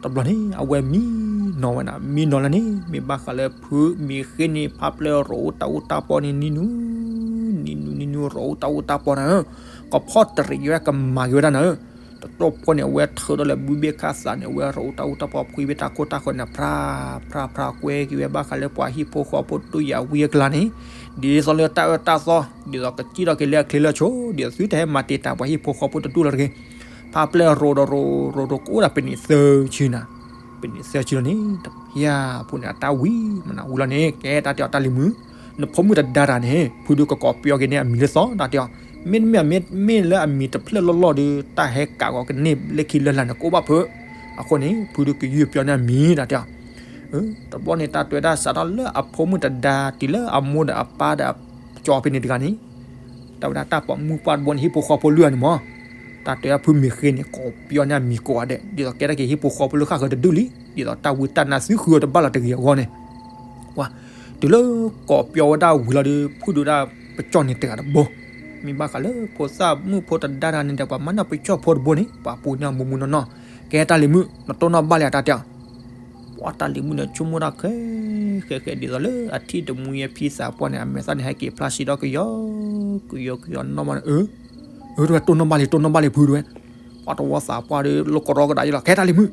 တဘျီန့ၣ် အဝဲမံနီၤဝဲဒၣ် မံနီၤလၢန့ၣ် မ့ၢ်ဘၣ်ဃးလၢဖုမ့ၢ်ဃ့န့ၣ် ဖးပျဲၢ်ရိးတၢ်အူတၢ်ပီန့ၣ် နံၤနူ နံၤနူ နံၤနူ ရိးတၢ်အူတၢ်ပီနၤဧၢ, ကဖီၣ်တရံးဝဲကမၤက့ၤဝဲဒၣ်နၤဧၢ, တတိၢ်ဖိန့ၣ် အဝဲထုးထီၣ်လၢဘုဘ့ၣ်ခါသးန့ၣ် အဝဲရိးတၢ်အူတၢ်ပီဖှံဖဲတၢ်ခိၣ်တၢ်ဃၢၤန့ၣ် ဖြါ ဖြါ ဖြါ ကွဲက့ၤဝဲဘၣ်ဃးလၢပှၤဟံၣ်ဖိဃီဖိတဒူၣ်ယၤဝံအကျါန့ၣ်, ဒ်သိးလၢတၢ်အၢတၢ်သီ ဒ်သိးကစံၣ်ထီၣ်က့ၤလၢအချ့လၢအဆိ ဒ်သိးသုတဟဲမၤတံာ်တာ်ပှၤဟံၣ်ဖိဃီဖိတဒူၣ်လၢၤတဂ့ၤ, ဖးပျဲၢ်ရိးဒီးရိး ရိးရိးကအိၣ်ဒၣ်ပနံးသၢဆံနၤ, ပနံးသၢဆံလီၤန့ၣ် တဖၠၣ်ဖိန့ၣ် အတၢ်ဝံမနုၤဝံလီၤန့ၣ် ကဲတၢ်တဲအီၤ တၢ်လံၤမုၣ် နဖိမုၣ်တဒါတၢ်န့ၣ် ဖုဒုးကကိးပၠီက့ၤန့ၢ်အမံၤလၢသီ တၢ်တဲအီၤ, မ့တမ့ၢ် မ့မ့ၢ်လၢအမံၤတဖျၢၣ်လီၢ်လီၢ်ဒီး တၢ်ဟဲကးဂီၤကန့ၢ်လၢခံလၢလာ်န့ၣ် ကအိၣ်ဘၣ်ဖုး, အဃိန့ၣ် ဖုဒုးကယုၢ်ပၠီန့ၢ်အမံၤ တၢ်တဲအီၤ တဘျီန့ၣ် တၢ်တဲဝဲဒၣ်စးထီၣ်လၢအဖိမုၣ်တဒါတုၤလၢအမိၢ်ဒီးအပၢ်ဒီးအကၠီဖဲန့ၣ်တဂၤန့ၣ်, တၢ်ဝဲဒၣ်တၢ်ပိာ်မုၣ်ပှၢ်တဘိန့ၣ် ဟံၣ်ဖိဃီဖိလွံၢ်ဂၤန့ၣ်မး, တၢ်တဲဝဲဒၣ်ဖုမ့ၢ်ဃ့န့ၣ် ကိးပၠီန့ၢ်အမံၤကိးဂၤဒဲး ဒ်သိးကဲထီၣ်က့ၤဟံၣ်ဖိဃီဖိလၢဃၣ်ဃၢၤတဒူၣ်လံ, ဒ်သိးတၢ်ဝံတၢ်နါသုဃုအီၤတဘၣ်လီၤတဂ့ၤအဂီၢ်န့ၣ် ဝါ, တုၤလၢကိးပၠီဝဲဒၣ်ဝံၤလီၤဒီး ဖုဒုးဒၣ်ပကၠီၣ်န့ၣ်တဂၤတဘိ, မ့ၢ်ဘၣ်ဃးလၢဖိသၣ်မုၣ်ဖိတဒါတၢ်န့ၣ်ဒီး ပှၤမၤန့ၢ်ပကၠီၣ်ဖိတဘိန့ၣ် ပှၤပူၤန့ၢ်မူမူနီၢ်နီၢ်, ကဲတၢ်လံၤမုၣ် နတိၢ်နီၣ်ဘၣ်လံတၢ်တဲအီၤ, ပှၤတၢ်လံၤမုၣ်န့ၣ် ဆိကမိၣ်တၢ်ခဲဃဲဃဲ ဒ်သိးလၢအထံၣ်တမှံၤဖံသးပှၢ်န့ၣ် အမဲာ်သၣ်န့ၣ် ဟဲက့ၤဖျါဆံးဒီးကယီကယီကယီနီၢ်မးန့ၣ်, အၢ တဝဲတိၢ်နီၣ်ဘၣ်လံ တိၢ်နီၣ်ဘၣ်လံဖုတဝဲ, ပှၤတဝီသးပှၢ်ဒီး လိာ်ကရီကဒါယလီၤ ကဲတၢ်လံၤမုၣ်,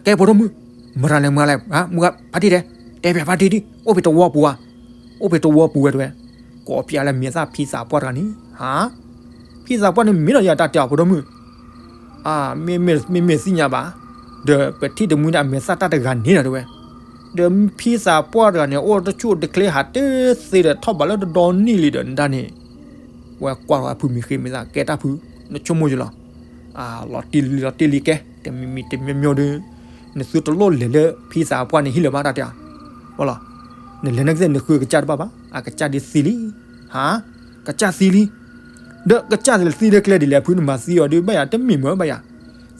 ကဲဖိဒိၣ်မုၣ်, မရၤလဲၣ်မရၤလဲၣ်, မုၢ်ဖါတံၢ်တဲ, တဲပၠးဖါတံၢ်ဒံး အိၣ်ဖဲတဝီပူၤဧါ, အိၣ်ဖဲတဝီပူၤဝဲတဝဲ, ကိးပၠီလၢမဲာ်သၣ်ဖံသးပှၢ်တဂၤန့ၣ်, ဟါ, ဖံသးပှၢ်န့ၣ်မ့ၢ်ဒီးယၤတၢ်တဲအီၤဖိဒိၣ်မုၣ် မ့မ့ၢ်သ့ၣ်ညါဘၣ်, ဒီးပထံၣ်တမှံၤန့ၣ် အမဲာ်သၣ်တၢ်တဂၤန့ၣ်ဒီးတဝဲ, ဒီးဖံသးပှၢ်တဂၤန့ၣ် အိၣ်တဆူၣ်တချ့ဟးတသ့ဒီးထီၣ်ဘးလၢတဒီနံၣ်လံဒီးနဒါန့ၣ်, ဝဲကွၢ်ထီၣ်ဖုမ့ၢ်ဃ့မဲာ်သၣ် ကဲတၢ်ဖု, နဆိကမိၣ်ယလီၤ, လီၤတံၢ်လံလီၤတံၢ်လံကဲ, တမံၤမံၤတမံၤမံၤဒီး, နသုတလိၣ်လဲၤလၢဖံသးပှၢ်န့ၣ်ဟံၣ်လၢၤဘၣ်တၢ်တဲအီၤ, ဝဲလီၤ, နလဲၤန့ၣ်ကသ့ၣ်နဃုအကစၢ်တဘၣ်ဘၣ် အကစၢ်ဒ်သံလံ, ဟါ, ကစၢ်သံလံ ဒီးကစၢ်သံလၢကျဲဒ်လဲၣ် ဖုနမၤသံအီၤဒုးဘၣ်ယၤ တမ့ၢ်မ့ၢ်ဘၣ်ယၤ,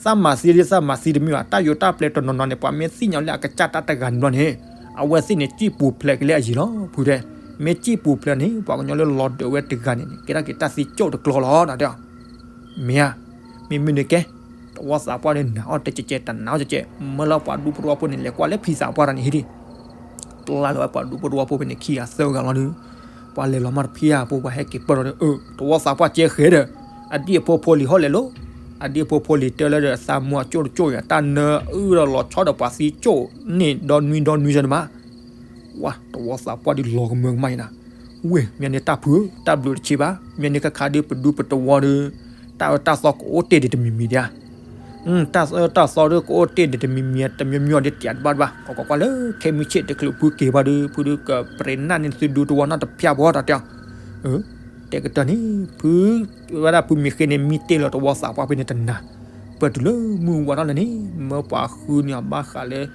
သးမၤသံဒ်သးမၤသံတမ့ၢ်ဘၣ် တၢ်ယိၤတၢ်ပျဲတနီၤနီၤန့ၣ် ပှၤမ့ၢ်သ့ၣ်ညါလၢအကစၢ်တၢ်တဂၤန့ၣ်ဘျီန့ၣ်, အဝဲသ့ၣ်န့ၣ် စံၣ်ပူၤဖျဲးက့ၤလၢအယံၤလီၤ ဖုတဲ, မ့ၢ်စံၣ်ပူၤဖျဲးန့ၣ် ပှၤကညီလၢလီၤဒၢးဝဲတဂၤန့ၣ် ကဲထီၣ်က့ၤတၢ်သံကၠိၣ်တကျီလီၤ တၢ်တဲအီၤ မ့ၢ်ဧါ, မ့မ့ၢ်န့ၣ်ကဲ, တဝီသးပှၢ်ဒီးနၤအီၣ်တဲကဲကဲ တနာ်အီၣ်ကဲကဲ, မၢလီၤပှၤဒူဖိတဝီဖိန့ၣ် လဲၤကွၢ်လၢဖံသးပှၢ်တဂၤန့ၣ်ဟံၣ်ဒံး, ပျၢ်လီၤဝဲပှၤဒူဖိတဝီဖိဖဲန့ၣ်ခံဂၤသၢဂၤလီၤဒီး, ပှၤလဲၤလီၤမးတဖံအဖိပှၤဟဲက့ၤပၢၢ်ဒီး, တဝီသးပှၢ်ကဲဃဲဒီး, အဒံၣ်အဖိဖိလံၤဟီၣ်လဲၤလိၤ, အဒံၣ်အဖိဖိလံၤတဲလၢဒီးသးမူအကၠိၣ်တကၠိၣ်ယၤ တၢ်နၢအုၣ်ဒီးလီၤဆီဒီးပှၤသံကၠိၣ်န့ၣ်ဒီနွံဒီနွံစၢၤန့ၣ်မး ဝါ တဝီသးပှၢ်ဒုးလီၤကမၢကမၣ်အံၤနၤ, ဝ့ၢ် မ့ၢ်န့ၣ်တၢ်ဖုဧၢ တၢ်ဘျုးတဆံးဘၣ် မ့ၢ်န့ၣ်ခါခါဒုးပဒူပတဝီဒီး, တၢ်အၢတၢ်သီကအိၣ်တ့ၢ်ဒံးတမံၤမံၤဒံးဧါ, တၢ်အၢတၢ်သီဒုးကအိၣ်တ့ၢ်ဒံးတမံၤမံၤ တမံၤမံၤဒံးတၢ်တဘၣ်တဘၣ် ကကွၢ်ကွၢ်လၢခဲမုၢ်ဆ့ၣ်တချုးဖုက့ၤဘၣ်ဒီး ဖုဒုးကပြ့ၤနၢ်န့ၢ်သုဒူတဝီနီတဖၠၣ်ဘၣ်တၢ်တဲအီၤ, တဲကတၢၢ်န့ၣ် ဖု ဝဲဒၣ်ဖုမ့ၢ်ဃ့န့ၣ် မံတ့ၢ်လၢတဝီသးပှၢ်ဖဲန့ၣ်တနၤ, ပတုၤလၢမုၢ်ဝါထီၣ်လၢန့ၣ် မၢပှၤဃုန့ၢ်အီၤဘၣ်ဃးလၢ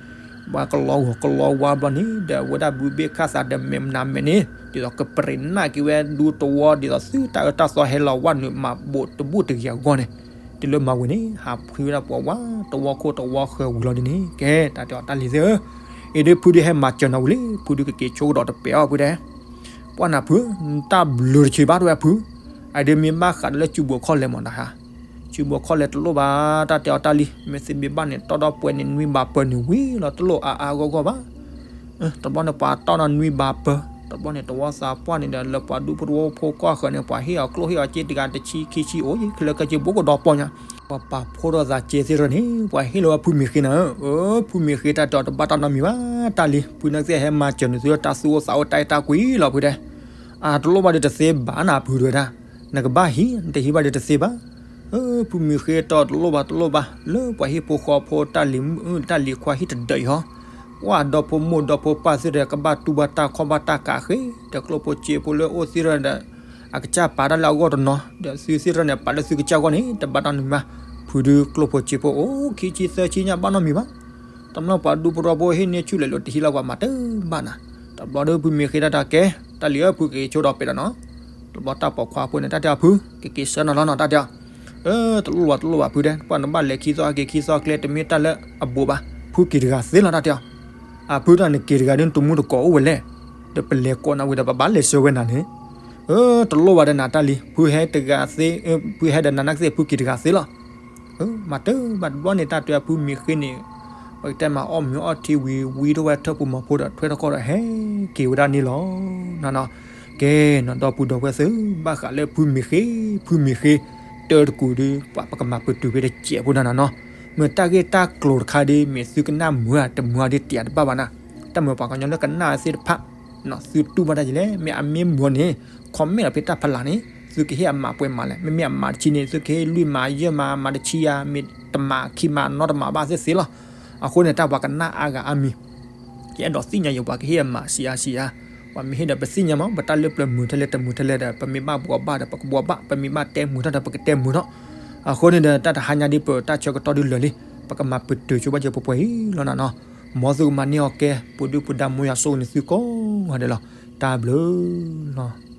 ပှၤကလီဂီၤကလီဝါဘျီန့ၣ် ဒီးအဝဲဒၣ်ဘုဘ့ၣ်ခၣ်သးဒီးမဲာ်မနၤမဲာ်န့ၣ် ဒ်သိးကပြံးနၢ်က့ၤဝဲဒူသဝီ ဒ်သိးသုတၢ်အၢတၢ်သီဟဲလီၤဝဲနုာ် မၤဘိးတဘူၣ်တဂ့ၤအဂီၢ်န့ၣ် တုၤလၢမၤဝံၤန့ၣ် ဟးဖှံဝဲဒၣ်ပှၤဝါတဝီခိၣ်တဝီဃၢၤဝံၤလီၤဒ်န့ၣ် ကဲ တၢ်တဲအီၤတၢ်လံၤသ့ၣ်ဧၢ, အံၤဒ်ဖုဒုးဟဲမၤစၢၤနၤဝံၤလံ ဖုဒုးကက့ၤဆိကဒီးတပဲာ်အီၤဖုတဲ ပှၢ်နၤဖု, နတၢ်ဘျုးတဆံဘၣ်တဝဲဖု, အဒုးမ့ၢ်ဘၣ်ဃးဒီးလၢစုဘိးခီၣ်လဲၢ်မးနဟါ, စုဘိးခီၣ်လဲၢ်တလိၣ်ဘၣ် တၢ်တဲအီၤတၢ်လံ, မ့ၢ်သ့မ့ၢ်ဘၣ်န့ၣ် တီၢ်ဒီးပှဲၤန့ၣ်နွံဘးပၢၤန့ၣ်ဝံၤလီၤတလိၣ်အါအါဂီၢ်ဂီၢ်ဘၣ်. တဘျီန့ၣ်ပှၤတီၢ်နီၢ်နွံဘးပၢၤ, တဘျီန့ၣ်တဝီသးပှၢ်န့ၣ်ဒီး လၢပှၤဒူဖိတဝီဖိကွၢ်ဃၢၤန့ၣ် ပှၤဟ့ၣ်အီၤကျိၣ်ဟ့ၣ်အီၤစ့တဂၤတဆံခံဆံအိၣ်ယံၤ ခဲလၢာ်ခဲဆ့ဘိကဒီးပီညါ ပှၤပာ်ဖှိၣ်ထီၣ်သးစ့သ့ၣ်တဖၣ်န့ၣ် ပှၤဟ့ၣ်လီၤဝဲဖုမံၤဃ့နၤဧၢ, အၢ ဖုမံၤဃ့တၢ်တဲအီၤတဘၣ်တၢ်နီတမံၤဘၣ် တၢ်လံ, ဖုနာ်က့ဟဲမၤစၢၤနုာ်သုလၢတၢ်သူၣ်အိၣ်သးအိၣ်တၢ်အဲၣ်တၢ်ကွံလီၤဖုတဲ, အတလိၣ်ဘၣ်ဒီးတသ့ဘၣ်နၤဖုတဲဝဲဒၣ်, နကဘၣ်ဟံး နတဟံးဘၣ်ဒီးတသ့ဘၣ်. အၢ ဖုမံၤဃ့တဲအီၤတလိၣ်ဘၣ်တလိၣ်ဘၣ် လၢပှၤဟံၣ်ဖိဃီဖိတၢ်လံၤမုၣ် တၢ်လံၤခွါဟံၣ်တဒၢးအံၤဟီ, ပှၤဒီဖိမိၢ်ဒီဖိပၢ်သ့ၣ်ဒီး ကဘၣ်တူၢ်ဘၣ်တၢ်ခီၣ်ဘၣ်တၢ်ကးဃ့, ဒီးကျိၣ်ဖိစ့ဖိလၢအိၣ်သ့ၣ်တဖၣ်ဒီး အကစၢ်ပာ်တၢ်လၢအဂီၢ်တနီၤ ဒီးသုသ့ၣ်တဖၣ်န့ၣ် ပာ်လၢသုကစၢ်အဂီၢ်န့ၣ် တဘၣ်တၢ်နီတမံၤဘၣ်. ဖုဒုးကျိၣ်ဖိစ့ဖိအိၣ်ခံဆံသၢဆံညါဘၣ်နီတမံၤဘၣ်. တဘျီပှၤဒူဖိတဝီဖိဟ့ၣ်န့ၢ်ဆူၣ်လဲၤလိာ်တဟံးလီၤပှၤမၤတဘၣ်နၤ, တဘျီဒီးဖုမံၤဃ့တၢ်တဲအီၤကဲ, တၢ်လံၤဧၢ ဖုက့ၤဆိဒီးပဲာ်ဒီးနီၤ. တဘျီတၢ်ပိာ်ခွါဖိန့ၣ် တၢ်တဲအီၤဖု ကက့ၤဆှၢနီၤလီၤနီၤ တၢ်တဲအီၤ, အၢ တလိၣ်ဘၣ်တလိၣ်ဘၣ်ဖုတဲ, ပှၤနဘၣ်လဲၤခံသီဟဲက့ၤခံသီကျဲ တမ့ၢ်တၢ်လၢအဘူးဘၣ်, ဖုက့ၤတဂၤသ့လီၤ တၢ်တဲအီၤ. အဖုတၢ်နက့ၤတဂၤဒီး နတမူတကိးအိၣ်ဝဲလဲၣ်, ဒီးပလဲၤကိးနၤဝံၤဒီး ပဘၣ်လဲၤဆှၢဝဲနၤန့ၣ်, အၢ တလိၣ်ဘၣ်ဒီးနၤတၢ်လံ, ဖုဟဲတဂၤသ့, ဖုဟဲဒီးနၤနာ်က့သ့ၣ် ဖုက့ၤတဂၤသ့လီၤ. မၤတဘၣ်တဘျီန့ၣ် တၢ်တဲအီၤဖုမံၤဃ့န့ၣ်, ပကတဲမၤအီၣ်မ့ၤအီထံဝံၤ ဝံထီၣ်ဝဲထၢၣ်ပူၤမီၤဖိဒီး ထွဲထီၣ်ခီၣ်ဒီးဟဲက့ၤဝဲဒၣ်န့ၣ်လီၤ. ကဲနီၤ ဒီပုၢ်ဒီဝဲၢ်သ့ၣ်, ဘၣ်ဃးလၢဖုမံၤဃ့, ဖုမံၤဃ့ တၢတကူာ်ဒီး ပှၤပကမၤပတုာ်ဖဲတစဲးဖိဒၣ်နၤနီၤ, မ့ၢ်တၢ်ဂ့ၢ်တၢ်ကျိၤတခါဒီး မ့ၢ်သုကနၣ်မုာ်ဧါတမုာ်ဧါဒီး တယၤတဘၣ်ဘၣ်နၤ, တၢ်မုာ်ပှၤကညီလၢကနၣ်သ့ၣ်တဖၣ် သုတူၢ်ဘၣ်တၢ်ယံၤလဲၣ်, မ့ၢ်အမ့ၢ်မုာ်န့ၣ် comment လီၤဖဲတၢ်ဖးလၢ်န့ၣ်, သုကဟ့ၣ်အမးပှဲၤမးလဲၣ်, မ့မ့ၢ်အမးတဆံန့ၣ် သုကဟ့ၣ်လွံၢ်မးယဲၢ်မး, မးတဆံယၤ, မ့ၢ်တမးခံမးနီတမးဘၣ်သ့ၣ်သ့လီၤ. အဃိန့ၣ် တၢ်ပှၤကနၣ်အါဂၤအါမံၤ, ယအဲၣ်ဒိးသ့ၣ်ညါယံၤ ပှၤကဟ့ၣ်အမးဆံးအါဆံးအါ, ပှၤမ့ၢ်ဟ့ၣ်ဒီးပသ့ၣ်ညါမး, ပတၢ်လၢပျၢၤမုာ်ထဲလဲၣ်တမုာ်ထဲလဲၣ်ဒီး ပမ့ၢ်ဘၣ်ဘှီဘၣ်ဒီး ပကဘှီဘၣ်, ပမ့ၢ်ဘၣ်တဲမုာ်ထီၣ်ဒီး ပကတဲမုာ်ထီၣ်. အဃိန့ၣ်ဒီး တၢ်တဟါညါဒ်ပတၢ်ဆၢကတီၢ်ဒ်လၢာ်လံ, ပကမၤပတုာ်ဆိဘၣ်က့ၤပှဲၤပှဲၤအံၤလီၤနၤနီၤ, မ်သုကမၤန့ၢ်အီၤကဲ, ပူၤဒုၣ်ပူၤဒါ မ်ယွၤဆိၣ်ဂ့ၤန့ၢ်သုကိးဂၤဒဲးလီၤ. တၢ်ဘျုးလီၤ.